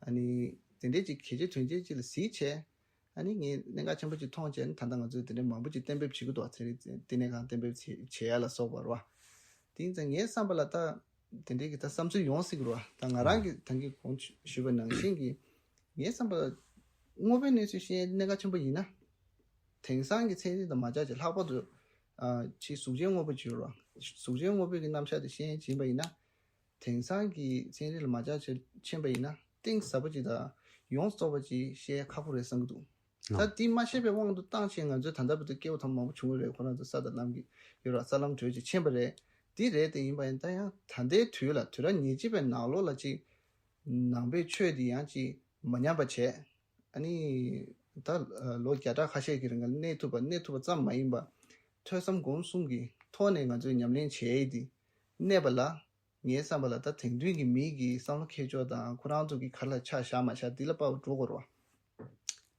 ཨ་ནི་དེ་འདྲས་ཅིག་གལ་ཆེ་དོན་ཆེ་ཅིག་ལ་གཟིགས་བྱས། ཨ་ནི་ངས་གནད་འགག་ཆེན་པོ་ཅིག་མཐོང་བྱས་ནས་ད་ལྟ་ང་ཚོས་དེ་འདྲས་མང་པོ་ཅིག་གཏན་འབེབས་བྱེད་ཀྱི་འདུག་ཚན་རིག་བསྟི་གནས་ཁང་གཏན་འབེབས་བྱེད་བྱེད་ཡ་ལ་སོགས་པ་ར། དེ་ཡིན་ཙང་ངའི་བསམ་པ་ལ་ད་དེ་འདྲས་ཀྱི་ད་བསམ་ཚུལ་ཡོང་སྲིད་ཀྱི་ར། ད་ང་རང་གི་ད་གིན་གོང་ཞུས་པ་ནང་བཞིན་གྱི་ངའི་བསམ་པ་ལ་དངོས་པོའི་གནས་ཚུལ་ཤེས་ཡ་གནད་འགག་ཆེན་པོ་ཡིན་ན། དེང་སང་གི་ཚན་རིག་དང་མ་སྦྱར་བྱས་ལྷག་པར་དུ། ཨ། ཕྱིའི་གཟུགས་ཅན་དངོས་པོ་བྱས་ར། གཟུགས་ཅན་དངོས་པོའི་གི་རྣམ་གཞག་དེ་ཤེས་ཡོན་བྱིན་པ་ཡིན་ན། དེང་སང་གི་ཚན་རིག་ལ་མ་སྦྱར་བྱས་ཕྱིན་པ་ཡིན་ན་གཏིང་ཟབ་པོ་ཅིག་དང་ཡོངས་རྫོགས་པ་ཅིག་ཤེས་ཡ་ཁག་པོ་རེད་བསམ་གྱི་འདུག་ད་དེ་མ་ཤེས་པའི་དབང་དུ་བཏང་བྱས་ང་ཚོས་ད་ལྟ་བར་དུ་སྐྱེ་བོ་ཐམས་མང་པོ་བྱུང་བ་རེད། ཁོ་རང་ཚོ་ས་དང་ལམ་གྱི་ཡོད་ར། ས་ལམ་བགྲོད་ཅིག་ཕྱིན་པ་རེད། དེ་རེད་དེ་ཡིན་པ་ཡིན་ད་ཡང་ད་ལྟའི་དུས་ལ་དུས་རབས་ཉེར་གཅིག་པའི་ནང་ལོགས་ལ་ཅིག་ནང་པའི་ཆོས་དེ་ཡང་ཅིག་མ་ཉམས་པ་བྱས། ཨ་ནི། ད་ལོ་བརྒྱ་ཕྲག་ཁ་ཤས་ཀྱི་རིང་ལ་གནས་ཐུབ་པ་གནས་ཐུབ་པ་ཙམ་མ་ཡིན་པ། ཐོས་བསམ་སྒོམ་གསུམ་གྱི་ཐོག་ནས་ང་ཚོས་ཉམས་ལེན་བྱེད་ཡས་དེ་གནས་པ་ལ། ངའི་བསམ་པ་ལ་ད་དེང་དུས་ཀྱི་མི་གི་བསམ་བློ་འཁྱེར་ཕྱོགས་དང་ཁོ་རང་ཚོ་གི་ག་ལ་ཆ་བཞག་མ་བཞག་འདི་ལ་དཔའ་བོ་འགྲོ་དགོས་རེད་བ།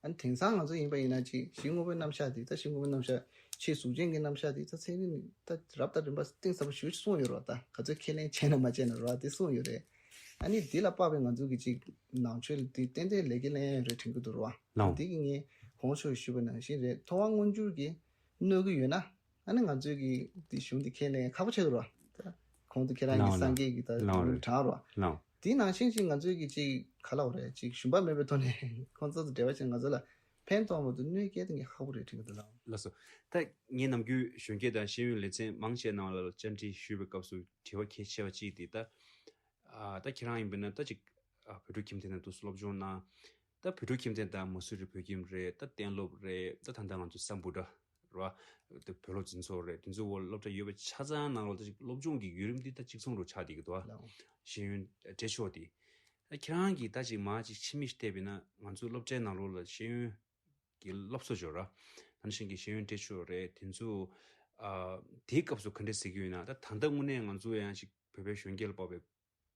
ཨ་ནི་དེང་སང་ང་ཚོ་ཡིན་པ་ཡིན་ན་ཅིག་གཞི་དངོས་པོའི་རྣམ་གཞག་དེ་ད་གཞི་དངོས་པོའི་རྣམ་གཞག་ཕྱི་གཟུགས་ཅན་གྱི་རྣམ་གཞག་དེ་ད་ཚན་རིག་ནས་ད་རབ་དང་རིམ་པ་གཏིང་ཟབ་པོ་ཞེ་པོ་ཅིག་གསུངས་ཡོད་རེད་བ། ད་ག་ཚོད་ཁས་ལེན་བྱས་ན་མ་བྱས་ན་རེད་བ། དེ་གསུངས་ཡོད་རེད། ཨ་ནི་འདི་ལ་དཔག་པའི་ང་ཚོ་གི་ཅིག་ནང་ཆོས་ལ་དེ་ཏན་ཏན་ལེགས་སྐྱེས་ལེན་ཡ་ཡོད་རེད་དྲན་གྱི་འདུག་རེད་བ། ལགས། འདི་གི་ངས་གོང་ཞུས་པ་ནང་བཞིན་རེད། ཐོབ་དབང་མངོན་གྱུར་གྱི་གནང་གི་ཡོད་ན། ཨ་ནི་ང་ཚོའི་གི་འདི་གཞུང་འདི་ཁས་ལེན་ཁག་པོ་ཆགས་ཀྱི་རེད་བ། ད་གོང་དུ་ཁྱེད་རང་གི་ལགས་སངས་རྒྱས་ཀྱི་ད་ལགས་རེད། དྲངས་རེད་བ། ལགས། དེའི་ནང་བཞིན་ཅིག་ང་ཚོའི་གི་ཅིག་ག་ལབ་དགོས་རེད། ཅིག་ཞུམ་པ་མེད་པའི་ཐོག་ནས་ཁོང་ཚོ་དང་འབྲེལ་བ་བྱས་ང་ཚོ་ལ་ཕན་ཐོགས་མ་གཏོགས་གནོད་སྐྱེལ་ཐུབ་མཁན་ཁག་པོ་རེད་དྲན་གྱི་འདུག་ལགས། ལགས་སོ། ད་ངས་ནམ་རྒྱུན་གཞོན་སྐྱེས་དང་ཤེས་ཡོན་ལེ་ཚན་མང་ཆེ་ནང་ལ་བཅར་འདྲི་ཞུས་པའི་སྐབས་སུ་དྲི་བ་གལ་ཆེ་བ་གཅིག་དེ་ད། ཨ། ད་ཁྱེད་རང་ཡིན་པ་ན་ད་ཅིག་ཨ། བོད་ཕྲུག་ཁྱིམ་སྡེ་ནང་དུ་སློབ་སྦྱོང་གནང་། ད་བོད་ཕྲུག་ཁྱིམ་སྡེ་དང་མ་སུ་རི་བོད་ཁྱིམ་རེད། ད་གཏན་སློབ་རེད། ད་ད་ལྟ་ང་ཚོ་སམ་བྷོ་ཊ་རེད་བ། ད་བོད་སློབ་འཛིན་ཚོགས་རེད། དེ་ཚོའི་འོག་སློབ་གྲྭ་ཡོད་པ་ཆ་ཚང་ནང་ལོགས་ད་ཅིག་སློབ་སྦྱོང་གི་བརྒྱུད་རིམ་འདི་ད་གཅིག་མཚུངས་རུ་ཆགས་བསྡད་ཀྱི་འདུག་བ། ལགས། ཤེས་ཡོན་སྤྲད་ཕྱོགས་དེ། ད་ཁྱེད་རང་གིས་ད་ཅིག་མར་ཅིག་ཕྱི་མིག་བལྟས་པ་ཡིན་ན་ང་ཚོ་སློབ་གྲྭའི་ནང་ལོགས་ལ་ཤེས་ཡོན་གྱི་སློབ་གསོ་སྦྱོར་ར། ད་ནང་བཞིན་གྱི་ཤེས་ཡོན་སྤྲད་ཕྱོགས་རེད། དེ་ཚོ་ཨ་དེའི་སྐབས་སུ་ག་འདྲས་ཟེར་གྱི་ཡོད་ན། ད་ད་ལྟ་དངོས་གནས་ང་ཚོ་ཡང་ཅིག་བོད་པའི་གཞོན་སྐྱེས་ལ་དཔག་པའི་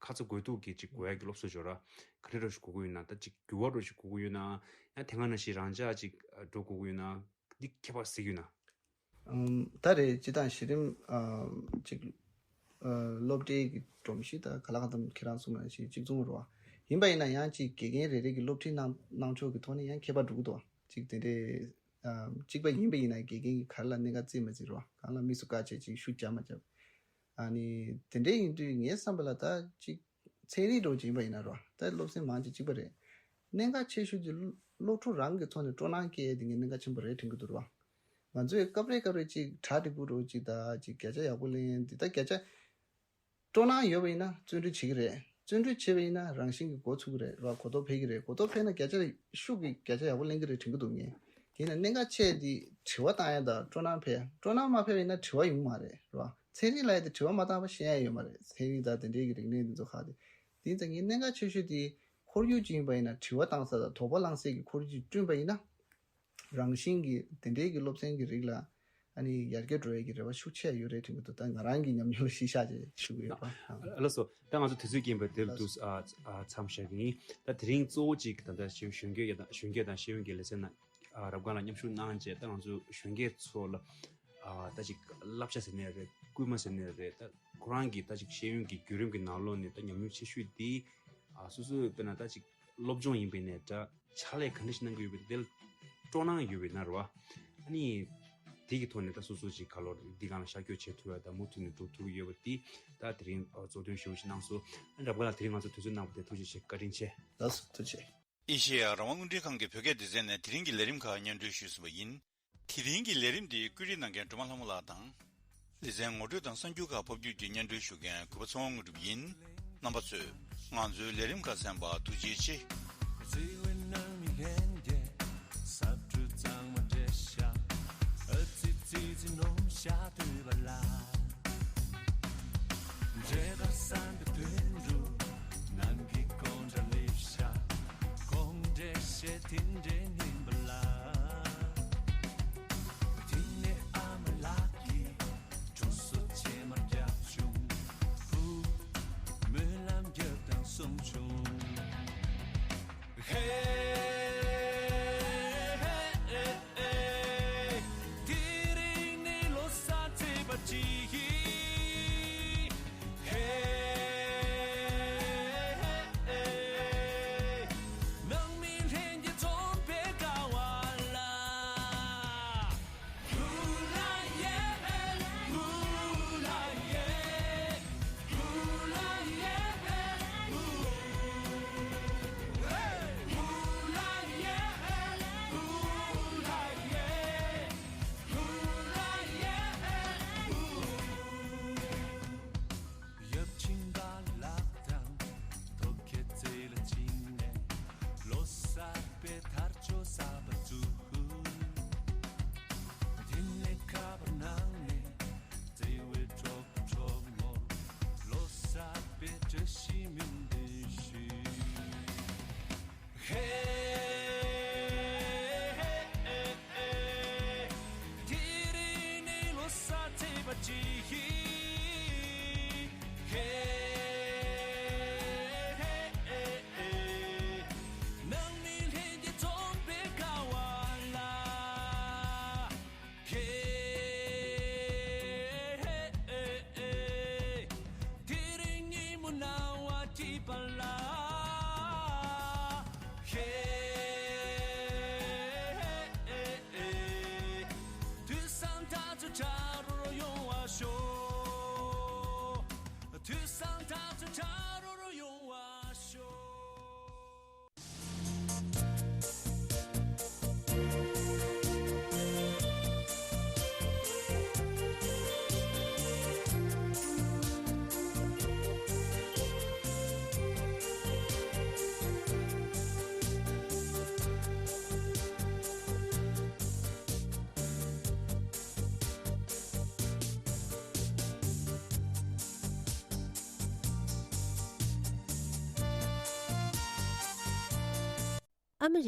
ཁ་ཚ་དགོས་གཏུགས་ཀྱི་ཅིག་དགོས་ཡ་གི་སློབ་གསོ་སྦྱོར་ར། ག་འདྲས་རོ་ཞིག་དགོས་ཀྱི་ཡོད་ན། ད་ཅིག་འགྱུར་བ་རོ་ཞིག་དགོས་ཀྱི་ཡོད་ན། ཡང་དེ་སྔ་ནང་བཞིན་རང་འཇགས་ཅིག་འགྲོ་དགོས་ཀྱི་ཡོད་ན། འདི་ཁྱད་པར་ཟེར་གྱི་ཡོད་ན། ཨམ། ད་རེས་སྤྱི་བཏང་གཞི་རིམ་ཨ་ཅིག་ཨ་སློབ་གྲྭའི་གི་སྒྲོམ་གཞི་ད་ག་ལ་གང་འཚམ་ཁྱེད་རང་གསུངས་ནང་བཞིན་གཅིག་མཚུངས་རེད་བ། ཡིན་པ་ཡིན་ན་ཡང་ཅིག་དགེ་རྒན་རེ་རེ་གི་སློབ་ཁྲིད་གནང་གནང་ཕྱོགས་ཀྱི་ཐོག་ནས་ཡང་ཁྱད་པར་འགྲོ་གི་འདུག་བ། ཅིག་དེ་འདྲའི་ཨ་གཅིག་པ་ཡིན་པ་ཡིན་ན་དགེ་རྒན་གྱིས་ག་རེ་ལ་གནད་འགག་བརྩི་མ་བརྩི་རེད་བ། གང་ལ་དམིགས་སུ་བཀར་བྱས་ཅིག་ཤུགས་རྒྱབ་མ་རྒྱབ། ཨ་ནི་དེ་འདྲའི་ཡིན་དུས་ངའི་བསམ་པ་ལ་ད་ཅིག་ཚན་རིག་འདྲ་བོ་ཅིག་ཡིན་པ་ཡིན་ན་རོ། ད་སློབ་ཚན་མང་ཆེ་གཅིག་པ་རེད། གནད་འགག་ཆེ་ཤོས་དེ་སློབ་ཕྲུག་རང་གི་ཐོག་ནས་སྤྲོ་སྣང་སྐྱེ་ཡས་དེ་ངས་གནད་འགག་ཆེན་པོ་རེད་དྲན་གྱི་འདུག་རོ། ང་ཚོས་སྐབས་རེ་སྐབས་རེ་ཅིག་གྲ་འགྲིག་པོ་འདྲ་བོ་ཅིག་ད་ཅིག་བརྒྱ་ཆ་ཡག་པོ་ལེན། འདི་ད་བརྒྱ་ཆ་སྤྲོ་སྣང་ཡོད་པ་ཡིན་ན་བརྩོན་འགྲུས་བྱེད་ཀྱི་རེད། བརྩོན་འགྲུས་བྱེད་པ་ཡིན་ན་རང་བཞིན་གྱིས་འགོ་ཚུགས་ཀྱི་རེད་རོ། གོ་རྟོགས་འཕེལ་གྱི་རེད། གོ་རྟོགས་འཕེལ་ན་བརྒྱ་ཆ་ཤུགས་ཀྱིས་བརྒྱ་ཆ་ཡག་པོ་ལེན་གྱི་རེད་དྲན་གྱི་འདུག་ངས། དེས་ན་གནད་འགག་ཆེ་དེ་དྲི་བ་བཏང་ཡ་དང་སྤྲོ་སྣང་འཕེལ། སྤྲོ་སྣང་མ་འཕེལ་བ་ཡིན་ན་དྲི་བ་ཡོང་མ་རེད་རོ། ཚན་རིག་ལ་ཡ་དེ་དྲི་བ་མ་བཏང་བ་ཤེས་ཡ་ཡོད་མ་རེད། ཚན་རིག་དང་དེ་འདྲའི་གི་རིག་གནས་འདི་ཚོ་ཁག་དེ། དེ་ཡིན་ཙང་ངས་གནད་འགག་ཆེ་ཤོས་དེ་ཁོར་ཡུག་ཅིག་ཡིན་པ་ཡིན་ན་དྲི་བ་བཏང་ས་དང་དོགས་པ་ལངས་སའི་གི་ཁོར་ཡུག་ཅིག་བསྐྲུན་པ་ཡིན་ན། རང་བཞིན་གྱིས་དེ་འདྲའི་གི་སློབ་ཚན་གྱི་རིགས་ལ་ཨ་ནི་ཡར་རྒྱས་འགྲོ་ཡས་ཀྱི་རེ་བ་ཤུགས་ཆེ་ཡོད་རེད་དྲན་གྱི་འདུག་ད་ང་རང་གི་ཉམས་མྱོང་ལ་གཞི་བཞག་བྱས་ཞུ་གི་ཡོད་པ། ཨ། ལགས་སོ། ད་ང་ཚོ་དུས་ཚོད་རྐྱེན་པས་དེར་དུ་ཨ་ཨ་མཚམས་བཞག་གི་ཡིན། ད་དེ་རིང་གཙོ་བོ་གཅིག་ད་ལྟ་གཞོན་སྐྱེས་དང་གཞོན་སྐྱེས་དང་ཤེས་ཡོན་གྱི་ལེ་ཚན་ནང་ཨ་རབ་དགའ་ལགས་མཉམ་ཞུགས་གནང་བྱས། ད་ང་ཚོ་གཞོན་སྐྱེས་ཚོ་ལ་ཨ་ད་ཅིག་བསླབ་བྱ་ཟེར་ནའི་རེད། སྐུལ་མ་ཟེར་ནའི་རེད། ད་ཁོ་རང་གི་ད་ཅིག་ཤེས་ཡོན་གྱི་བརྒྱུད་རིམ་གྱི་ནང་ལོགས་ནས་ད་ཉམས་མྱོང་ཆེ་ཤོས་འདི་ཨ་སོ་སོའི་དཔེར་ན་ད་ཅིག་སློབ་སྦྱོང་ཡིན་པའི་ནས་འདྲ། ཕྱག་ལས་ག་འདྲ་ཞིག་གནང་གི་ཡོད་པ་དེ་ལ་སྤྲོ་སྣང་ཡོད་པའི་ན་རེད་བ། ཨ་ནི་དེ་གི་ཐོག་ནས་ད་སོ་སོ་ཅིག་ག་ལོར་འདི་སྒང་ལ་ཤར་བསྐྱོད་བྱེད་ཐུབ་ཡ་ད་མུ་མཐུད་ནས་འགྲོ་ཐུབ་ཀྱི་ཡོད་པ་འདི་ད་དེ་རིང་གཙོ་འདོན་ཞུ་ཞིག་གནང་སོང་། ཨ་རབ་དགའ་ལགས་དེ་རིང་ང་ཚོ་དུས་ཚོད་གནང་བ་དེ་ཐུགས་རྗེ་ཆེ། བཀའ་དྲིན་ཆེ། ལགས་སོ། ཐུགས་རྗེ་ཆེ། ཨེ་ཤེ་ཡ་རང་དབང་རླུང་འཕྲིན་ཁང་གི་བོད་སྐད་སྡེ་ཚན་ནས་དེ་རིང་གི་ལས་རིམ་ཁག་སྙན་སྒྲོན་ཞུས་ཟིན་པ་ཡིན། དེ་རིང་གི་ལས་རིམ་འདི་བཀོད་སྒྲིག་གནང་མཁན་སྒྲོལ་མ་ལྷ་མོ་ལགས་དང་། ལེ་ཚན་ངོ་སྤྲོད་དང་གསར་འགྱུར་ཁག་ཕབ་སྒྱུར་གྱིས་སྙན་སྒྲོན་ཞུ་མཁན་གུས་པ་ཚེ་དབང་དངོས་གྲུབ་ཡིན། རྣམ་པ་ཚོས་ང་ཚོའི་ལས་རིམ་ཁག་གསན་པར་ཐུགས་རྗེ་ཆེ། འབྲས་དཀར་བསམ་པའི་དོན་གྲུབ། ནམ་མཁའི་ཀོང་སྒྲ་ལེབ་ཤ། ཁོང་འདྲེ་ཤེས་དིན་འདྲེ་ཉིན་པ་ལ། དེ་ནས་ཨ་མ་ལགས་ཀྱིས་གྲོ་སོ་ཕྱེ་མར་བརྒྱབ་བྱུང་། བུ་སྨོན་ལམ་རྒྱབ་དང་གསུངས་བྱུང་། ཧེ། དེ་རིང་ནི་ལོ་གསར་ཚེས་པ་གཅིག་ཡིན། ཧེ། ནང་མི་ལྷན་རྒྱས་འཛོམས་པའི་སྐབས། ཨ་མི་རི་